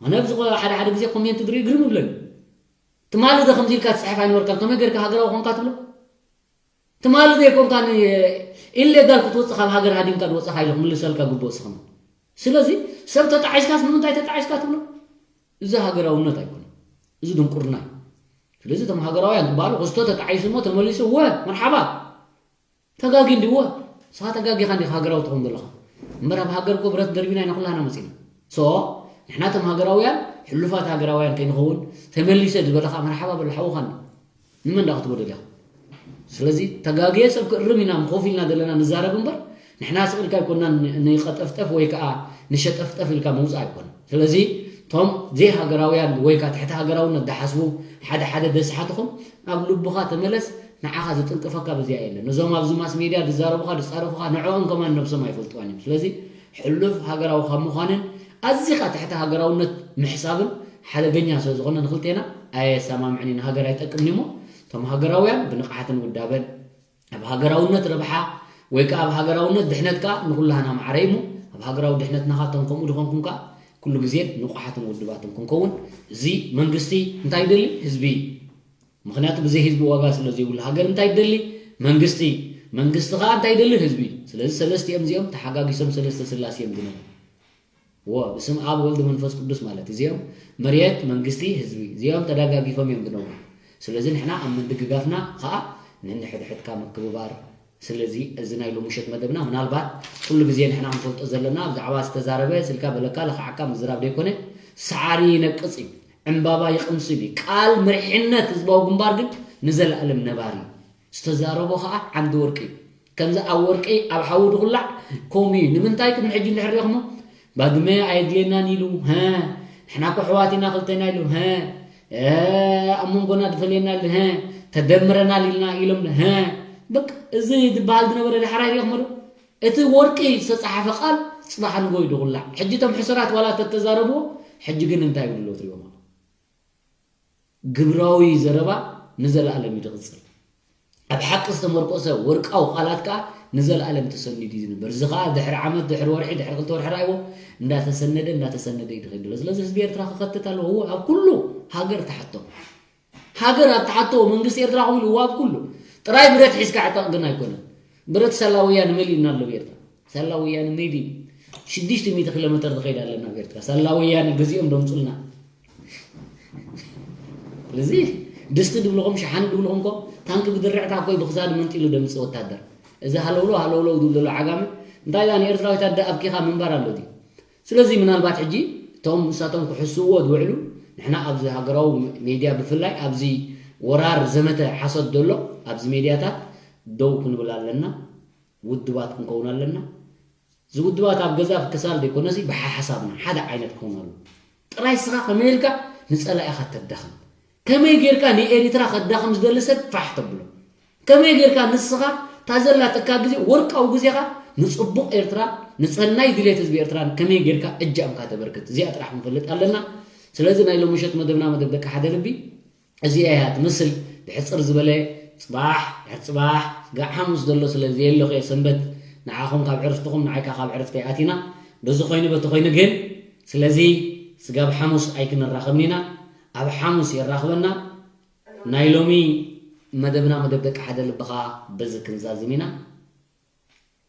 ኣነ ኣብዚ ሓደ ሓደ ግዜ ኮሜንት ድርኢ ግርም ይብለኒ። ትማሊ ዶ ከምዚ ኢልካ ትጽሕፍ ኣይነበርካን? ከመይ ጌርካ ሃገራዊ ኮንካ ትብሎ? ትማሊ ዶ ኣይኮንካን ኢሌጋል ክትወጽእ ካብ ሃገር ሃዲምካ ዝወጻኻ ኢሉ ክምልሰልካ ግቡእ እስኻ። ስለዚ ሰብ ተጣዒስካስ ንምንታይ ተጣዒስካ ትብሎ? እዚ ሃገራውነት ኣይኮነን። እዚ ድንቁርና እዩ። ስለዚ እቶም ሃገራውያን ዝበሃሉ ክስቶ ተጣዒሱ እሞ ተመሊሱ እወ መርሓባ። ተጋጊ እንዲዎ ንስኻ ተጋጊኻ እንዲኻ ሃገራዊ ትኸውን ዘለኻ። እምበር ኣብ ሃገር እኮ ብረት ደርቢና ኢና ኩላህና መፂና። ሶ ንሕና እቶም ሃገራውያን ሕሉፋት ሃገራውያን ከይንኸውን ተመሊሰ ዝበለ ከዓ መርሓባ በሎ ሓውኻኒ። ንመን ዳ ክትጎደል ኢኻ? ስለዚ ተጋግየ ሰብ ክእርም ኢና ኮፍ ኢልና ዘለና ንዛረብ እምበር ንሕና ስቕ ኢልካ ኣይኮንና ን- ንቐጠፍጠፍ ወይ ከዓ ንሸጠፍጠፍ ኢልካ ምውፃእ ኣይኮነ። ስለዚ እቶም ዘይሃገራውያን ወይ ከዓ ትሕቲ ሃገራውነት ዝሓስቡ ሓደ ሓደ ደስሓትኹም ኣብ ልብኻ ተመለስ። ንዓኻ ዝጥንቅፈካ ብዚኣ የለን። ነዞም ኣብዚ ማስ ሜድያ ዝዛረቡኻ ዝፃረፉኻ ንዕኦም ከማን ነብሶም ኣይፈልጥዋን እዮም። ስለዚ ሕሉፍ ሃገራዊ ካብ ምዃንን ኣዚኻ ትሕቲ ሃገራውነት ምሕሳብን ሓደገኛ ስለ ዝኾነ ንክልቴና ኣየሰማምዕን እዩ፣ ንሃገር ኣይጠቅምን እዩሞ እቶም ሃገራውያን ብንቕሓትን ውዳበን ኣብ ሃገራውነት ረብሓ ወይ ከዓ ኣብ ሃገራውነት ድሕነት ከዓ ንኩላህና ማዕረ እዩሞ ኣብ ሃገራዊ ድሕነትና ከዓ እቶም ከምኡ ዝኾንኩም ከዓ ኩሉ ግዜ ንቑሓትን ውድባትን ክንከውን እዚ መንግስቲ እንታይ ይደሊ ህዝቢ ምክንያቱ ብዘይ ህዝቢ ዋጋ ስለ ዘይብሉ ሃገር እንታይ ይደሊ መንግስቲ መንግስቲ ከዓ እንታይ ይደሊ ህዝቢ ስለዚ ሰለስቲኦም እዚኦም ተሓጋጊሶም ሰለስተ ስላሴ እዮም ዝነብሩ ወ ብስም ኣብ ወልድ መንፈስ ቅዱስ ማለት እዚኦም መሬት መንግስቲ ህዝቢ እዚኦም ተዳጋጊፎም እዮም ዝነብሩ ስለዚ ንሕና ኣብ ምድግጋፍና ከዓ ንንሕድሕድካ ምክብባር ስለዚ እዚ ናይ ሎምሸት መደብና ምናልባት ኩሉ ግዜ ንሕና ንፈልጦ ዘለና ብዛዕባ ዝተዛረበ ስልካ በለካ ለኽዓካ ምዝራብ ዘይኮነ ሰዓሪ ይነቅፅ እዩ ዕምባባ ይቕምስል እዩ ቃል መሪሕነት ህዝባዊ ግንባር ግን ንዘለኣለም ነባሪ እዩ ዝተዛረቦ ከዓ ዓንዲ ወርቂ እዩ ከምዚ ኣብ ወርቂ ኣብ ሓዊ ድኹላዕ ከምኡ እዩ ንምንታይ ቅድሚ ሕጂ እንድሕር ሪኢኹሞ ባድመ ኣየድልየናን ኢሉ ሀ ንሕና ኮ ሕዋት ኢና ክልተና ኢሉ ሀ ኣብ መንጎና ድፈልየና ሀ ተደምረናል ኢልና ኢሎም ሀ በቃ እዚ ዝበሃል ዝነበረ ዳሕራይ ሪኢኹሞ ዶ እቲ ወርቂ ዝተፃሓፈ ቃል ፅባሕ ንጎ እዩ ድኹላዕ ሕጂ እቶም ሕሰራት ዋላ ተተዛረብዎ ሕጂ ግን እንታይ ይብሉ ትሪኦም ግብራዊ ዘረባ ንዘለኣለም እዩ ዝቕፅል ኣብ ሓቂ ዝተመርኮሰ ወርቃዊ ቃላት ከዓ ንዘለኣለም ተሰኒዱ እዩ ዝንበር እዚ ከዓ ድሕሪ ዓመት ድሕሪ ወርሒ ድሕሪ ክልተ ወርሒ ራእይዎ እንዳተሰነደ እንዳተሰነደ እዩ ዝኸይድ ዘሎ ስለዚ ህዝቢ ኤርትራ ክኸትት ኣለዎ እወ ኣብ ኩሉ ሃገር ተሓቶ ሃገር ኣብ ተሓቶ መንግስቲ ኤርትራ ከምኡ ኢሉ እወ ኣብ ኩሉ ጥራይ ብረት ሒዝካ ዕጠቕ ግን ኣይኮነን ብረት ሳላ ወያነ መሊእና ኣሎ ኤርትራ ሳላ ወያነ maybe ሽዱሽተ ሚእቲ ኪሎ ሜተር ዝኸይድ ኣለና ኣብ ኤርትራ ሳላ ወያነ ገዚኦም ደምፁልና እዚ ድስቲ ድብልኹም ሸሓኒ ድብልኹም ኮ ታንኪ ብድርዕታ ኮይ ብክሳዱ መንጢሉ ደምፅእ ወታደር እዚ ሃለውሎ ሃለውሎ ዝብል ዘሎ ዓጋመ እንታይ ዳ ንኤርትራዊት ኣደ ኣብኪኻ ምንባር ኣሎ ድዩ ስለዚ ምናልባት ሕጂ እቶም ንሳቶም ክሕስዎ ዝውዕሉ ንሕና ኣብዚ ሃገራዊ ሜድያ ብፍላይ ኣብዚ ወራር ዘመተ ሓሶት ዘሎ ኣብዚ ሜድያታት ደው ክንብል ኣለና ውድባት ክንከውን ኣለና እዚ ውድባት ኣብ ገዛ ክሳል ዘይኮነሲ ብሓሓሳብና ሓደ ዓይነት ክኸውን ኣሎ ጥራይ ስኻ ከመይ ኢልካ ንጸላኢኻ ተዳኽም ከመይ ጌርካ ንኤሪትራ ከዳኽም ዝደሊ ሰብ ፋሕ ተብሎ ከመይ ጌርካ ንስኻ ታዘላትካ ግዜ ወርቃዊ ግዜኻ ንጽቡቕ ኤርትራ ንጸናይ ድሌት ህዝቢ ኤርትራ ከመይ ጌርካ እጃምካ ተበርክት እዚኣ ጥራሕ ክንፈልጥ ኣለና ስለዚ ናይ ሎሚ ምሸት መደብና መደብ ደቂ ሓደ ልቢ እዚኣ እያ ትመስል ብሕፅር ዝበለ ፅባሕ ድሕሪ ፅባሕ ጋዕ ሓሙስ ዘሎ ስለ ዘየለኹ እየ ሰንበት ንዓኹም ካብ ዕርፍትኹም ንዓይካ ካብ ዕርፍተይ ኣቲና በዚ ኮይኑ በቲ ኮይኑ ግን ስለዚ ስጋብ ሓሙስ ኣይክንራኸብን ኢና ኣብ ሓሙስ የራኽበና ናይ ሎሚ መደብና መደብ ደቂ ሓደ ልብኻ በዚ ክንዛዝም ኢና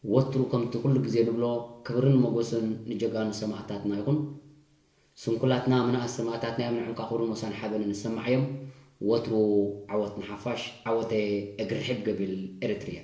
ወትሩ ከምቲ ኩሉ ግዜ ንብሎ ክብርን ሞጎስን ንጀጋኑ ሰማእታትና ይኹን። ስንኩላትና ምንኣስ ሰማእታትና እዮም ንዕንካ ክብርን ሞሳን ሓበንን ንሰማዕ እዮም። ወትሩ ዓወት ንሓፋሽ ዓወተ እግሪ ሕብ ገብል ኤረትርያ።